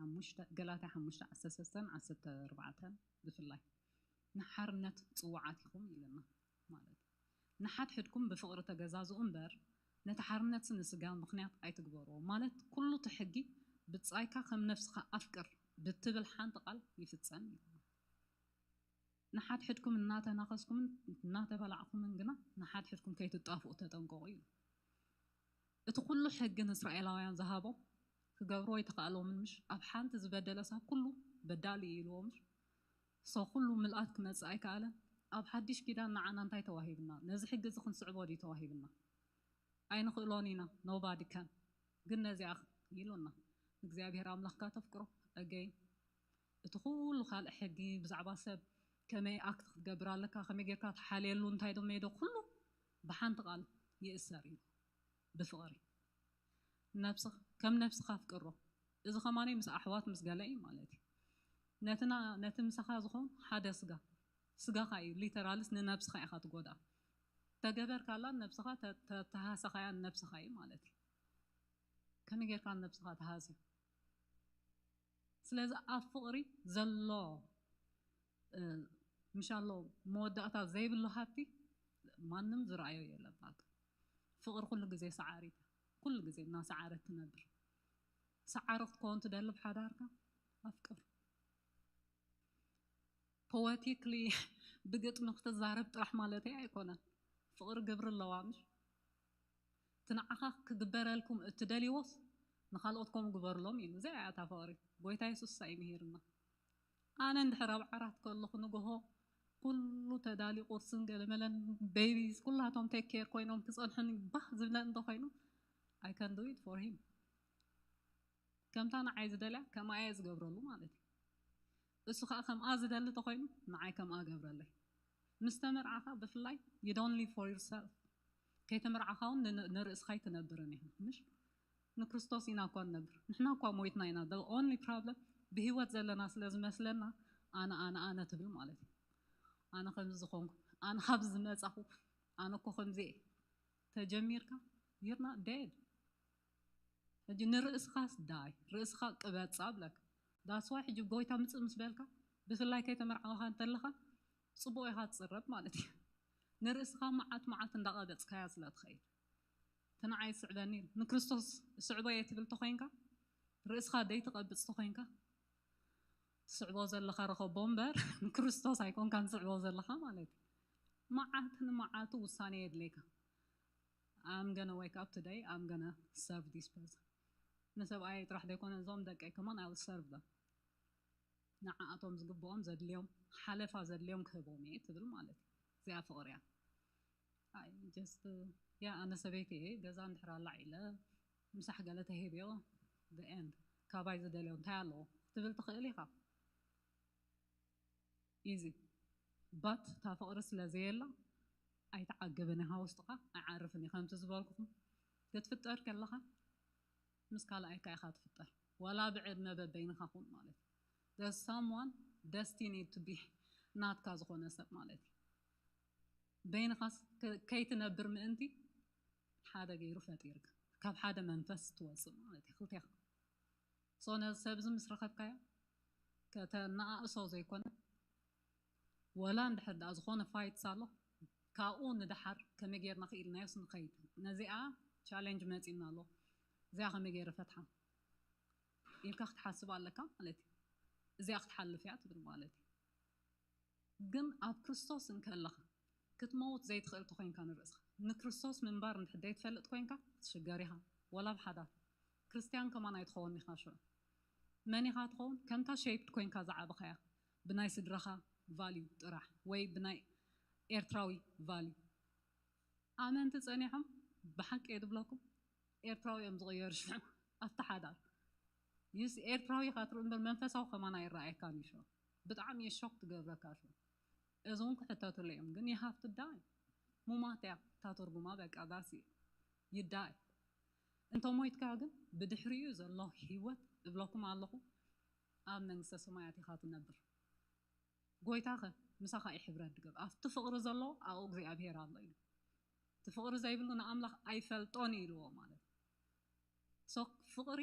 ሓሙሽተ፣ ገላትያ ሓሙሽተ ዓሰርተ ሰለስተ ዓሰርተ ኣርባዕተ ብፍላይ ንሓርነት ጽዋዓት ኢኹም ኢለና። ማለት ንሓድሕድኩም ብፍቕሪ ተገዛዝኡ እምበር ነቲ ሓርነትሲ ንስጋ ምኽንያት ኣይትግበርዎ። ማለት ኩሉ እቲ ሕጊ ብጻይካ ከም ነፍስኻ ኣፍቅር ብትብል ሓንቲ ቃል ይፍጸም እዩ። ንሓድሕድኩም እናተናኸስኩምን እናተበላዕኩምን ግና ንሓድሕድኩም ከይትጣፍኡ ተጠንቀቑ እዩ። እቲ ኩሉ ሕጊ ንእስራኤላውያን ዝሃቦም ክገብርዎ ኣይተኻእሎምን ምሽ? ኣብ ሓንቲ ዝበደለ ሰብ ኩሉ በዳሊ እዩ ኢልዎ ምሽ? ሰው ኩሉ ምልኣት ክመጽእ ኣይከኣለን። ኣብ ሓድሽ ኪዳን ንዓና እንታይ ተዋሂብና? ነዚ ሕጊ እዚ ክንስዕቦ ድዩ ተዋሂብና? ኣይንኽእሎን ኢና። Nobody can። ግን ነዚኣ ኢሉና እግዚኣብሔር ኣምላኽካ ተፍቅሮ። Again፣ እቲ ኩሉ ካልእ ሕጊ ብዛዕባ ሰብ ከመይ ኣክት ክትገብር ኣለካ፣ ከመይ ጌርካ ትሓልየሉ፣ እንታይ ዶ መይዶ ኩሉ ብሓንቲ ቃል ይእሰር እዩ። ብፍቕሪ ነብስኻ ከም ነብስኻ ኣፍቅሮ። እዚ ከማነይ ምስ ኣሕዋት ምስ ገለ እዩ ማለት እዩ። ነትና ነቲ ምሳኻ ዝኾን ሓደ ስጋ ስጋኻ እዩ። ሊተራልስ ንነብስኻ ኢኻ ትጎድኣ። ተገበርካላ ነብስኻ ተ- ተ- ተሃሰኻያ ነብስኻ እዩ ማለት እዩ። ከመይ ጌርካ ነብስኻ ተሃስዩ? ስለዚ ኣብ ፍቕሪ ዘሎ ምሽ ኣሎ መወዳእታ ዘይብሉ ሃብቲ ማንም ዝረኣዮ የለን። በቃ ፍቕሪ ኩሉ ግዜ ሰዓሪት፣ ኩሉ ግዜ እናሰዓረት ትነብር። ሰዓሪ ክትከውን ትደሊ ብሓዳርካ ኣፍቅር። ፖወቲክሊ ብግጥሚ ክትዛረብ ጥራሕ ማለተይ ኣይኮነን። ፍቕሪ ግብሪ ኣለዋ ምሽ? እቲ ንዓኻ ክግበረልኩም እትደልይዎስ ንኻልኦት ከምኡ ግበርሎም ኢሉ። እዚኣ እያ እታ ፍቕሪ። ጎይታ የሱስ እሳ እዩ ምሂርና። ኣነ እንድሕር ኣብ ዓራት ከለኹ ንግሆ ኩሉ ተዳልዩ ቁርስን ገለመለን ቤቢስ ኩላቶም ቴክ ኬር ኮይኖም ክጸንሑኒ ባህ ዝብለ እንተኾይኑ I can do it for him። ከምታ ንዓይ ዝደልያ ከምኣ እየ ዝገብረሉ ማለት እዩ። እሱ ከዓ ከምኣ ዝደሊ ተኾይኑ ንዓይ ከምኣ ገብረለይ። ምስ ተመርዓኻ ብፍላይ you don't live for yourself። ከይተመርዓኻ እውን ን- ንርእስኻ ኣይትነብርን ኢኻ ምሽ? ንክርስቶስ ኢና እኳ ንነብር። ንሕና እኳ ሞይትና ኢና። The only problem ብህይወት ዘለና ስለ ዝመስለና ኣነ ኣነ ኣነ ትብል ማለት እዩ። ኣነ ከምዚ ዝኾንኩ፣ ኣነ ካብዚ ዝመጻኹ፣ ኣነ እኮ ከምዚ እየ ተጀሚርካ you're not dead። ሕጂ ንርእስኻስ ዳይ ርእስኻ ቅበጻ ብለካ። That's why ሕጂ ጎይታ ምጽእ ምስ በልካ ብፍላይ ከይተመርዓኻ እንተለኻ ጽቡቕ ኢኻ ትጽረብ ማለት እዩ። ንርእስኻ መዓት መዓት እንዳቐበጽካያ ስለ ትኸይድ እቲ ንዓይ ስዕበኒ ኢሉ ንክርስቶስ ስዕቦ እየ ትብል ተኾይንካ ርእስኻ ደይትቐብጽ ተኾይንካ ትስዕቦ ዘለኻ ረኸቦ እምበር ንክርስቶስ ኣይኮንካን ትስዕቦ ዘለኻ ማለት እዩ። መዓት ንመዓቱ ውሳኔ የድልየካ። I'm gonna wake up today, I'm gonna serve this person። ንሰብኣይ ጥራሕ ዘይኮነ እዞም ደቀይ ከማን I will serve them። ንዓኣቶም ዝግብኦም ዘድልዮም ሓለፋ ዘድልዮም ክህቦም እየ ትብል ማለት እዩ። እዚኣ ፍቕሪ እያ። ኣይ just yeah ኣነ ሰበይቲ እየ ገዛ እንድሕር ኣላዕ ኢለ ምሳሕ ገለ ተሂብዮ the end ካባይ ዝደልዮ እንታይ ኣለዎ ክትብል ትኽእል ኢኻ። Easy but እታ ፍቕሪ ስለ ዘየላ ኣይትዓግብን ኢኻ ውስጥኻ ኣይዓርፍን እዩ ከምቲ ዝበልኩኹም ክትፍጠር ከለኻ ምስ ካልኣይካ ኢኻ ትፍጠር ዋላ ብዕድመ በበይንኻ ኩን ማለት እዩ there's someone destined to be ናትካ ዝኾነ ሰብ ማለት እዩ በይንኻስ ከ- ከይትነብር ምእንቲ ሓደ ገይሩ ፈጢርካ ካብ ሓደ መንፈስ ትወፅእ ማለት እዩ ክልቴኻ so ነዚ ሰብ እዚ ምስ ረኸብካዮ ከተነኣእሶ ዘይኮነ ወላ እንድሕር ደኣ ዝኾነ fights ኣሎ ካብኡ ንደሓር ከመይ ጌርና ክኢልናዮስ ንኸይድ ነዚኣ challenge መፂና ኣሎ እዚኣ ከመይ ገይረ ፈትሓ ኢልካ ክትሓስብ ኣለካ ማለት እዩ እዚኣ ክትሓልፍ እያ ትብል ማለት እዩ ግን ኣብ ክርስቶስ እንከለኻ ክትመውት ዘይትኽእል ተኾይንካ ንርእስኻ ንክርስቶስ ምንባር እንድሕር ዘይትፈልጥ ኮይንካ ክትሽገር ኢኻ ወላ ብሓዳር ክርስትያን ከማን ኣይትኸውን ኢኻ ሽዑ መን ኢኻ ትኸውን ከምታ shaped ኮይንካ ዝዓበኻያ ብናይ ስድራኻ value ጥራሕ ወይ ብናይ ኤርትራዊ value ኣመንቲ ጸኒሖም ብሓቂ እየ ዝብለኩም ኤርትራዊ እዮም ዝቕየሩ ሽዑ ኣብቲ ሓዳር ዩስ ኤርትራዊ ኢኻ ትርኢ እምበር መንፈሳዊ ከማን ኣይረኣየካን እዩ ሽዑ ብጣዕሚ እዩ shock ትገብረካ ሽዑ እዚ እውን ክሕተትሉ እዮም ግን you have to die ሙማት እያ እታ ትርጉማ በቃ that's it you die እንተ ሞይትካ ግን ብድሕሪኡ ዘሎ ህይወት እብለኩም ኣለኹ ኣብ መንግስተ ሰማያት ኢኻ ትነብር ጎይታኸ ምሳኻ እዩ ሕብረት ድገብ ኣብቲ ፍቕሪ ዘሎ ኣብኡ እግዚኣብሄር ኣሎ እዩ እቲ ፍቕሪ ዘይብሉ ንኣምላኽ ኣይፈልጦን እዩ ኢልዎ ማለት so ፍቕሪ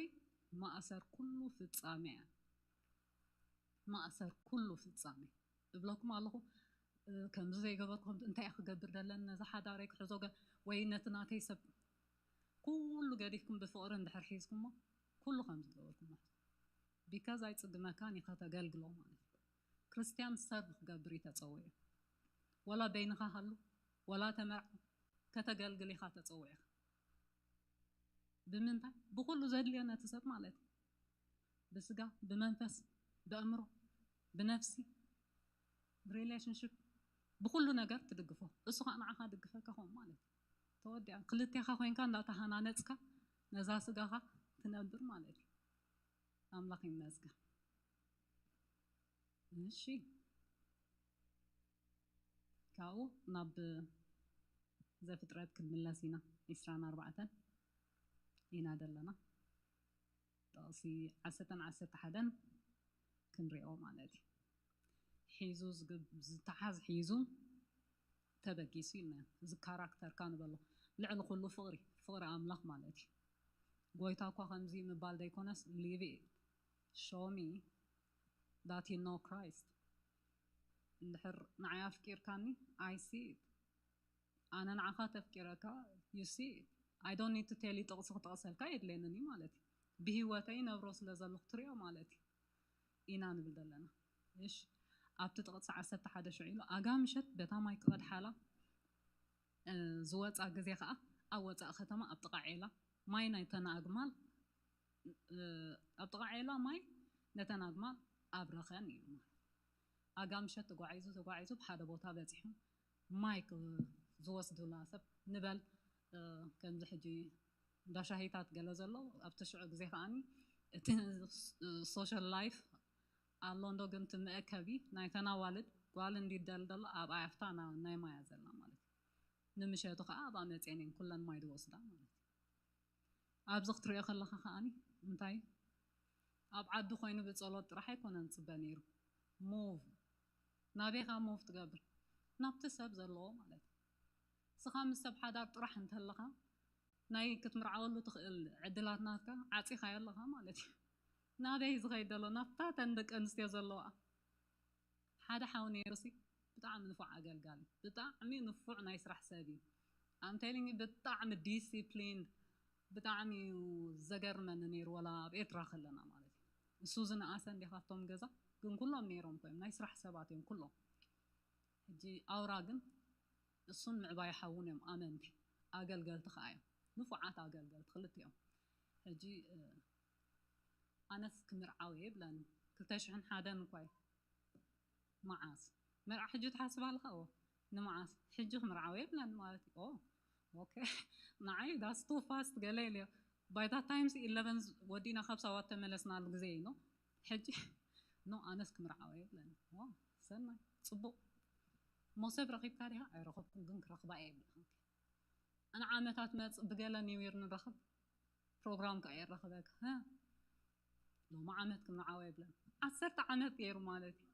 ማእሰር ኩሉ ፍጻሜ እያ። ማእሰር ኩሉ ፍጻሜ እብለኩም ኣለኹ። ከምዚ ዘይገበርኩም እንታይ ክገብር ደለን ነዚ ሓዳረይ ክሕዞ ወይ ነቲ ናተይ ሰብ ኩሉ ገዲፍኩም ብፍቕሪ እንድሕር ሒዝኩሞ ኩሉ ከም ዝገበርኩም ማለት because ኣይጽግመካን ኢኻ ተገልግሎ ማለት እዩ። ክርስቲያን ሰብ ክገብር እዩ ተጸዊዑ። ወላ በይንኻ ሃሉ ወላ ተመርዓ ከተገልግል ኢኻ ተጸዊዕኻ። ብምንታይ? ብኩሉ ዘድልዮ ነቲ ሰብ ማለት እዩ። ብስጋ፣ ብመንፈስ፣ ብኣእምሮ፣ ብነፍሲ፣ ብሪሌሽንሽፕ፣ ብኩሉ ነገር ትድግፎ። እሱ ከዓ ንዓኻ ድግፈካ ኾም ማለት እዩ። ተወዲኣ ክልቴኻ ኮይንካ እንዳተሃናነፅካ ነዛ ስጋኻ ትነብር ማለት እዩ። ኣምላኽ ይመስገን። እሺ፣ ካብኡ ናብ ዘፍጥረት ክንምለስ ኢና። ዒስራን ኣርባዕተን ኢና ዘለና። ጥቕሲ ዓሰርተን ዓሰርተ ሓደን ክንሪኦ ማለት እዩ። ሒዙ ዝተሓዝ ሒዙ ተበጊሱ ኢልና እዚ ካራክተርካ ንበሎ። ልዕሊ ኩሉ ፍቕሪ፣ ፍቕሪ ኣምላኽ ማለት እዩ። ጎይታ እኳ ከምዚ ምባል ዘይኮነስ live it, show me that you know Christ። እንድሕር ንዓይ ኣፍቂርካኒ I see it። ኣነ ንዓኻ ተፍቂረካ you see it። I don't need to tell you ጥቕሲ ክጠቕሰልካ የድልየንን እዩ ማለት እዩ። ብህይወተይ ነብሮ ስለ ዘለኹ ትሪኦ ማለት እዩ ኢና ንብል ዘለና። እሺ፣ ኣብቲ ጥቕሲ ዓሰርተ ሓደ ሽዑ ኢሉ ኣጋ ምሸት በታ ማይ ክቐድሓላ ዝወፃ ግዜ ከዓ ኣብ ወፃኢ ከተማ ኣብ ጥቓ ዔላ ማይ ናይተን ኣግማል ኣብ ጥቓ ዔላ ማይ ነተን ኣግማል ኣብረኸን እዩ። ኣጋ ምሸት ተጓዒዙ ተጓዒዙ ብሓደ ቦታ በፂሑ ማይ ዝወስዱላ ሰብ ንበል ከምዚ ሕጂ እንዳ ሻሂታት ገለ ዘሎ ኣብቲ ሽዑ ግዜ ከዓኒ እቲ social life ኣሎ እንዶ ግን እቲ መእከቢ ናይተን ኣዋልድ ጓል እንዲደል ዘሎ ኣብኣ ኣብታ ናይ ማያ ዘላ ማለት እዩ። ንምሸቱ ከዓ ኣብኣ መፅአን እየን ኩለን ማይ ዝወስዳ ማለት እዩ። ኣብዚ ክትሪኦ ከለኻ ከዓኒ እንታይ ኣብ ዓዲ ኮይኑ ብፀሎት ጥራሕ ኣይኮነን ዝፅበ ነይሩ። move ናበይኻ move ትገብር ናብቲ ሰብ ዘለዎ ማለት እዩ። ንስኻ ምስ ሰብ ሓዳር ጥራሕ እንተለኻ ናይ ክትምርዓወሉ ትኽእል ዕድላት ናትካ ዓፂኻዮ ኣለኻ ማለት እዩ። ናበይ ዝኸይድ ዘሎ ናብታ ተን ደቂ ኣንስትዮ ዘለዋ ሓደ ሓው ነይሩ ሲ ብጣዕሚ ንፉዕ ኣገልጋሊ ብጣዕሚ ንፉዕ ናይ ስራሕ ሰብ እዩ። I'm telling you ብጣዕሚ disciplined ብጣዕሚ እዩ ዘገርመኒ ነይሩ ወላ ኣብ ኤርትራ ከለና ማለት እዩ። እሱ ዝነኣሰ እንዲ ካብቶም ገዛ ግን ኩሎም ነይሮም ኮይም ናይ ስራሕ ሰባት እዮም ኩሎም። ሕጂ ኣውራ ግን እሱን ምዕባይ ሓውን እዮም ኣመንቲ ኣገልገልቲ ከዓ እዮም ንፉዓት ኣገልገልቲ ክልቲኦም። ሕጂ ኣነስ ክምርዓው እየ ይብለኒ ክልተ ሽሕን ሓደን እኳ እዩ። መዓስ መርዓ ሕጂ ትሓስብ ኣለኻ? እዎ። ንመዓስ ሕጂ ክምርዓው እየ ይብለኒ ማለት እዩ። ኦኬ ንዓይ that's too fast ገለ ኢለዮ። By that time eleven ወዲእና ካብ ሰባት ተመለስናሉ ግዜ እዩ። ሕጂ no ኣነስ ክምርዓው እየ ይብለኒ። ሰናይ ፅቡቅ። ሞሰብ ረኺብካ ዲኻ? ኣይረኸብኩን ግን ክረኽባ እየ ይብለካ። ንዓመታት መፅእ ብገለ new year ንረኽብ ፕሮግራም ከዓ የራኽበካ። ሎሚ ዓመት ክምርዓው የብለን። ዓሰርተ ዓመት ገይሩ ማለት እዩ።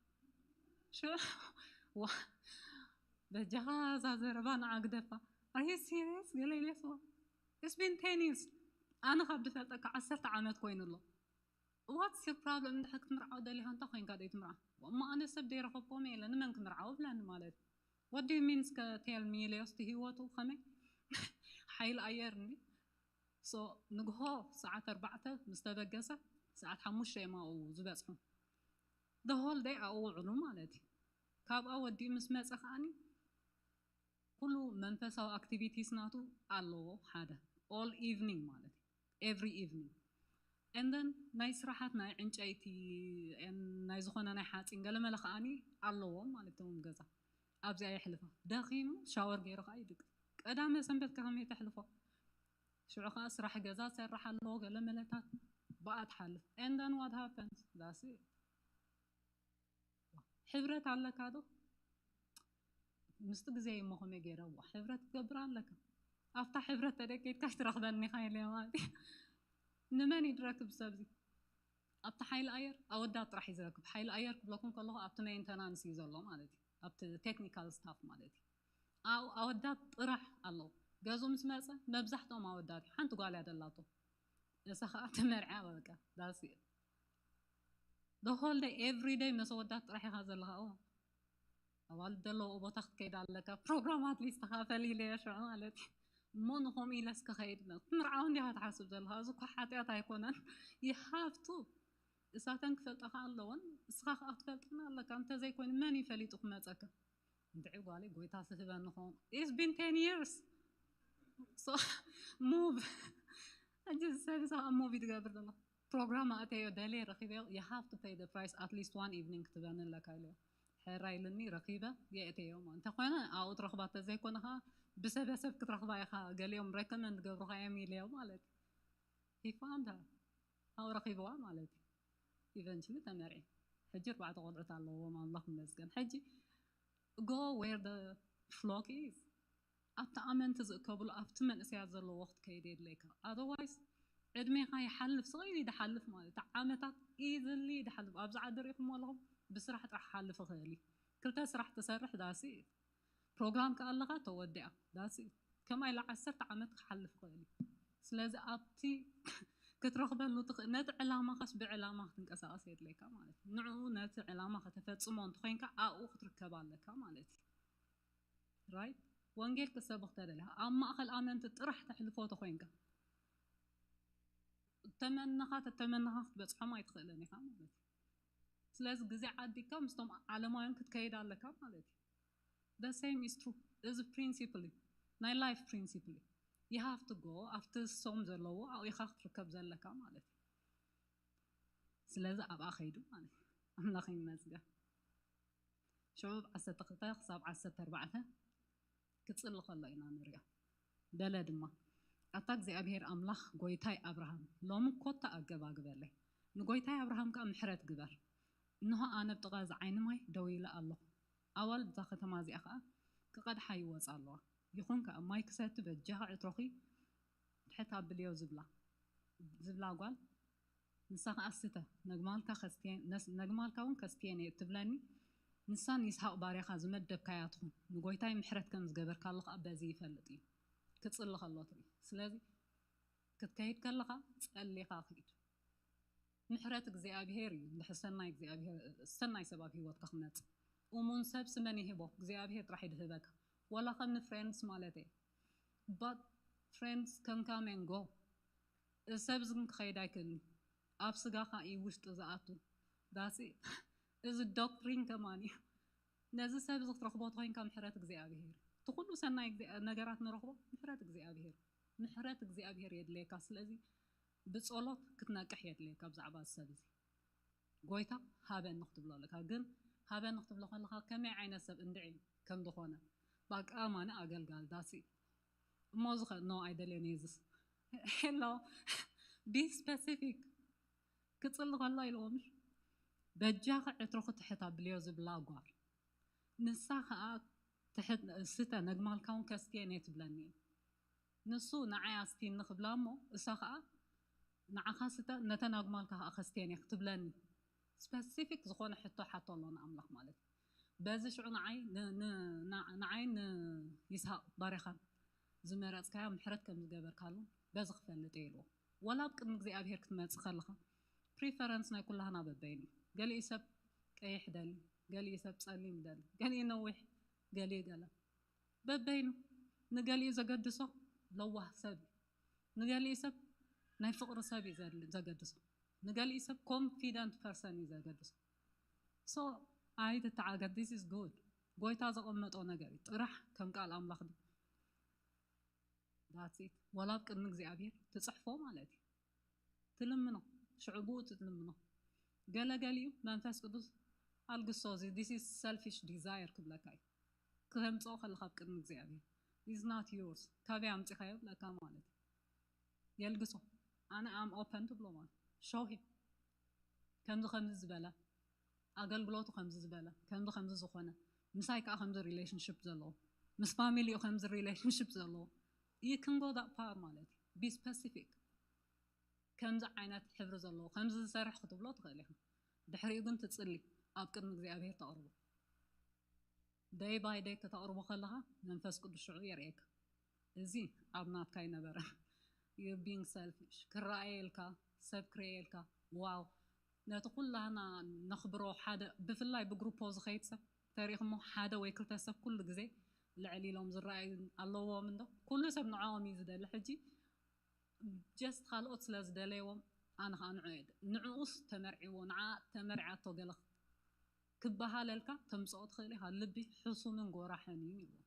በጃኻ እዛ ዘረባ ንዓ ግደፋ። Are you serious? ገለ ኢለስ It's been ten years ኣነ ካብ ድፈልጠካ ዓሰርተ ዓመት ኮይኑ ኣሎ። What's your problem? እንድሕር ክትምርዓው ደሊኻ እንታይ ኮይንካ ደይ ትምርዓ? እሞ ኣነ ሰብ ደይረኸብኮም የለ ንመን ክምርዓው ብለኒ ማለት እዩ። What do you mean እስከ tell me ኢለዮ እስቲ ህይወቱ ከመይ ሓይሊ ኣየር እንዲ so ንግሆ ሰዓት ኣርባዕተ ምስ ተበገሰ ሰዓት ሓሙሽተ እዮም ኣብኡ ዝበፅሑ። The whole day ኣብኡ ውዕሉ ማለት እዩ። ካብኣ ወዲኡ ምስ መፀ ከዓኒ ኩሉ መንፈሳዊ activities ናቱ ኣለዎ ሓደ all evening ማለት እዩ every evening and then ናይ ስራሓት ናይ ዕንጨይቲ ናይ ዝኾነ ናይ ሓፂን ገለመለ ከዓኒ ኣለዎም ማለት እዮም ገዛ ኣብዚኣ የሕልፋ ደኺሙ shower ገይሩ ከዓ ይድቅስ ቀዳመ ሰንበት ከመይ ተሕልፎ ሽዑ ከዓ ስራሕ ገዛ ሰርሕ ኣለዎ ገለመለታት ብኣ ትሓልፍ and then what happens that's it ሕብረት ኣለካ ዶ ምስቲ ግዜ እሞ ከመይ ገይረ ዋ ሕብረት ትገብር ኣለካ ኣብታ ሕብረት ተደቂትካ ትረኽበኒ ኢኻ ኢለ ማለት እዩ ንመን እዩ ዝረክብ ሰብዚ ኣብቲ ሓይሊ ኣየር ኣወዳት ጥራሕ እዩ ዝረክብ ሓይሊ ኣየር ክብለኩም ከለኹ ኣብቲ maintenance እዩ ዘሎ ማለት እዩ ኣብቲ technical staff ማለት እዩ ኣወዳት ጥራሕ ኣለዉ ገዙ ምስ መፀ መብዛሕትኦም ኣወዳት እዩ ሓንቲ ጓል እያ ደላቶ እሳ ከዓ ተመርዓ በቃ that's it the whole day every day መሰወዳት ጥራሕ ኢኻ ዘለኻ ኦ ኣዋልድ ዘለዎኦ ቦታ ክትከይድ ኣለካ ፕሮግራም at least ተኻፈል ኢለዮ ሽዑ ማለት እዩ እሞ ንኸምኡ ኢለስ ክኸይድ ክትምርዓው እንዲኻ ትሓስብ ዘለኻ እዚ እኳ ሓጢኣት ኣይኮነን you have to እሳተን ክፈልጣኻ ኣለወን እስኻ ከዓ ክትፈልጠን ኣለካ እንተዘይኮይኑ መን እዩ ፈሊጡ ክመፀካ እንድዒ ጓለይ ጎይታ ስህበኒ ኸውን it's been ten years so move ሕጂ ሰብ እዛ ከዓ move ትገብር ዘሎ ፕሮግራም ኣእተዮ ደልየ ረኪበዮ you have to pay the price at least one evening ክትበኒ ኣለካ ኢለዮ ሕራይ ኢልኒ ረኪበ የእተዮ እንተኮይነ ኣብኡ ትረክባ ተዘይኮነ ከዓ ብሰበሰብ ክትረክባ ኢካ ገሊኦም recommend ገብሩካ እዮም ኢለዮ ማለት he found her ኣብኡ ረኪብዋ ማለት እዩ eventually ተመርዒ ሕጂ ኣርባዕተ ቆልዑት ኣለዎም ኣምላኽ ይመስገን ሕጂ go where the flock is ኣብቲ ኣመንቲ ዝእከብሉ ኣብቲ መንእሰያት ዘለዎ ክትከይድ የድለይካ otherwise ዕድሜኻ ይሓልፍ ስቕ ኢሉ ይድሓልፍ ማለት እዩ ዓመታት easily ይድሓልፍ ኣብዚ ዓዲ ሪኢኹም ኣለኹም ብስራሕ ጥራሕ ክሓልፍ ይኽእል እዩ ክልተ ስራሕ ትሰርሕ that's it ፕሮግራም ከኣ ኣለኻ ተወዲኣ that's it ከማይ ኢላ ዓሰርተ ዓመት ክሓልፍ ይኽእል እዩ ስለዚ ኣብቲ ክትረኽበሉ ትኽእል ነቲ ዕላማኻስ ብዕላማ ክትንቀሳቐስ የድለይካ ማለት እዩ ንዕኡ ነቲ ዕላማ ከተፈጽሞ እንተኾይንካ ኣብኡ ክትርከብ ኣለካ ማለት እዩ right ወንጌል ክትሰብኽ ተደሊኻ ኣብ ማእኸል ኣመንቲ ጥራሕ ተሕልፎ ተኾይንካ ተመነኻ ተተመነኻ ክትበፅሖም ኣይትኽእልን ኢኻ ማለት እዩ ስለዚ ግዜ ዓዲካ ምስቶም ዓለማውያን ክትከይድ ኣለካ ማለት እዩ the same is true እዚ principle እዩ ናይ life principle እዩ you have to go ኣብቲ እሶም ዘለዎ ኣብኡ ኢኻ ክትርከብ ዘለካ ማለት እዩ ስለዚ ኣብኣ ከይዱ ማለት እዩ ኣምላኽ ይመስገን ሽዑ ዓሰርተ ክልተ ክሳብ ዓሰርተ ኣርባዕተ ክጽሊ ከሎ ኢና ንሪኦ። በለ ድማ፣ ኣታ እግዚኣብሄር ኣምላኽ ጐይታይ ኣብርሃም፣ ሎሚ ኮታ ኣገባግበለይ፣ ንጐይታይ ኣብርሃም ከኣ ምሕረት ግበር። እንሆ፣ ኣነ ኣብ ጥቓ እዚ ዓይኒ ማይ ደው ኢለ ኣለኹ፣ ኣዋልድ እዛ ኸተማ እዚኣ ኸኣ ክቐድሓ ይወጻ ኣለዋ። ይኹን ከኣ፣ ማይ ክሰቲ በጃኻ ዕትሮኺ ድሕት ኣብልዮ ዝብላ፣ ዝብላ ጓል፣ ንሳ ኸኣ ስተ፣ ነግማልካ ከስትየን፣ ነስ-፣ ነግማልካ እውን ከስትየን እየ እትብለኒ፣ ንሳን ይስሐቕ ባርያኻ ዝመደብካያ ትኹን። ንጐይታይ ምሕረት ከም ዝገበርካሉ ኸኣ በዚ ይፈልጥ እዩ። ክጽሊ ኸሎ ትርኢ። ስለዚ ክትከይድ ከለኻ ጸሊኻ ኺድ። ምሕረት እግዚኣብሄር እዩ። እንድሕር ሰናይ እግዚኣብሄር፣ ሰናይ ሰብ ኣብ ህይወትካ ክመጽእ። እሙን ሰብሲ መን ይህቦ? እግዚኣብሄር ጥራሕ እዩ ድህበካ። ወላ ከም ንፍሬንድስ ማለት እየ። But friends can come and go። እዚ ሰብ እዚ ግን ክኸይድ ኣይክእልን እዩ። ኣብ ስጋኻ እዩ ውሽጢ ዝኣቱ። That's it። እዚ ዶክትሪን ከማን እዩ። ነዚ ሰብ እዚ ክትረኽቦ ተኾይንካ ምሕረት እግዚኣብሄር። እቲ ኩሉ ሰናይ እግዚኣብ-፣ ነገራት ንረኽቦ ምሕረት እግዚኣብሄር። ምሕረት እግዚኣብሄር የድልየካ። ስለዚ ብጸሎት ክትነቅሕ የድልየካ ብዛዕባ እዚ ሰብ እዚ። ጐይታ ሃበኒ ክትብሎ ኣለካ። ግን ሃበኒ ክትብሎ ከለኻ ከመይ ዓይነት ሰብ እንድዒ ከም ዝኾነ። በቃ ኣማኒ ኣገልጋሊ፣ that's it። እሞ እዚ ኸ፣ no ኣይደልዮን እየ እዝስ። Hello፣ be specific። ክጽሊ ከሎ ኢልዎ ምሽ? በጃኺ ዕትሮኺ ትሕት ኣብልዮ ዝብላ ጓል። ንሳ ኸኣ ትሕት፣ ስተ፣ ነግማልካ እውን ከስትየን እየ ትብለኒ። ንሱ ንዓይ ኣስቲኒ ክብላ እሞ እሳ ኸኣ ንዓኻ ስተ፣ ነተን ኣግማልካ ኸኣ ከስትየን እየ ክትብለኒ። ስፐሲፊክ ዝኾነ ሕቶ ሓቶ ኣሎ ንኣምላኽ ማለት እዩ። በዚ ሽዑ ንዓይ ን-፣ ን-፣ ንዓ-፣ ንዓይ ንይስሃቅ ባርያኻን ዝመረጽካዮ ምሕረት ከም ዝገበርካሉ በዚ ክፈልጥ እየ ኢልዎ። ወላ ኣብ ቅድሚ እግዚኣብሄር ክትመጽእ ከለኻ ፕሪፈረንስ ናይ ኩላህና በበይኑ እዩ። ገሊኡ ሰብ ቀይሕ ደሊ፣ ገሊኡ ሰብ ጸሊም ደሊ፣ ገሊኡ ነዊሕ፣ ገሊኡ ገለ በበይኑ። ንገሊኡ ዘገድሶ ለዋህ ሰብ እዩ። ንገሊኡ ሰብ ናይ ፍቕሪ ሰብ እዩ ዘድሊ-፣ ዘገድሶ። ንገሊኡ ሰብ ኮንፊደንት ፐርሰን እዩ ዘገድሶ። So ኣይትተዓገድ፣ this is good። ጐይታ ዘቐመጦ ነገር እዩ። ጥራሕ ከም ቃል ኣምላኽ ድዩ? That's it። ወላ ኣብ ቅድሚ እግዚኣብሔር ትጽሕፎ ማለት እዩ። ትልምኖ፣ ሽዑ ብኡ ትልምኖ። ገለ ገሊኡ መንፈስ ቅዱስ ኣልግሶ፣ እዚ this is selfish desire ክብለካ እዩ። ክተምጽኦ ከለኻ ኣብ ቅድሚ እግዚኣብሔር is not yours። ካበይ ኣምጺኻዮ ይብለካ ማለት እዩ። የልግሶ። ኣነ I'm open ትብሎ ማለት። Show him። ከምዚ ከምዚ ዝበለ፣ ኣገልግሎቱ ከምዚ ዝበለ፣ ከምዚ ከምዚ ዝኾነ፣ ምሳይ ከኣ ከምዚ ሪሌሽንሽፕ ዘለዎ፣ ምስ ፋሚሊኡ ከምዚ ሪሌሽንሽፕ ዘለዎ፣ you can go that far ማለት እዩ። Be specific። ከምዚ ዓይነት ሕብሪ ዘለዎ፣ ከምዚ ዝሰርሕ ክትብሎ ትኽእል ኢኻ። ድሕሪኡ ግን ትጽሊ፣ ኣብ ቅድሚ እግዚኣብሔር ተቕርቦ። ደይ ባይ ደይ ከተቕርቦ ከለኻ መንፈስ ቅዱስ ሽዑ የርእየካ። እዚ ኣብ ናትካ ኣይነበረን። You're being selfish። ክረኣየልካ፣ ሰብ ክረኣየልካ፣ ዋው፣ ነቲ ኩላህና ነኽብሮ ሓደ፣ ብፍላይ ብግሩፖ ዝኸይድ ሰብ ተሪኽሞ፣ ሓደ ወይ ክልተ ሰብ ኩሉ ግዜ ልዕል ኢሎም ዝረኣዩ ኣለዎም እንዶ። ኩሉ ሰብ ንዕኦም እዩ ዝደሊ። ሕጂ just ካልኦት ስለ ዝደለይዎም ኣነ ከዓ ንዑ እየ ደ-፣ ንዕኡስ ተመርዒዎ፣ ንዓ ተመርዓቶ ገለ ክበሃለልካ ተምፅኦ ትኽእል ኢኻ። ልቢ ሕሱምን ጎራሕን እዩ ይብሉ።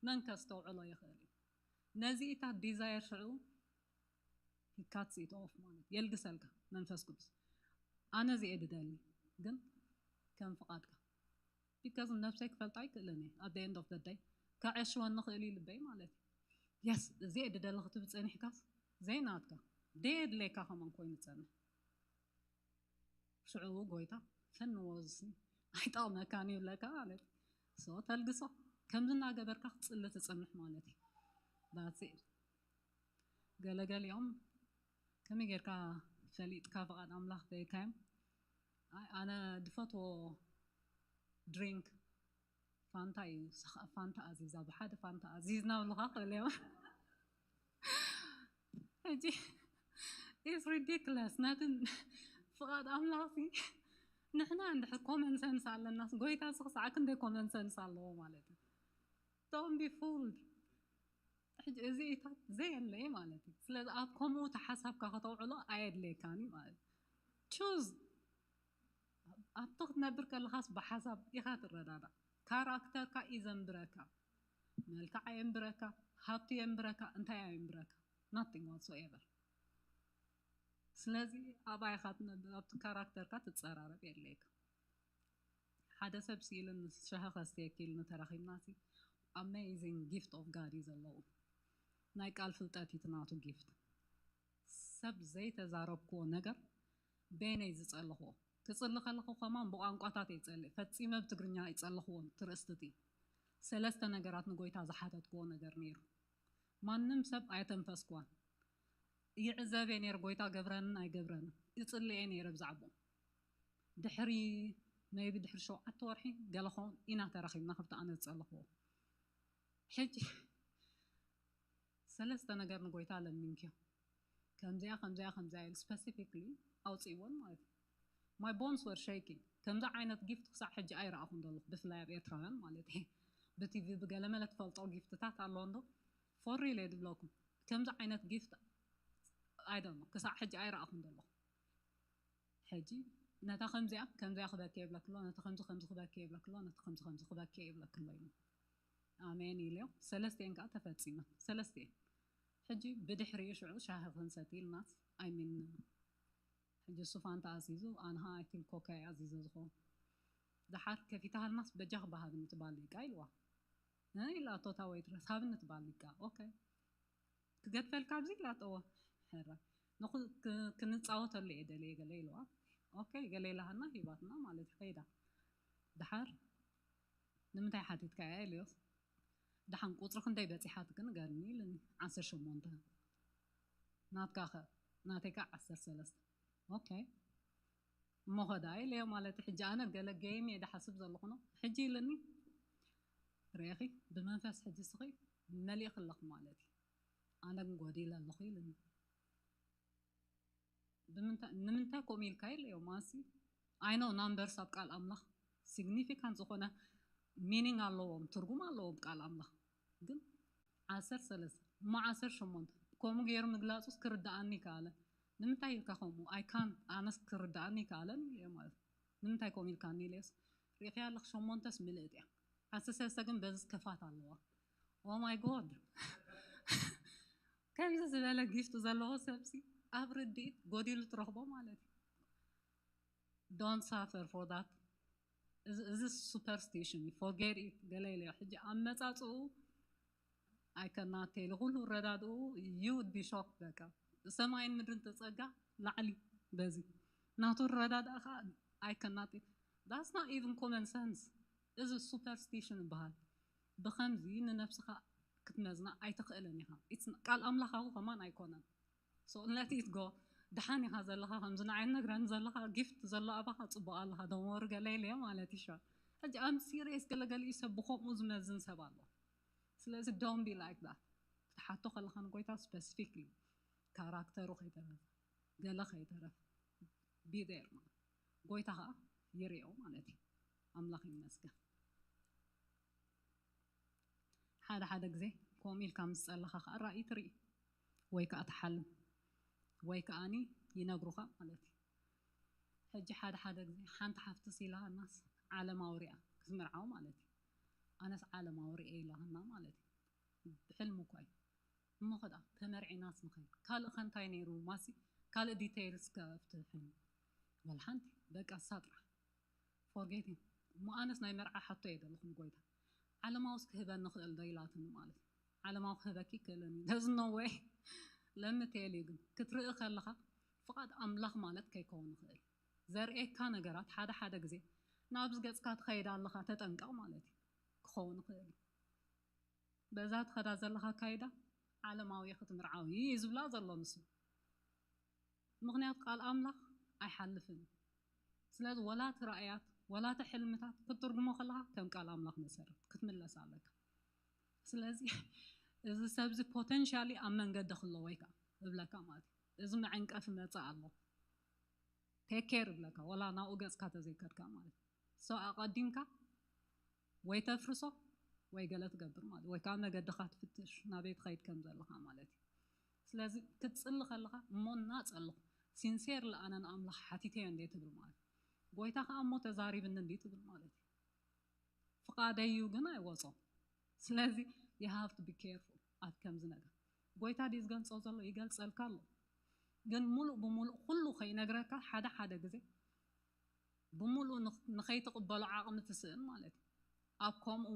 መን ከስተውዕሎ ይኽእል እዩ። ነዚኢታት ዲዛየር ሽዑ ሂካትስ ኢት ኦፍ ማለት የልግሰልካ መንፈስ ቅዱስ። ኣነ እዚኤ ድደሊ ግን ከም ፍቓድካ because ነብሰይ ክፈልጣ ኣይክእልን እየ። At the end of the day ከዐሽወኒ ንኽእል እዩ ልበይ ማለት እዩ። የስ እዚኤ ድደሊ ክትብል ጸኒሕካስ ዘይናትካ ደየድለየካ ከማን ኮይኑ ጸንሕ። ሽዑ ጎይታ ፈንዎ ዝስኒ ኣይጠቕመካን ይብለካ ማለት እዩ። So ተልግሶ ከምዚ እናገበርካ ክትጽሊ ትጽንሕ ማለት እዩ። That's it። ገለገሊኦም ከመይ ጌርካ ፈሊጥካ ፍቓድ ኣምላኽ ደይካዮም? ኣይ ኣነ ድፈትዎ ድሪንክ ፋንታ እዩ። ንሳ ኸኣ ፋንታ ኣዚዛ፣ ብሓደ ፋንታ ኣዚዝና ብሉኻ ክብል እዮም። ሕጂ it's ridiculous። ነቲ ፍቓድ ኣምላኽ ሲ ንሕና እንድሕር ኮመን ሰንስ ኣለናስ ጎይታ ሲ ክሳዕ ክንደይ ኮመን ሰንስ ኣለዎ ማለት እዩ። Don't be fooled። ሕጂ እዚኢታት ዘየለ እዩ ማለት እዩ። ስለዚ ኣብ ከምኡ ተሓሳብካ ከተውዕሎ ኣየድለየካን እዩ ማለት እዩ። ቹዝ ኣብቲ ክትነብር ከለኻስ ብሓሳብ ኢኻ ትረዳዳእ። ካራክተርካ እዩ ዘንብረካ። መልክዕ ኣየንብረካ፣ ሃብቲ የንብረካ፣ እንታይ ኣየንብረካ። Nothing whatsoever። ስለዚ ኣብኣ ኢኻ ትነብር፣ ኣብቲ ካራክተርካ ትጸራረብ የድለየካ። ሓደ ሰብ ስኢልን ሻሂ ከስትየኪ ኢሉኒ ተራኺብና ሲ amazing gift of God እዩ ዘለዎ። ናይ ቃል ፍልጠት እዩ እቲ ናቱ ጊፍት። ሰብ ዘይተዛረብክዎ ነገር በይነይ ዝጸለኽዎ። ክጽሊ ከለኹ ከማን ብቋንቋታት እየ ዝጸልእ። ፈጺመ ብትግርኛ ኣይጸለኽዎን። ትርእስቲ እቲ ሰለስተ ነገራት ንጎይታ ዝሓተትክዎ ነገር ነይሩ። ማንም ሰብ ኣየተንፈስክዋን። ይዕዘብ እየ ነይረ ጎይታ ገብረንን ኣይገብረንን። ይጽሊ እየ ነይረ ብዛዕባኡ። ድሕሪ maybe ድሕሪ ሸውዓተ ወርሒ ገለ ኸውን ኢና ተራኺብና ካብቲ ኣነ ዝጸለኽዎ። ሕጂ ሰለስተ ነገር ንጎይታ ለሚንክዮ። ከምዚኣ ከምዚኣ ከምዚኣ ኢሉ ስፐሲፊክሊ ኣውፅእዎን ማለት እዩ። My bones were shaking። ከምዚ ዓይነት ጊፍት ክሳዕ ሕጂ ኣይረኣኹን ዘለኹ፣ ብፍላይ ኣብ ኤርትራውያን ማለት እዩ። ብቲቪ ብገለመለ ትፈልጦ ጊፍትታት ኣለዎ እንዶ ፎር ሪል እየ ድብለኩም። ከምዚ ዓይነት ጊፍት I don't know ክሳዕ ሕጂ ኣይረኣኹን ዘለኹ። ሕጂ ነታ ከምዚኣ ከምዚኣ ክበኪ የብለክሎ፣ ነቲ ከምዚ ከምዚ ክበኪ የብለክሎ፣ ነቲ ከምዚ ከምዚ ክበኪ የብለክሎ እዩ። ኣሜን ኢልዮ። ሰለስቲኤን ከዓ ተፈጺመን። ሰለስቲኤን። ሕጂ ብድሕሪኡ ሽዑ ሻሂ ክንሰቲ ኢልናስ፣ I mean፣ ሕጂ እሱ ፋንታ ኣዚዙ፣ ኣንሃ I think ኮካ ኣዚዘ ዝኸውን። ደሓር ከፊታሃልናስ በጃ ክባሃብኒ ትባል ሊቃ ኢልዋ። እ ኢላቶ እታ ወይትረስ ሃብኒ ትባል ሊቃ። ኦኬ። ክገድፈልካ ኣብዚ ኢላተዎ። ሕራይ። ንኹ-፣ ክ-፣ ክንጻወተሉ እየ ደልየ ገለ ኢልዋ። ኦኬ፣ ገለ ኢላሃና ሂባትና ማለት እዩ። ከይዳ። ደሓር ንምንታይ ሓቲትካ እያ ኢልዮስ። ደሓን ቁጽሪ ክንደይ በጺሓትኪ ንገርኒ ኢልኒ። ዓሰርተ ሸሞንተ። ናትካ ኸ? ናተይ ከ ዓሰርተ ሰለስተ። ኦኬ። እሞ ኸ ደኣ ኢለዮ ማለት እዩ። ሕጂ ኣነ ገለ ጌም እየ ድሓስብ ዘለኹ ነው። ሕጂ ኢልኒ። ርኤኺ፣ ብመንፈስ ሕጂ ስኺ መሊእኺ ኣለኺ ማለት እዩ። ኣነ ግን ጎዲለ ኣለኹ ኢልኒ። ብምንታይ፣ ንምንታይ ከምኡ ኢልካ ኢለዮ ማሲ? I know ናምበርስ ኣብ ቃል ኣምላኽ ሲግኒፊካንት ዝኾነ ሚኒንግ ኣለዎም፣ ትርጉም ኣለዎም ቃል ኣምላኽ። ግን ዓሰርተ ሰለስተ እሞ ዓሰርተ ሸሞንተ ከምኡ ገይሩ ምግላጹስ ክርድኣኒ ከኣለ። ንምንታይ ኢልካ ከምኡ? I can't፣ ኣነስ ክርድኣኒ ከኣለን ኢለዮ ማለት እዩ። ንምንታይ ከምኡ ኢልካኒ ኢለዮስ፣ ርኢኽያ ኣለኽ ሸሞንተስ ምልእቲ እያ። ዓሰርተ ሰለስተ ግን በዚ ክፋት ኣለዋ። Oh my God። ከምዚ ዝበለ ጊፍት ዘለዎ ሰብሲ ኣብ ርድኢት ጎዲሉ ትረኽቦ ማለት እዩ። Don't suffer for that። እዚ፣ እዚ ሱፐርስቲሽን እዩ። Forget it። ገለ ኢለዮ። ሕጂ ኣመጻጽኡ ኣይከናተይሉ። ኩሉ ረዳድኡ you would be shocked በቃ። ሰማይን ምድርን ተጸጋ ላዕሊ በዚ። ናቱ ረዳድኣ ኸዓ ኣይከናተይ። That's not even common sense። እዚ ሱፐርስቲሽን ይበሃል። ብኸምዚ ንነብስኻ ክትመዝና ኣይትኽእልን ኢኻ። It's ቃል ኣምላኻዊ ከማን ኣይኮነን። So let it go። ደሓን ኢኻ ዘለኻ፣ ከምዚ ንዓይ ነግረኒ ዘለኻ ጊፍት ዘሎ ኣባኻ ጽቡቕ ኣለኻ። Don't worry ገለ ኢለዮ ማለት እዩ። ሕጂ I'm serious፣ ገለገሊኡ ሰብ ብኸምኡ ዝመዝን ሰብ ኣሎ። ስለዚ don't be like that። ክትሓቶ ከለኻ ንጎይታ ስፐሲፊክሊ ካራክተሩ ከይተረፈ፣ ገለ ከይተረፈ፣ be there ማለት፣ ጎይታ ከዓ ይሪኦ ማለት እዩ። ኣምላኽ ይመስገን። ሓደ ሓደ ግዜ ከምኡ ኢልካ ምስ ጸለኻ ከዓ ራእይ ትርኢ፣ ወይ ከዓ ትሓልም፣ ወይ ከዓኒ ይነግሩኻ ማለት እዩ። ሕጂ ሓደ ሓደ ግዜ ሓንቲ ሓፍትስ ኢላናስ ዓለማዊ ሪኣ ክትምርዓው ማለት እዩ። ኣነስ ዓለማዊ ሪኤ ኢላና ማለት እዩ። ብሕልሚ እኳ እዩ። እሞ ከዳ ተመርዒናስ ንኸይድ። ካልእ ከ እንታይ ነይሩ ማሲ? ካልእ ዲቴይልስ ከ ኣብቲ ሕልሚ? ወላ ሓንቲ፣ በቃ እሳ ጥራሕ። ፎርጌቲንግ። እሞ ኣነስ ናይ መርዓ ሓቶ እየ ዘለኹ ንጎይታ። ዓለማውስ ክህበኒ ይኽእል ዶ ኢላትኒ ማለት እዩ። ዓለማዊ ክህበኪ ይክእልን እዩ። There's no way። ለምቴል እዩ ግን ክትርኢ ከለኻ ፍቓድ ኣምላኽ ማለት ከይከውን ይኽእል። ዘርእየካ ነገራት ሓደ ሓደ ግዜ ናብዚ ገጽካ ትኸይድ ኣለኻ ተጠንቀቕ ማለት እዩ። ክኸውን ይኽእል እዩ። በዛ ትኸዳ ዘለኻ ኣካይዳ ዓለማዊ ክትምርዓዊ እዩ ዝብላ ዘሎ ንሱ። ምኽንያቱ ቃል ኣምላኽ ኣይሓልፍን እዩ። ስለዚ ወላ እቲ ራእያት ወላ እቲ ሕልምታት ክትትርጉሞ ከለኻ ከም ቃል ኣምላኽ መሰረት ክትምለስ ኣለካ። ስለዚ እዚ ሰብዚ ፖተንሻሊ ኣብ መንገዲ ክለዎ እዩ ከዓ እብለካ ማለት እዩ። እዚ መዐንቀፊ መፅእ ኣሎ። ቴክ ኬር እብለካ፣ ወላ ናብኡ ገጽካ ተዘይከድካ ማለት እዩ። So ኣቐዲምካ ወይ ተፍርሶ ወይ ገለ ትገብር ማለት፣ ወይ ከዓ መገድኻ ትፍትሽ ናበይ ትኸይድ ከም ዘለኻ ማለት እዩ። ስለዚ ክትጽሊ ከለኻ እሞ እናጸለኹ ሲንሴርሊ ኣነ ንኣምላኽ ሓቲተዮ እንዴ ትብል ማለት እዩ። ጎይታ ከዓ እሞ ተዛሪብኒ እንዲ ትብል ማለት እዩ። ፍቓደይ እዩ ግን ኣይወጾ። ስለዚ you have to be careful ኣብ ከምዚ ነገር። ጎይታ ድዩ ዝገልጾ ዘሎ? ይገልጸልካ ኣሎ። ግን ሙሉእ ብሙሉእ ኩሉ ከይነግረካ ሓደ ሓደ ግዜ ብሙሉእ ንኽ- ንኸይትቕበሎ ዓቕሚ ትስእን ማለት እዩ። ኣብ ከምኡ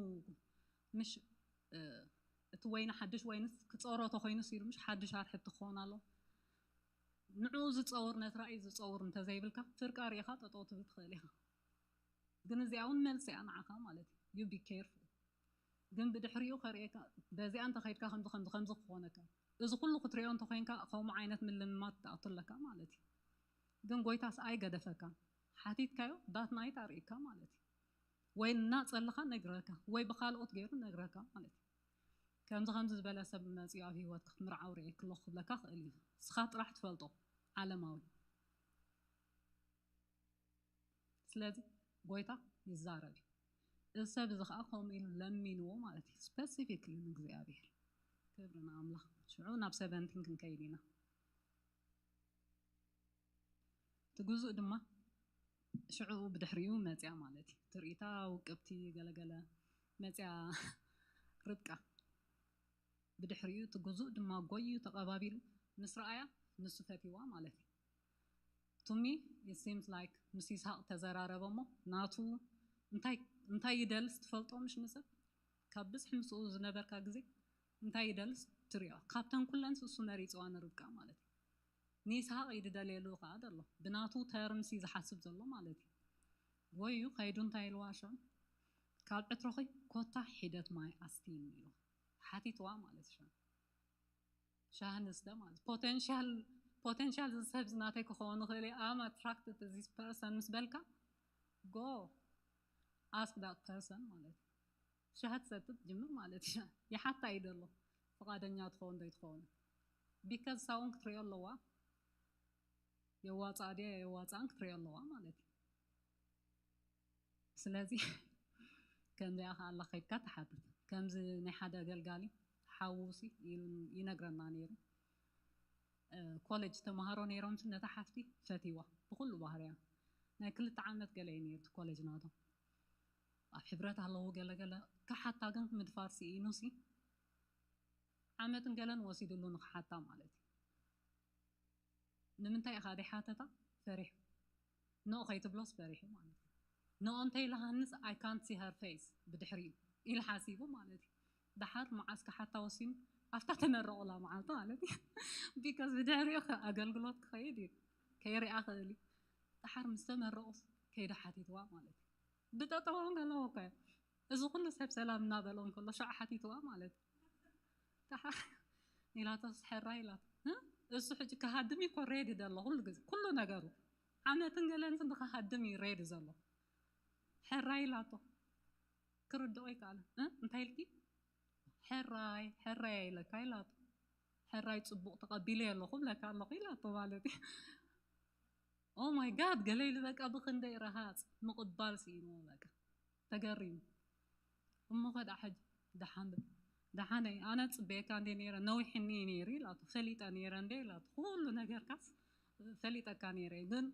ምሽ እ፣ እቲ ወይኒ ሓድሽ ወይንስ ክጸሮ ተኾይኑስ ኢሉ ምሽ ሓድሽ ኣርሕብቲ ክኸውን ኣሎ። ንዕኡ ዝጸውር ነቲ ራእይ ዝጸውር እንተዘይብልካ ፍርቃ ርኢኻ ጠጠው ትብል ትኽእል ኢኻ። ግን እዚኣ እውን መልሲ እያ ንዓኻ ማለት እዩ። You be careful። ግን ብድሕሪኡ ከርእየካ በዚኣ እንተኸይድካ ከምዚ ከምዚ ከምዚ ክኾነካ፣ እዚ ኩሉ ክትሪኦ እንተኮይንካ ከምኡ ዓይነት ምልምማት ትኣቱ ኣለካ ማለት እዩ። ግን ጎይታስ ኣይገደፈካን። ሓቲትካዮ ዳት ናይት ኣርእካ ማለት እዩ። ወይ እናጸለኻ ነግረካ ወይ ብካልኦት ገይሩ ነግረካ ማለት እዩ። ከምዚ ከምዚ ዝበለ ሰብ መጺኡ ኣብ ህይወት ክትምርዓው ርእየ ክሎ ክብለካ ክእል እዩ። ስኻ ጥራሕ ትፈልጦ ዓለማዊ። ስለዚ ጎይታ ይዛረብ እዩ። እዚ ሰብ እዚ ከዓ ከምኡ ኢሉ ለሚንዎ ማለት እዩ። ስፐሲፊክሊ ንእግዚኣብሔር። ክብሪ ንኣምላኽ። ሽዑ ናብ ሰቨንቲን ክንከይድ ኢና። እቲ ግዙእ ድማ ሽዑ ብድሕሪኡ መፅያ ማለት እዩ። ትርኢታ ውቅብቲ ገለገለ መፅያ ርብቃ። ብድሕሪኡ እቲ ግዙእ ድማ ጎዩ ተቐባቢሉ ምስ ረኣያ ንሱ ፈቲዋ ማለት እዩ። To me it seems like ምስ ይስሐቅ ተዘራረበ እሞ ናቱ እንታይ እንታይ ይደልስ ትፈልጦ ምሽ ንሰብ ካብ ብዝሒ ምስኡ ዝነበርካ ግዜ እንታይ ይደልስ ትሪኦ ካብተን ኩለን እሱ መሪፅዋ ንርብቃ ማለት እዩ። ንይስሐቅ እዩ ዝደልየሉ ከዓ ዘሎ ብናቱ ተርምስ እዩ ዝሓስብ ዘሎ ማለት እዩ። ጎዩ ከይዱ እንታይ ኢልዋ ሽዑ ካብ ዕትሮኺ ኮታ ሒደት ማይ ኣስትይኒ ኢልዋ ሓቲትዋ ማለት ሽዑ ሻሂ ንስተ ማለት ፖቴንሻል ፖቴንሻል እዚ ሰብ እዚ ናተይ ክኸውን ይኽእል እየ I'm attracted to this person ምስ በልካ go ask that person ማለት እዩ። ሻሂ ትሰቲ ትጅምር ማለት እዩ። ይሓታ እዩ ዘሎ ፍቓደኛ ትኸውን ዶ ኣይትኸውን because ሳውን ክትሪኦ ኣለዋ የዋፃእ ድያ የዋፃእን ክትሪኦ ኣለዋ ማለት እዩ። ስለዚ ከምዚኣ ከዓ ኣላ ከይድካ ትሓትት ከምዚ ናይ ሓደ ኣገልጋሊ ሓውሲ ይነግረና ነይሩ። ኮሌጅ ተምሃሮ ነይሮም ነታ ሓፍቲ ፈትዋ ብኩሉ ባህርያ ናይ ክልተ ዓመት ገለ እዩ ነይሩ ኮሌጅ ናቶም ኣብ ሕብረት ኣለዉ ገለገለ ክሓታ ግን ምድፋር ስኢኑ ሲ ዓመትን ገለን ወሲድሉ ንክሓታ ማለት እዩ። ንምንታይ ኢኻ ደይሓተታ ፈሪሑ ንኡ ከይትብሎስ ፈሪሑ ማለት እዩ። ንኡ እንተይልሃንስ I can't see her face ብድሕሪኡ ኢሉ ሓሲቡ ማለት እዩ። ደሓር መዓስ ክሓታ ወሲኑ ኣብታ ተመረቑላ መዓልቲ ማለት እዩ። Because ብድሕሪኡ ኣገልግሎት ክኸይድ እዩ ከይሪኣ ክእል እዩ። ደሓር ምስ ተመረቑስ ከይዱ ሓቲትዋ ማለት እዩ። ብጠጠዎም ከለዎ እኮ እዚ ኩሉ ሰብ ሰላም እናበሎም ከሎ ሻዕ ሓቲትዋ ማለት እዩ። ኢላቶስ ሕራ ኢላት እሱ ሕጂ ክሃድም እዩ እኮ ሬዲ ዘሎ ኩሉ ግዜ ኩሉ ነገሩ ዓመትን ገለንትን ንክሃድም እዩ ሬዲ ዘሎ። ሕራ ኢላቶ ክርድኦ ይከኣለ። እንታይ ኢልኪ? ሕራይ ሕራይ ኢለካ ኢላቶ። ሕራይ ጽቡቕ ተቐቢለ ኣለኹ ብለካ ኣለኹ ኢላቶ ማለት እዩ። Oh my God፣ ገለ ኢሉ በቃ ብኽንደይ ረሃጽ ምቕባል ስኢንዎ በቃ ተገሪሙ። እሞ ከዳ ሕጂ ደሓን ዶ? ደሓነይ ኣነ ጽበየካ እንደ ነይረ ነዊሕኒ ነይሩ ኢላቶ። ፈሊጠ ነይረ እንደ ኢላቶ። ኩሉ ነገርካስ ፈሊጠካ ነይረ ግን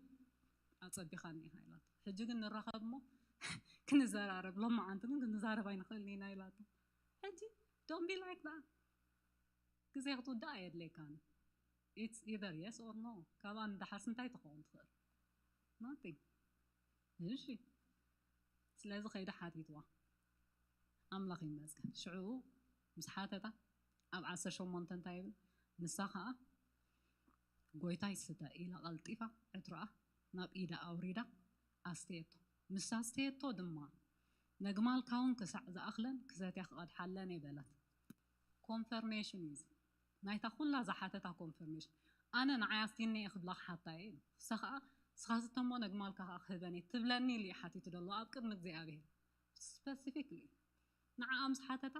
ኣጸቢኻኒ ኢኻ ኢላቶ። ሕጂ ግን ንራኸብ እሞ ክንዘራረብ፣ ሎማዓንቲ ግን ክንዛረብ ኣይንኽእልን ኢና ኢላቶ። ሕጂ don't be like that። ግዜ ክትውዳእ ኣየድለየካን። It's either yes or no። ካብኣ ንደሓርስ እንታይ ትኸውን ትኽእል? Nothing። እሺ፣ ስለዚ ከይዳ ሓቲትዋ። ኣምላኽ ይመስገን። ሽዑ ምስ ሓተታ ኣብ ዓሰርተ ሸሞንተ እንታይ ይብል? ንሳ ኸኣ ጎይታይ ስተ ኢላ ቀልጢፋ ዕትሮኣ ናብ ኢዳ ኣውሪዳ ኣስተየቶ። ምስ ኣስተየቶ ድማ ነግማልካ እውን ክሳዕ ዝኣኽለን ክሰትያ ክቐድሓለን እየ በለት። ኮንፈርሜሽን እዩ እዚ። ናይታ ኩላ ዝሓተታ ኮንፈርሜሽን። ኣነ ንዓይ ኣስቲኒ እየ ክብላ ክሓታ እየ። ንሳ ኸኣ ንስኻ ስተሞ ነግማልካ ኸኣ ክህበን እየ ትብለኒ ኢሉ እዩ ሓቲቱ ዘሎ ኣብ ቅድሚ እግዚኣብሔር። ስፐሲፊክሊ ንዓኣ ምስ ሓተታ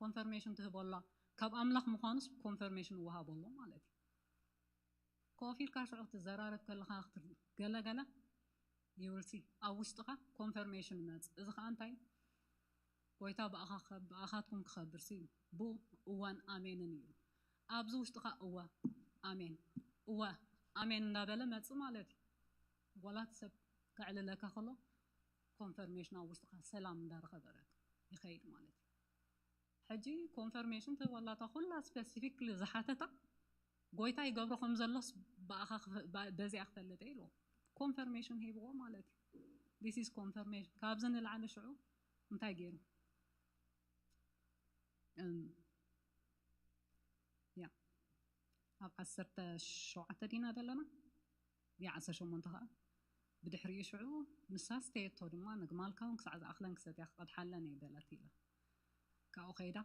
ኮንፈርሜሽን ትህበላ ካብ ኣምላኽ ምዃኑስ ኮንፈርሜሽን ይወሃበሎ ማለት እዩ። ኮፍ ኢልካ ሽዑ ክትዘራረብ ከለኻ ክትር- ገለ ገለ ይውልሲ ኣብ ውሽጥኻ ኮንፈርሜሽን ይመጽእ። እዚ ኸኣ እንታይ ጎይታ ብኣኻ- ብኣኻትኩም ክኸብር ሲ ብኡ እዋን ኣሜንን እዩ። ኣብዚ ውሽጥኻ እወ ኣሜን እወ ኣሜን እንዳበለ መጽእ ማለት እዩ። ወላ እቲ ሰብ ከዕልለካ ከሎ ኮንፈርሜሽን ኣብ ውሽጥኻ ሰላም እንዳረኸበረካ ይኸይድ ማለት እዩ። ሕጂ ኮንፈርሜሽን ትህበላታ ኩላ ስፔሲፊክሊ ዝሓተታ ጎይታ ይገብሮ ከም ዘሎስ ብኣኻ ክፈ- ባ- በዚኣ ክፈልጥ ኢሉ ኮንፈርሜሽን ሂብዎ ማለት እዩ። This is confirmation። ካብዚ ንላዕሊ ሽዑ እንታይ ገይሩ? እም፣ ያ ኣብ ዓሰርተ ሸውዓተ ዲና ዘለና ያ ዓሰርተ ሸሞንተ ከዓ ብድሕሪኡ ሽዑ ንሳ ስተየቶ ድማ ንግማልካ እውን ክሳዕ ዝኣኽለን ክሰትያ ክቐድሓለን እየ በለት ኢላ ካብኡ ከይዳ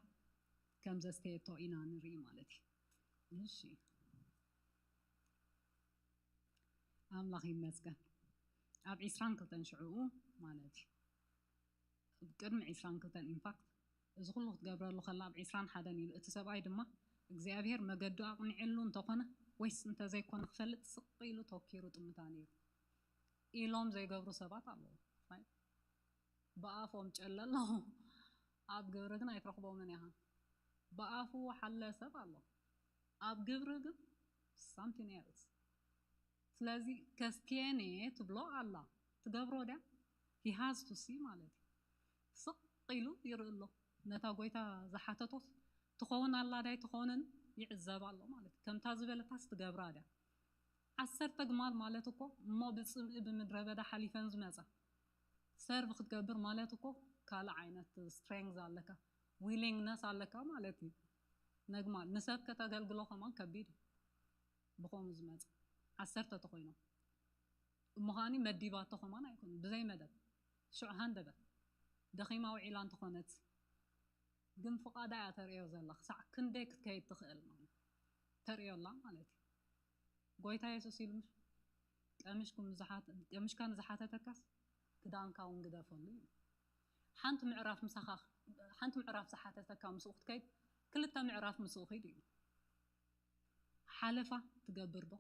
ከም ዘስተየቶ ኢና ንርኢ ማለት እዩ። እሺ ኣምላኽ ይመስገን። ኣብ ዒስራን ክልተን ሽዑኡ ማለት እዩ ቅድሚ ዒስራን ክልተን ኢንፋክት እዚ ኩሉ ክትገብረሉ ከላ ኣብ ዒስራን ሓደን ኢሉ እቲ ሰብኣይ ድማ እግዚኣብሔር መገዱ ኣቕኒዕሉ እንተኾነ ወይስ እንተዘይኮነ ክፈልጥ ስቕ ኢሉ ተኪሩ ጥምታ ነይሩ ኢሎም ዘይገብሩ ሰባት ኣለዉ። ብኣፎም ጨለ ኣለዉ ኣብ ግብሪ ግን ኣይትረኽቦምን ኢኻ። ብኣፉ ሓለ ሰብ ኣሎ ኣብ ግብሪ ግን ሳምቲን ኤልስ። ስለዚ ከስቲየኔ ትብሎ ኣላ ትገብሮ ድያ? He has to see ማለት እዩ። ስቕ ኢሉ ይርኢ ኣሎ ነታ ጎይታ ዝሓተቶስ ትኸውን ኣላ ዳይ ትኸውንን ይዕዘብ ኣሎ ማለት እዩ። ከምታ ዝበለታስ ትገብራ ድያ? ዓሰርተ ግማል ማለት እኮ እሞ ብፅምኢ ብምድረ በዳ ሓሊፈን ዝመፃ ሰርቭ ክትገብር ማለት እኮ ካልእ ዓይነት ስትሬንግዝ ኣለካ ዊሊንግነስ ኣለካ ማለት እዩ። ነግማል ንሰብ ከተገልግሎ ከማን ከቢድ እዩ። ብኸምኡ ዝመፅእ ዓሰርተ ተኮይኖም እሞ ከዓኒ መዲባቶ ከማን ኣይኮኑን ብዘይ መደብ ሽዑ ሃንደበት ደኺማ ውዒላ እንተኾነት ግን ፍቓዳ እያ ተርእዮ ዘላ ክሳዕ ክንደይ ክትከይድ ትኽእል ማለት ተርእዮ ኣላ ማለት እዩ። ጎይታ የሱስ ኢሉ ምሽ ቀምሽኩም ዝሓተ- ቀምሽካ ንዝሓተተካስ ክዳንካ እውን ግደፈሉ እዩ። ሓንቲ ምዕራፍ ምሳኻ ሓንቲ ምዕራፍ ዝሓተተካ ምስኡ ክትከይድ ክልተ ምዕራፍ ምስኡ ኺድ እዩ። ሓለፋ ትገብር ዶ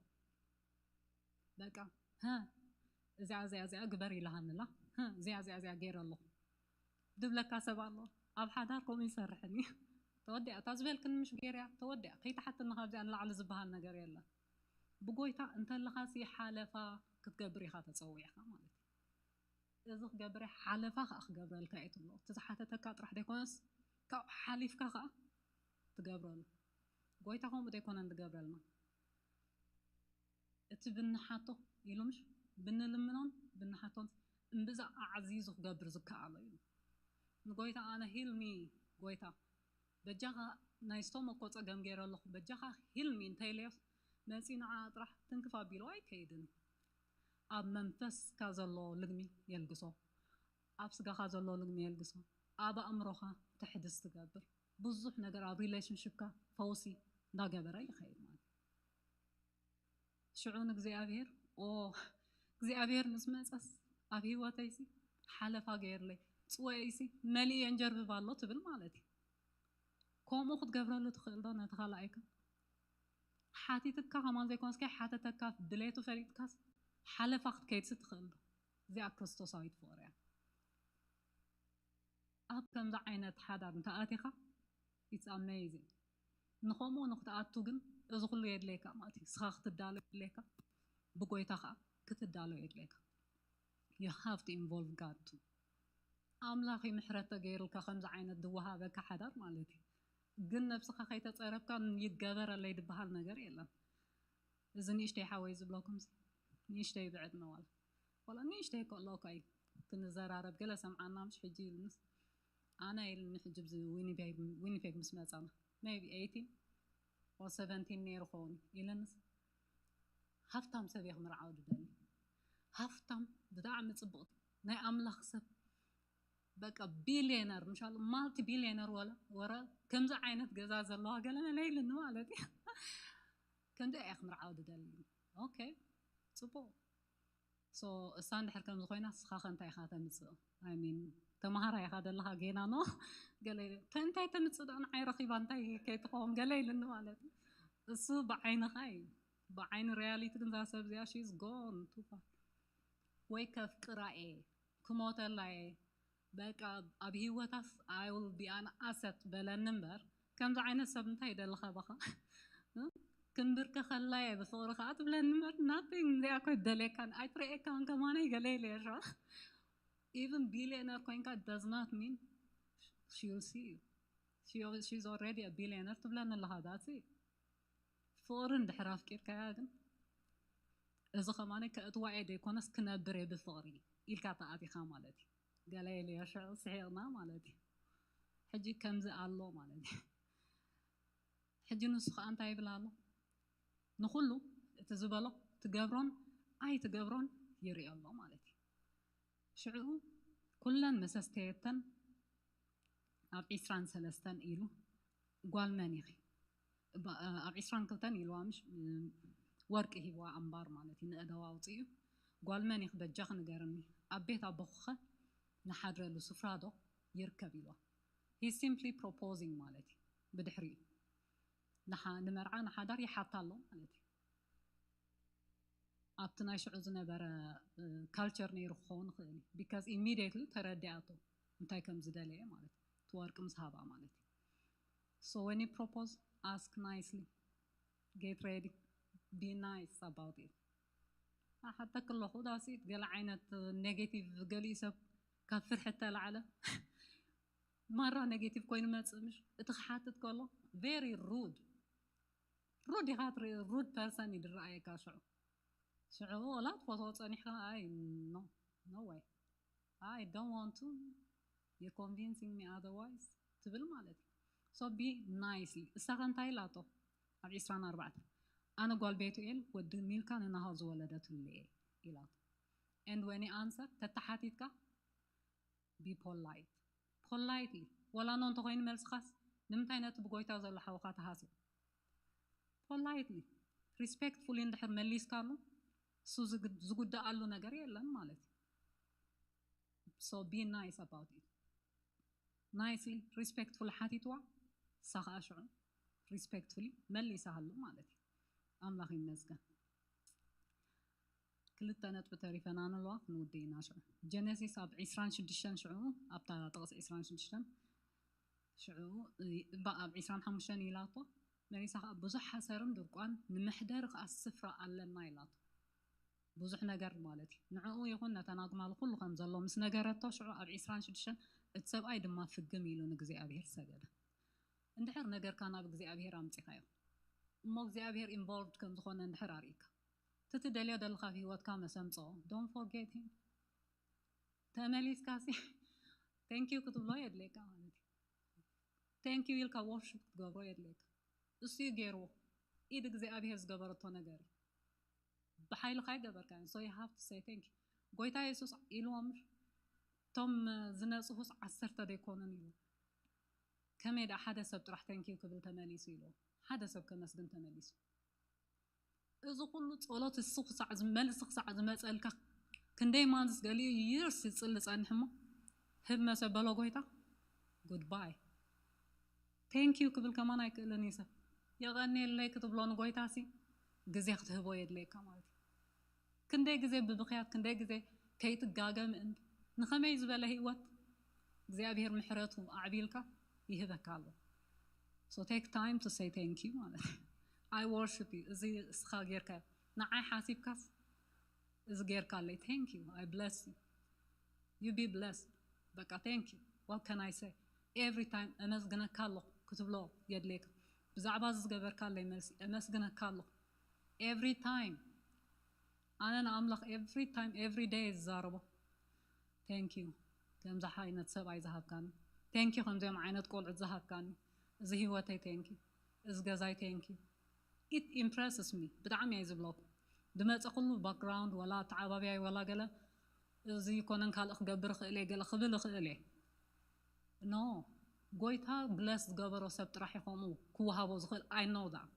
በቃ ሀ እዚኣ እዚኣ እዚኣ ግበር ኢልሃንላ ሀ እዚኣ እዚኣ እዚኣ ገይረ ኣለኹ ድብለካ ሰብ ኣሎ። ኣብ ሓዳር ከምኡ ይሰርሕን እዩ። ተወዲኣ እታ ዝበልክን ምሽ ገይርያ ተወዲኣ ከይተሓትኒ ካብዚኣ ንላዕሊ ዝበሃል ነገር የለን። ብጎይታ እንተለኻሲ ሓለፋ ክትገብር ኢኻ ተፀዊዕካ ማለት እዩ። እዚ ክገብር እየ ሓለፋ ከዓ ክገብረልካ እየ ትብሎ። እቲ ዝሓተተካ ጥራሕ ዘይኮነስ ካብኡ ሓሊፍካ ከዓ ትገብረሉ። ጎይታ ከምኡ ዘይኮነን ዝገብረልና። እቲ ብንሓቶ ኢሉ ምሽ ብንልምኖን ብንሓቶን እምብዛ ኣዕዚዙ ክገብር ዝከኣሎ እዩ። ንጎይታ ኣነ ሂልሚ ጎይታ በጃኻ ናይ ስቶመኮ ፀገም ገይረ ኣለኹ በጃኻ ሂልሚ እንተኢለዮስ መፂ ንዓ ጥራሕ ትንክፍ ኣቢሎ ኣይከይድን። ኣብ መንፈስካ ዘሎ ልግሚ የልግሶ፣ ኣብ ስጋኻ ዘሎ ልግሚ የልግሶ፣ ኣብ ኣእምሮኻ ተሕድስ ትገብር ብዙሕ ነገር ኣብ ሪሌሽንሽፕካ ፈውሲ እንዳገበረ ይኸይድ ማለት ሽዑ ንእግዚኣብሔር ኦ እግዚኣብሔር ምስ መፀስ ኣብ ህይወተይሲ ሓለፋ ገይርለይ ፅወይሲ መሊእየን ጀርብብ ኣሎ ትብል ማለት እዩ። ከምኡ ክትገብረሉ ትኽእል ዶ ነቲ ካልኣይካ? ሓቲትካ ከማን ዘይኮነስ ከይሓተተካ ድሌቱ ፈሊጥካስ ሓለፋ ክትከይድሲ ትኽእል ዶ? እዚኣ ክርስቶሳዊት ፍቕሪ እያ። ኣብ ከምዚ ዓይነት ሓዳር እንተኣቲኻ it's amazing። ንኸምኡ ንክትኣቱ ግን እዚ ኩሉ የድልየካ ማለት እዩ። ንስኻ ክትዳሎ የድልየካ፣ ብጎይታ ከዓ ክትዳሎ የድልየካ። You have to involve God too። ኣምላኽ እዩ ምሕረት ተገይሩልካ ከምዚ ዓይነት ዝወሃበካ ሓዳር ማለት እዩ። ግን ነብስኻ ከይተፀረብካ ይገበረለይ ዝበሃል ነገር የለን። እዚ ንእሽተይ ሓወይ ዝብለኩም ንእሽተይ ብዕድመ ዋላ ዋላ ንእሽተይ ከሎ እኳ እዩ ክንዘራረብ ገለ ሰምዓና ምሽ ሕጂ ኢልንስ ኣነ ኢልኒ ሕጂ ብዚ ዊኒፔግ ምስ መፃና maybe eighteen or seventeen ነይሩ ኸውን ኢልንስ ሃፍታም ሰብ እየ ክምርዓው ድደሊ። ሃፍታም ብጣዕሚ ፅቡቕ ናይ ኣምላኽ ሰብ በቃ ቢልየነር ምሻሉ ማልቲ ቢልየነር ወላ ወረ ከምዚ ዓይነት ገዛ ዘለዋ ገለ መለ ኢልኒ ማለት እዩ። ከምዚ እያ ክምርዓው ድደሊ። ኦኬ ፅቡቕ። So እሳ እንድሕር ከምዚ ኮይና ንስኻ ከ እንታይ ኢኻ ተምፅእ? I mean ተምሃራይ ኢኻ ዘለኻ ጌና no ገለ ኢለ እንታይ ተምፅእ ዶ ንዓይ ረኺባ እንታይ ከይትኸውን ገለ ኢልኒ ማለት እዩ። እሱ ብዓይንኻ እዩ ብዓይኒ ሪያሊቲ ግን እዛ ሰብ እዚኣ she's gone too far። ወይ ከፍቅራ እየ ክሞተላ እየ በቃ ኣብ ህይወታስ I will be an asset በለኒ እምበር ከምዚ ዓይነት ሰብ እንታይ ይደሊ ካባኻ? ክንብርከኸላ እየ ብፍቕሪ ከዓ ትብለኒ እምበር nothing እዚኣ እኮ ይደልየካን ኣይትርእየካን ከማነይ ገለ ኢለ እየ even billionaire ኮይንካ does not mean she will see you she's already a billionaire ትብለኒ ኣለኻ that's it። ፍቕሪ እንድሕር ኣፍቂርካያ ግን እዚ ከማነ ከእትዋ እየ ዘይኮነስ ክነብር እየ ብፍቕሪ ኢልካ ተኣቲኻ ማለት እዩ። ገለ ኢለ እየ ሽዑ ስሒቕና ማለት እዩ። ሕጂ ከምዚ ኣሎ ማለት እዩ። ሕጂ ንሱ ከዓ እንታይ ይብል ኣሎ? ንኹሉ እቲ ዝበሎ ትገብሮን ኣይትገብሮን ይርኢ ኣሎ ማለት እዩ። ሽዑ ኩለን መሰስተየተን ኣብ ዒስራን ሰለስተን ኢሉ ጓል መን ኢኺ? ኣብ ዒስራን ክልተን ኢልዋ ምሽ ወርቂ ሂብዋ ኣምባር ማለት እዩ ንእደዋ ኣውፅኡ ጓል መን ኢኺ በጃኺ ንገርኒ ኣብ ቤት ኣቦኹኸ ንሓድረሉ ስፍራ ዶ ይርከብ ኢልዋ he's simply proposing ማለት እዩ ብድሕሪኡ ንመርዓ ንሓዳር ይሓታ ኣሎ ማለት እዩ ኣብቲ ናይ ሽዑ ዝነበረ ካልቸር ነይሩ ክኸውን ይኽእል እዩ because immediately ተረዲኣቶ እንታይ ከም ዝደለየ ማለት እቲ ወርቂ ምስ ሃባ ማለት እዩ so when you propose ask nicely get ready be nice about it ሓተክ ኣለኹ that's it ገለ ዓይነት negative ገሊኡ ሰብ ካብ ፍርሒ ተላዕለ ማራ negative ኮይኑ መፅእ ምሽ እቲ ክሓትት ከሎ very rude rude ኢኻ ትርኢ rude person እዩ ዝረኣየካ ሽዑ ሽዑ ወላ ትፈትዎ ፀኒሕካ ኣይ no no way I don't want to you're convincing me otherwise ትብል ማለት እዩ so be nicely እሳኸ እንታይ ኢላቶ ኣብ ዒስራን ኣርባዕተን ኣነ ጓል ቤቱኤል ወዲ ሚልካ ንናሆ ዝወለደትሉ እየ ኢላቶ and when answer ተተሓቲትካ be polite politely ወላ no እንተኮይኑ መልስኻስ ንምንታይ ነቲ ብጎይታ ዘሎ ሓውካ ተሃስዮ politely respectfully እንድሕር መሊስካሉ እሱ ዝጉዳኣሉ ነገር የለን ማለት እዩ so be nice about it nicely respectfully ሓቲትዋ እሳ ከዓ ሽዑ respectfully መሊሳሃሉ ማለት እዩ ኣምላኽ ይመስገን ክልተ ነጥቢ ተሪፈና ንለዋ ክንውድእ ኢና ሽዑ ጀነሲስ ኣብ ዒስራን ሽዱሽተን ሽዑ ኣብታ ጥቕሲ ዒስራን ሽዱሽተን ሽዑ ኣብ ዒስራን ሓሙሽተን ኢላቶ መሊሳ ከዓ ብዙሕ ሓሰርን ድርቋን ንመሕደሪ ከዓ ስፍራ ኣለና ኢላቶ ብዙሕ ነገር ማለት እዩ ንዕኡ ይኹን ነተን ኣግማሉ ኩሉ ከም ዘሎ ምስ ነገረቶ ሽዑ ኣብ ዒስራን ሽዱሽተን እቲ ሰብኣይ ድማ ፍግም ኢሉ ንእግዚኣብሔር ሰገደ እንድሕር ነገርካ ናብ እግዚኣብሔር ኣምፂኻዮ እሞ እግዚኣብሔር involved ከም ዝኾነ እንድሕር ኣርእካ ትትደልዮ ደለካ ኣብ ህይወትካ መሰምፅኦ don't forget him ተመሊስካ ሲ thank you ክትብሎ የድልየካ ማለት እዩ thank you ኢልካ worship ክትገብሮ የድልየካ እሱ እዩ ገይርዎ ኢድ እግዚኣብሔር ዝገበረቶ ነገር እዩ ብሓይልኻ ይገበርካ so you have to say thank you ጎይታ የሱስ ኢልዎም እቶም ዝነፅሁስ ዓሰርተ ዘይኮኑን ኢሉ ከመይ ደኣ ሓደ ሰብ ጥራሕ thank you ክብል ተመሊሱ ኢልዎ ሓደ ሰብ ከመስግን ተመሊሱ እዚ ኩሉ ጸሎት እሱ ክሳዕ ዝመልስ ክሳዕ ዝመጸልካ ክንደይ ማንዝስ ገሊኡ years ይጽሊ ጸንሕ እሞ ህብ መሰ በሎ ጎይታ good bye Thank you ክብል ከማን ኣይክእልን እዩ ሰብ። የቐንየለይ ክትብሎ ንጎይታ ሲ ግዜ ክትህቦ የድልየካ ማለት እዩ። ክንደይ ግዜ ብብኽያት፣ ክንደይ ግዜ ከይትጋገ ምእንቲ ንኸመይ ዝበለ ህይወት እግዚኣብሔር ምሕረቱ ኣዕቢልካ ይህበካ ኣሎ። So take time to say thank you ማለት እዩ። I worship you። እዚ እስኻ ጌርካ ንዓይ ሓሲብካስ እዚ ጌርካ ኣለይ። Thank you። I bless you። You be blessed። በቃ thank you። What can I say? Every time እመስግነካ ኣለኹ ክትብሎ የድልየካ። ብዛዕባ እዚ ዝገበርካ ኣለይ መልሲ እመስግነካ ኣለኹ። Every time ኣነ ንኣምላኽ every time every day ዝዛረቦ thank you ከምዚ ዓይነት ሰብኣይ ዝሃብካኒ፣ thank you ከምዚኦም ዓይነት ቆልዑት ዝሃብካኒ፣ እዚ ህይወተይ thank you፣ እዚ ገዛይ thank you። It impresses me። ብጣዕሚ እየ ዝብለኩም። ዝመፀ ኩሉ background ወላ ኣተዓባብያይ ወላ ገለ እዚ ይኮነን ካልእ ክገብር እኽእል እየ ገለ ክብል እኽእል እየ። No፣ ጎይታ bless ዝገበሮ ሰብ ጥራሕ እዩ ከምኡ ክወሃቦ ዝኽእል። I know that።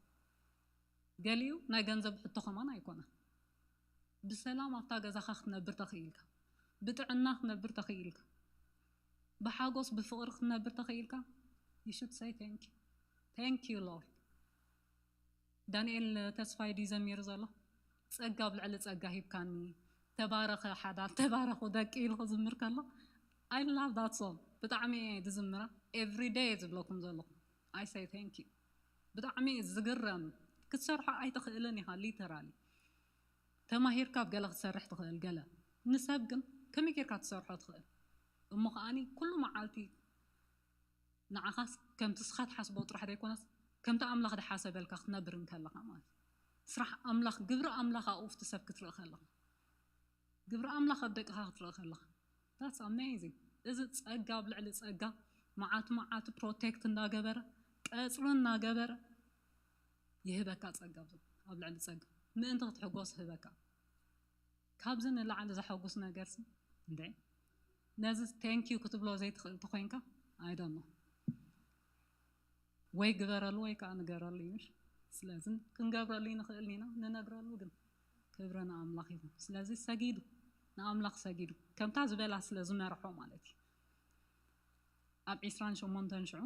ገሊኡ ናይ ገንዘብ ሕቶ ከማን ኣይኮነን። ብሰላም ኣብታ ገዛኻ ክትነብር ተኽኢልካ፣ ብጥዕና ክትነብር ተኽኢልካ፣ ብሓጎስ ብፍቕሪ ክትነብር ተኽኢልካ you should say thank you። Thank you Lord። ዳንኤል ተስፋይ ድዩ ዘሚሩ ዘሎ? ጸጋ ኣብ ልዕሊ ጸጋ ሂብካኒ፣ ተባረኸ ሓዳር፣ ተባረኹ ደቂ ኢሉ ክዝምር ከሎ I love that song። ብጣዕሚ እየ ዝዝምራ። Every day ዝብለኩም ዘለኹ I say thank you። ብጣዕሚ እዩ ዝግረም። ክትሰርሖ ኣይትኽእልን ኢኻ literally። ተማሂርካ ኣብ ገለ ክትሰርሕ ትኽእል ገለ። ንሰብ ግን ከመይ ጌርካ ትሰርሖ ትኽእል? እሞ ከዓኒ ኩሉ መዓልቲ ንዓኻስ ከምቲ ስኻ ትሓስቦ ጥራሕ ዘይኮነስ ከምቲ ኣምላኽ ዝሓሰበልካ ክትነብር እንከለኻ ማለት እዩ። ስራሕ ኣምላኽ፣ ግብሪ ኣምላኽ ኣብኡ ኣብቲ ሰብ ክትርኢ ከለኻ፣ ግብሪ ኣምላኽ ኣብ ደቅኻ ክትርኢ ከለኻ that's amazing። እዚ ጸጋ ኣብ ልዕሊ ጸጋ መዓልቲ መዓልቲ protect እንዳገበረ ቀጽሪ እናገበረ ይህበካ ጸጋ ኣብ ልዕሊ ጸጋ ምእንቲ ክትሕጎስ ይህበካ። ካብዚ ንላዕሊ ዘሐጉስ ነገርሲ እንደ ነዚ thank you ክትብሎ ዘይትኽእል ተኾይንካ I don't know ወይ ግበረሉ ወይ ከዓ ንገረሉ እዩ። ስለዚ ክንገብረሉ ንኽእል ኢና፣ ንነግረሉ ግን ክብሪ ንኣምላኽ ይኹን። ስለዚ ሰጊዱ ንኣምላኽ ሰጊዱ ከምታ ዝበላ ስለ ዝመርሖ ማለት እዩ። ኣብ ዒስራን ሸሞንተን ሽዑ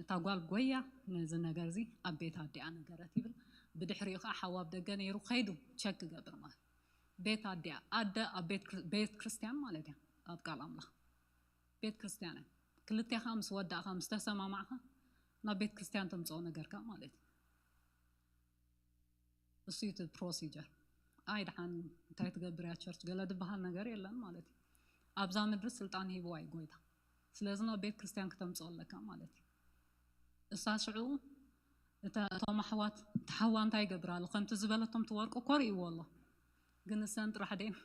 እታ ጓል ጎያ ነዚ ነገር እዚ ኣብ ቤት ኣዲኣ ነገረት ይብል። ብድሕሪኡ ከዓ ሓው ኣብ ደገ ነይሩ ከይዱ ቸክ ክገብር ማለት ቤት ኣዲኣ ኣደ ኣብ ቤት ክር- ቤት ክርስትያን ማለት እያ ኣብ ቃል ኣምላኽ ቤት ክርስትያን እያ። ክልቴኻ ምስ ወዳእኻ ምስ ተሰማማዕኻ ናብ ቤት ክርስትያን ተምፅኦ ነገርካ ማለት እዩ። እሱ እዩ እቲ procedure። ኣይ ደሓን እንታይ ትገብር እያ ቸርች ገለ ዝበሃል ነገር የለን ማለት እዩ። ኣብዛ ምድሪ ስልጣን ሂብዋ እዩ ጎይታ። ስለዚ ናብ ቤት ክርስትያን ክተምፅኦ ኣለካ ማለት እዩ። እሳ ሽዑ እተ- እቶም ኣሕዋት እቲ ሓዋ እንታይ ይገብር ኣሎ ከምቲ ዝበለቶም እቲ ወርቂ እኮ ርእይዎ ኣሎ። ግን እሰን ጥራሕ ደን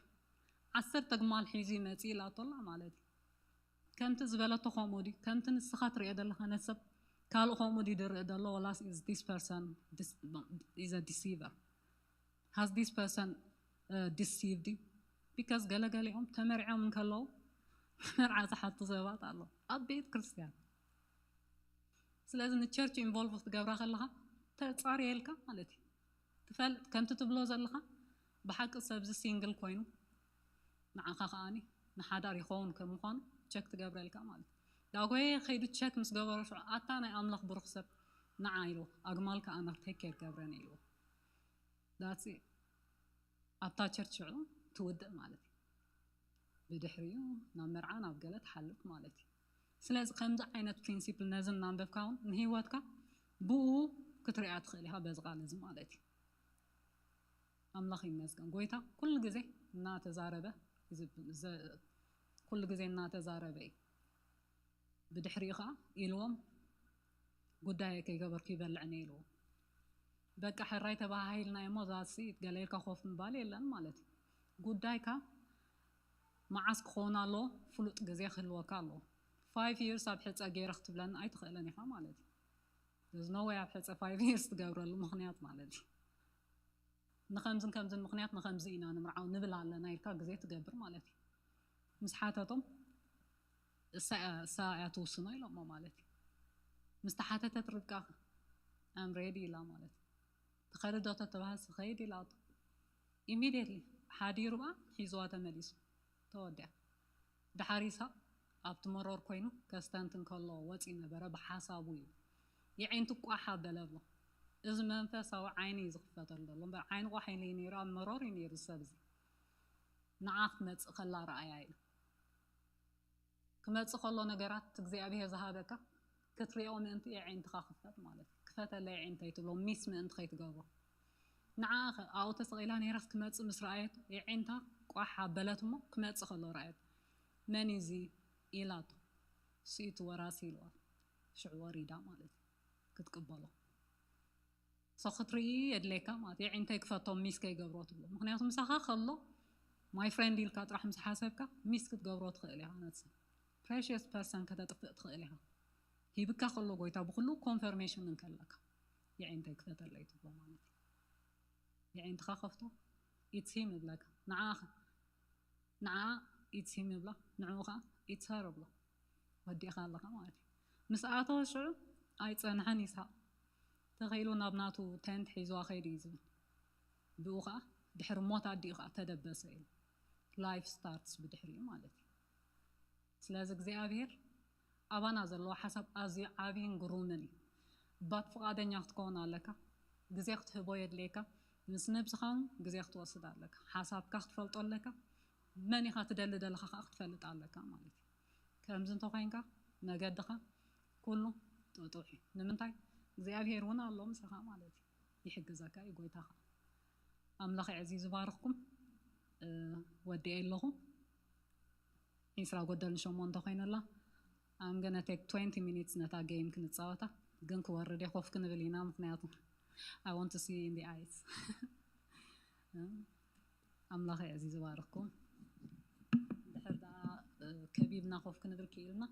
ዓሰርተ ግማል ሒዙ ይመፅእ ኢላቶ ኣላ ማለት እዩ። ከምቲ ዝበለቶ ከምኡ ድዩ? ከምቲ ንስኻ ትሪኦ ዘለኻ ነቲ ሰብ ካልእ ከምኡ ድዩ ዝርኢ ዘሎ? ወላስ is this person dis- is a deceiver? Has this person uh, deceived you? Because ገለገሊኦም ተመርዕዮም እንከለዉ መርዓ ዝሓቱ ሰባት ኣለዉ ኣብ ቤት ክርስትያን። ስለዚ ንቸርች ኢንቮልቭ ክትገብራ ከለኻ ተጻርየልካ ማለት እዩ። ትፈልጥ ከምቲ ትብሎ ዘለኻ ብሓቂ ሰብዚ ሲንግል ኮይኑ ንዓኻ ከዓኒ ንሓዳር ይኸውን ከም ምዃኑ ቸክ ትገብረልካ ማለት እዩ። ዳጎየ ከይዱ ቸክ ምስ ገበሮ ሽዑ ኣታ ናይ ኣምላኽ ብሩኽ ሰብ ንዓ ኢሉ ኣግማል ከኣ ናብ ቴክ ኬር ገብረን ኢልዎ። ዳትስ ኣብታ ቸርች ሽዑ ትውድእ ማለት እዩ። ብድሕሪኡ ናብ መርዓ ናብ ገለ ትሓልፍ ማለት እዩ። ስለዚ ከምዚ ዓይነት ፕሪንሲፕል ነዚ እናንበብካ እውን ንህይወትካ ብኡ ክትሪኣ ትኽእል ኢኻ በዚ ቃል እዚ ማለት እዩ። ኣምላኽ ይመስገን ጎይታ ኩሉ ግዜ እናተዛረበ ኩሉ ግዜ እናተዛረበ እዩ። ብድሕሪኡ ከዓ ኢልዎም ጉዳየ ከይገበርኩ ይበልዕን ኢልዎም። በቃ ሕራይ ተባሃሂልና እሞ ዛሲ ገለ ኢልካ ኮፍ ምባል የለን ማለት እዩ። ጉዳይካ መዓስ ክኸውን ኣለዎ ፍሉጥ ግዜ ክህልወካ ኣለዎ። ፋይቭ ይርስ ኣብ ሕፀ ገይረ ክትብለኒ ኣይትኽእልን ኢኻ ማለት እዩ። ዝነወይ ኣብ ሕፀ ፋይቭ ይርስ ትገብረሉ ምኽንያት ማለት እዩ። ንኸምዝን ከምዝን ምኽንያት ንኸምዚ ኢና ንምርዓው ንብል ኣለና ኢልካ ግዜ ትገብር ማለት እዩ። ምስ ሓተቶም እሳ እያ ትውስኖ ኢሎሞ ማለት እዩ። ምስ ተሓተተት ርብቃ ኣም ሬዲ ኢላ ማለት እዩ። ተኸድዶ ተተባሃስ ኸይድ ኢላቶ። ኢሚድየትሊ ሓዲሩ ኣ ሒዝዋ ተመሊሱ ተወዲያ። ድሓር ይስሃቅ ኣብቲ መሮር ኮይኑ ከስተንትን ከሎ ወፂ ነበረ። ብሓሳቡ እዩ የዒንቱ ቋሕ ኣበለ ኣሎ። እዚ መንፈሳዊ ዓይኒ እዩ ዝኽፈተሉ ዘሎ እምበር ዓይኒ ቋሕ ኢሉ ነይሩ ኣብ መሮር እዩ ነይሩ ሰብ እዚ። ንዓ ክትመፅእ ከላ ረኣያ ኢሉ ክመፅእ ከሎ ነገራት እግዚኣብሔር ዝሃበካ ክትሪኦ ምእንቲ የዒንትኻ ክፈት ማለት እዩ። ክፈተለ የዒንተይ ትብሎ ሚስ ምእንቲ ከይትገብሮ። ንዓ ኣብኡ ተሰቒላ ነይራስ ክመፅእ ምስ ረኣየት የዒንታ ቋሕ ኣበለት እሞ ክመፅእ ከሎ ረኣየት። መን እዚ ኢላቶ ስኢቱ ወራሲ ኢልዋ ሽዑ ወሪዳ ማለት እዩ ክትቅበሎ። ሶ ክትርኢ የድለየካ ማለት የዒንተይ ክፈቶም ሚስ ከይገብሮ ትብሎ። ምክንያቱ ምሳኻ ከሎ ማይ ፍሬንድ ኢልካ ጥራሕ ምስ ሓሰብካ ሚስ ክትገብሮ ትኽእል ኢኻ። ነቲ ፕሬሽስ ፐርሰን ከተጥፍእ ትኽእል ኢኻ። ሂብካ ከሎ ጎይታ ብኩሉ ኮንፈርሜሽን እንከለካ የዒንተይ ክፈተለይ ትብሎ ማለት እዩ። የዒንትኻ ከፍቶ ኢትስ ሂም ይብለካ። ንዓኻ ንዓ ኢትስ ሂም ይብላ፣ ንዕኡ ከዓ ኢትስ ሀር ይብሎ። ወዲእኻ ኣለኻ ማለት እዩ። ምስ ኣተወ ሽዑ ኣይፀንሐን ይስሓቕ። ተኸኢሉ ናብ ናቱ ቴንት ሒዝዋ ከይዱ እዩ ዝብል። ብኡ ከዓ ድሕሪ ሞት ኣዲኡ ከዓ ተደበሰ እዩ። ላይፍ ስታርትስ ብድሕሪኡ ማለት እዩ። ስለዚ እግዚኣብሔር ኣባና ዘለዎ ሓሳብ ኣዝዩ ዓብይን ግሩምን እዩ። ባት ፍቓደኛ ክትከውን ኣለካ። ግዜ ክትህቦ የድልየካ። ምስ ነብስኻ እውን ግዜ ክትወስድ ኣለካ። ሓሳብካ ክትፈልጦ ኣለካ። መን ኢኻ ትደሊ ዘለኻ ከዓ ክትፈልጥ ኣለካ ማለት እዩ። ከምዚ እንተኮይንካ መገድኻ ኩሉ ጥጡሕ እዩ። ንምንታይ እግዚኣብሔር እውን ኣሎ ምሳኻ ማለት እዩ። ይሕግዘካ እዩ ጎይታኻ። ኣምላኽ የዕዚዙ ይባርኽኩም። ወዲኤ ኣለኹ። ዒስራ ጎደል ሸሞንተ ኮይነላ። I'm gonna take twenty minutes ነታ ጌም ክንፃወታ ግን ክወርድ እየ። ኮፍ ክንብል ኢና ምክንያቱ I want to see in the eyes። ኣምላኽ የዕዚዙ ይባርኽኩም። ድሕር ደኣ ከቢብና ኮፍ ክንብል ክኢልና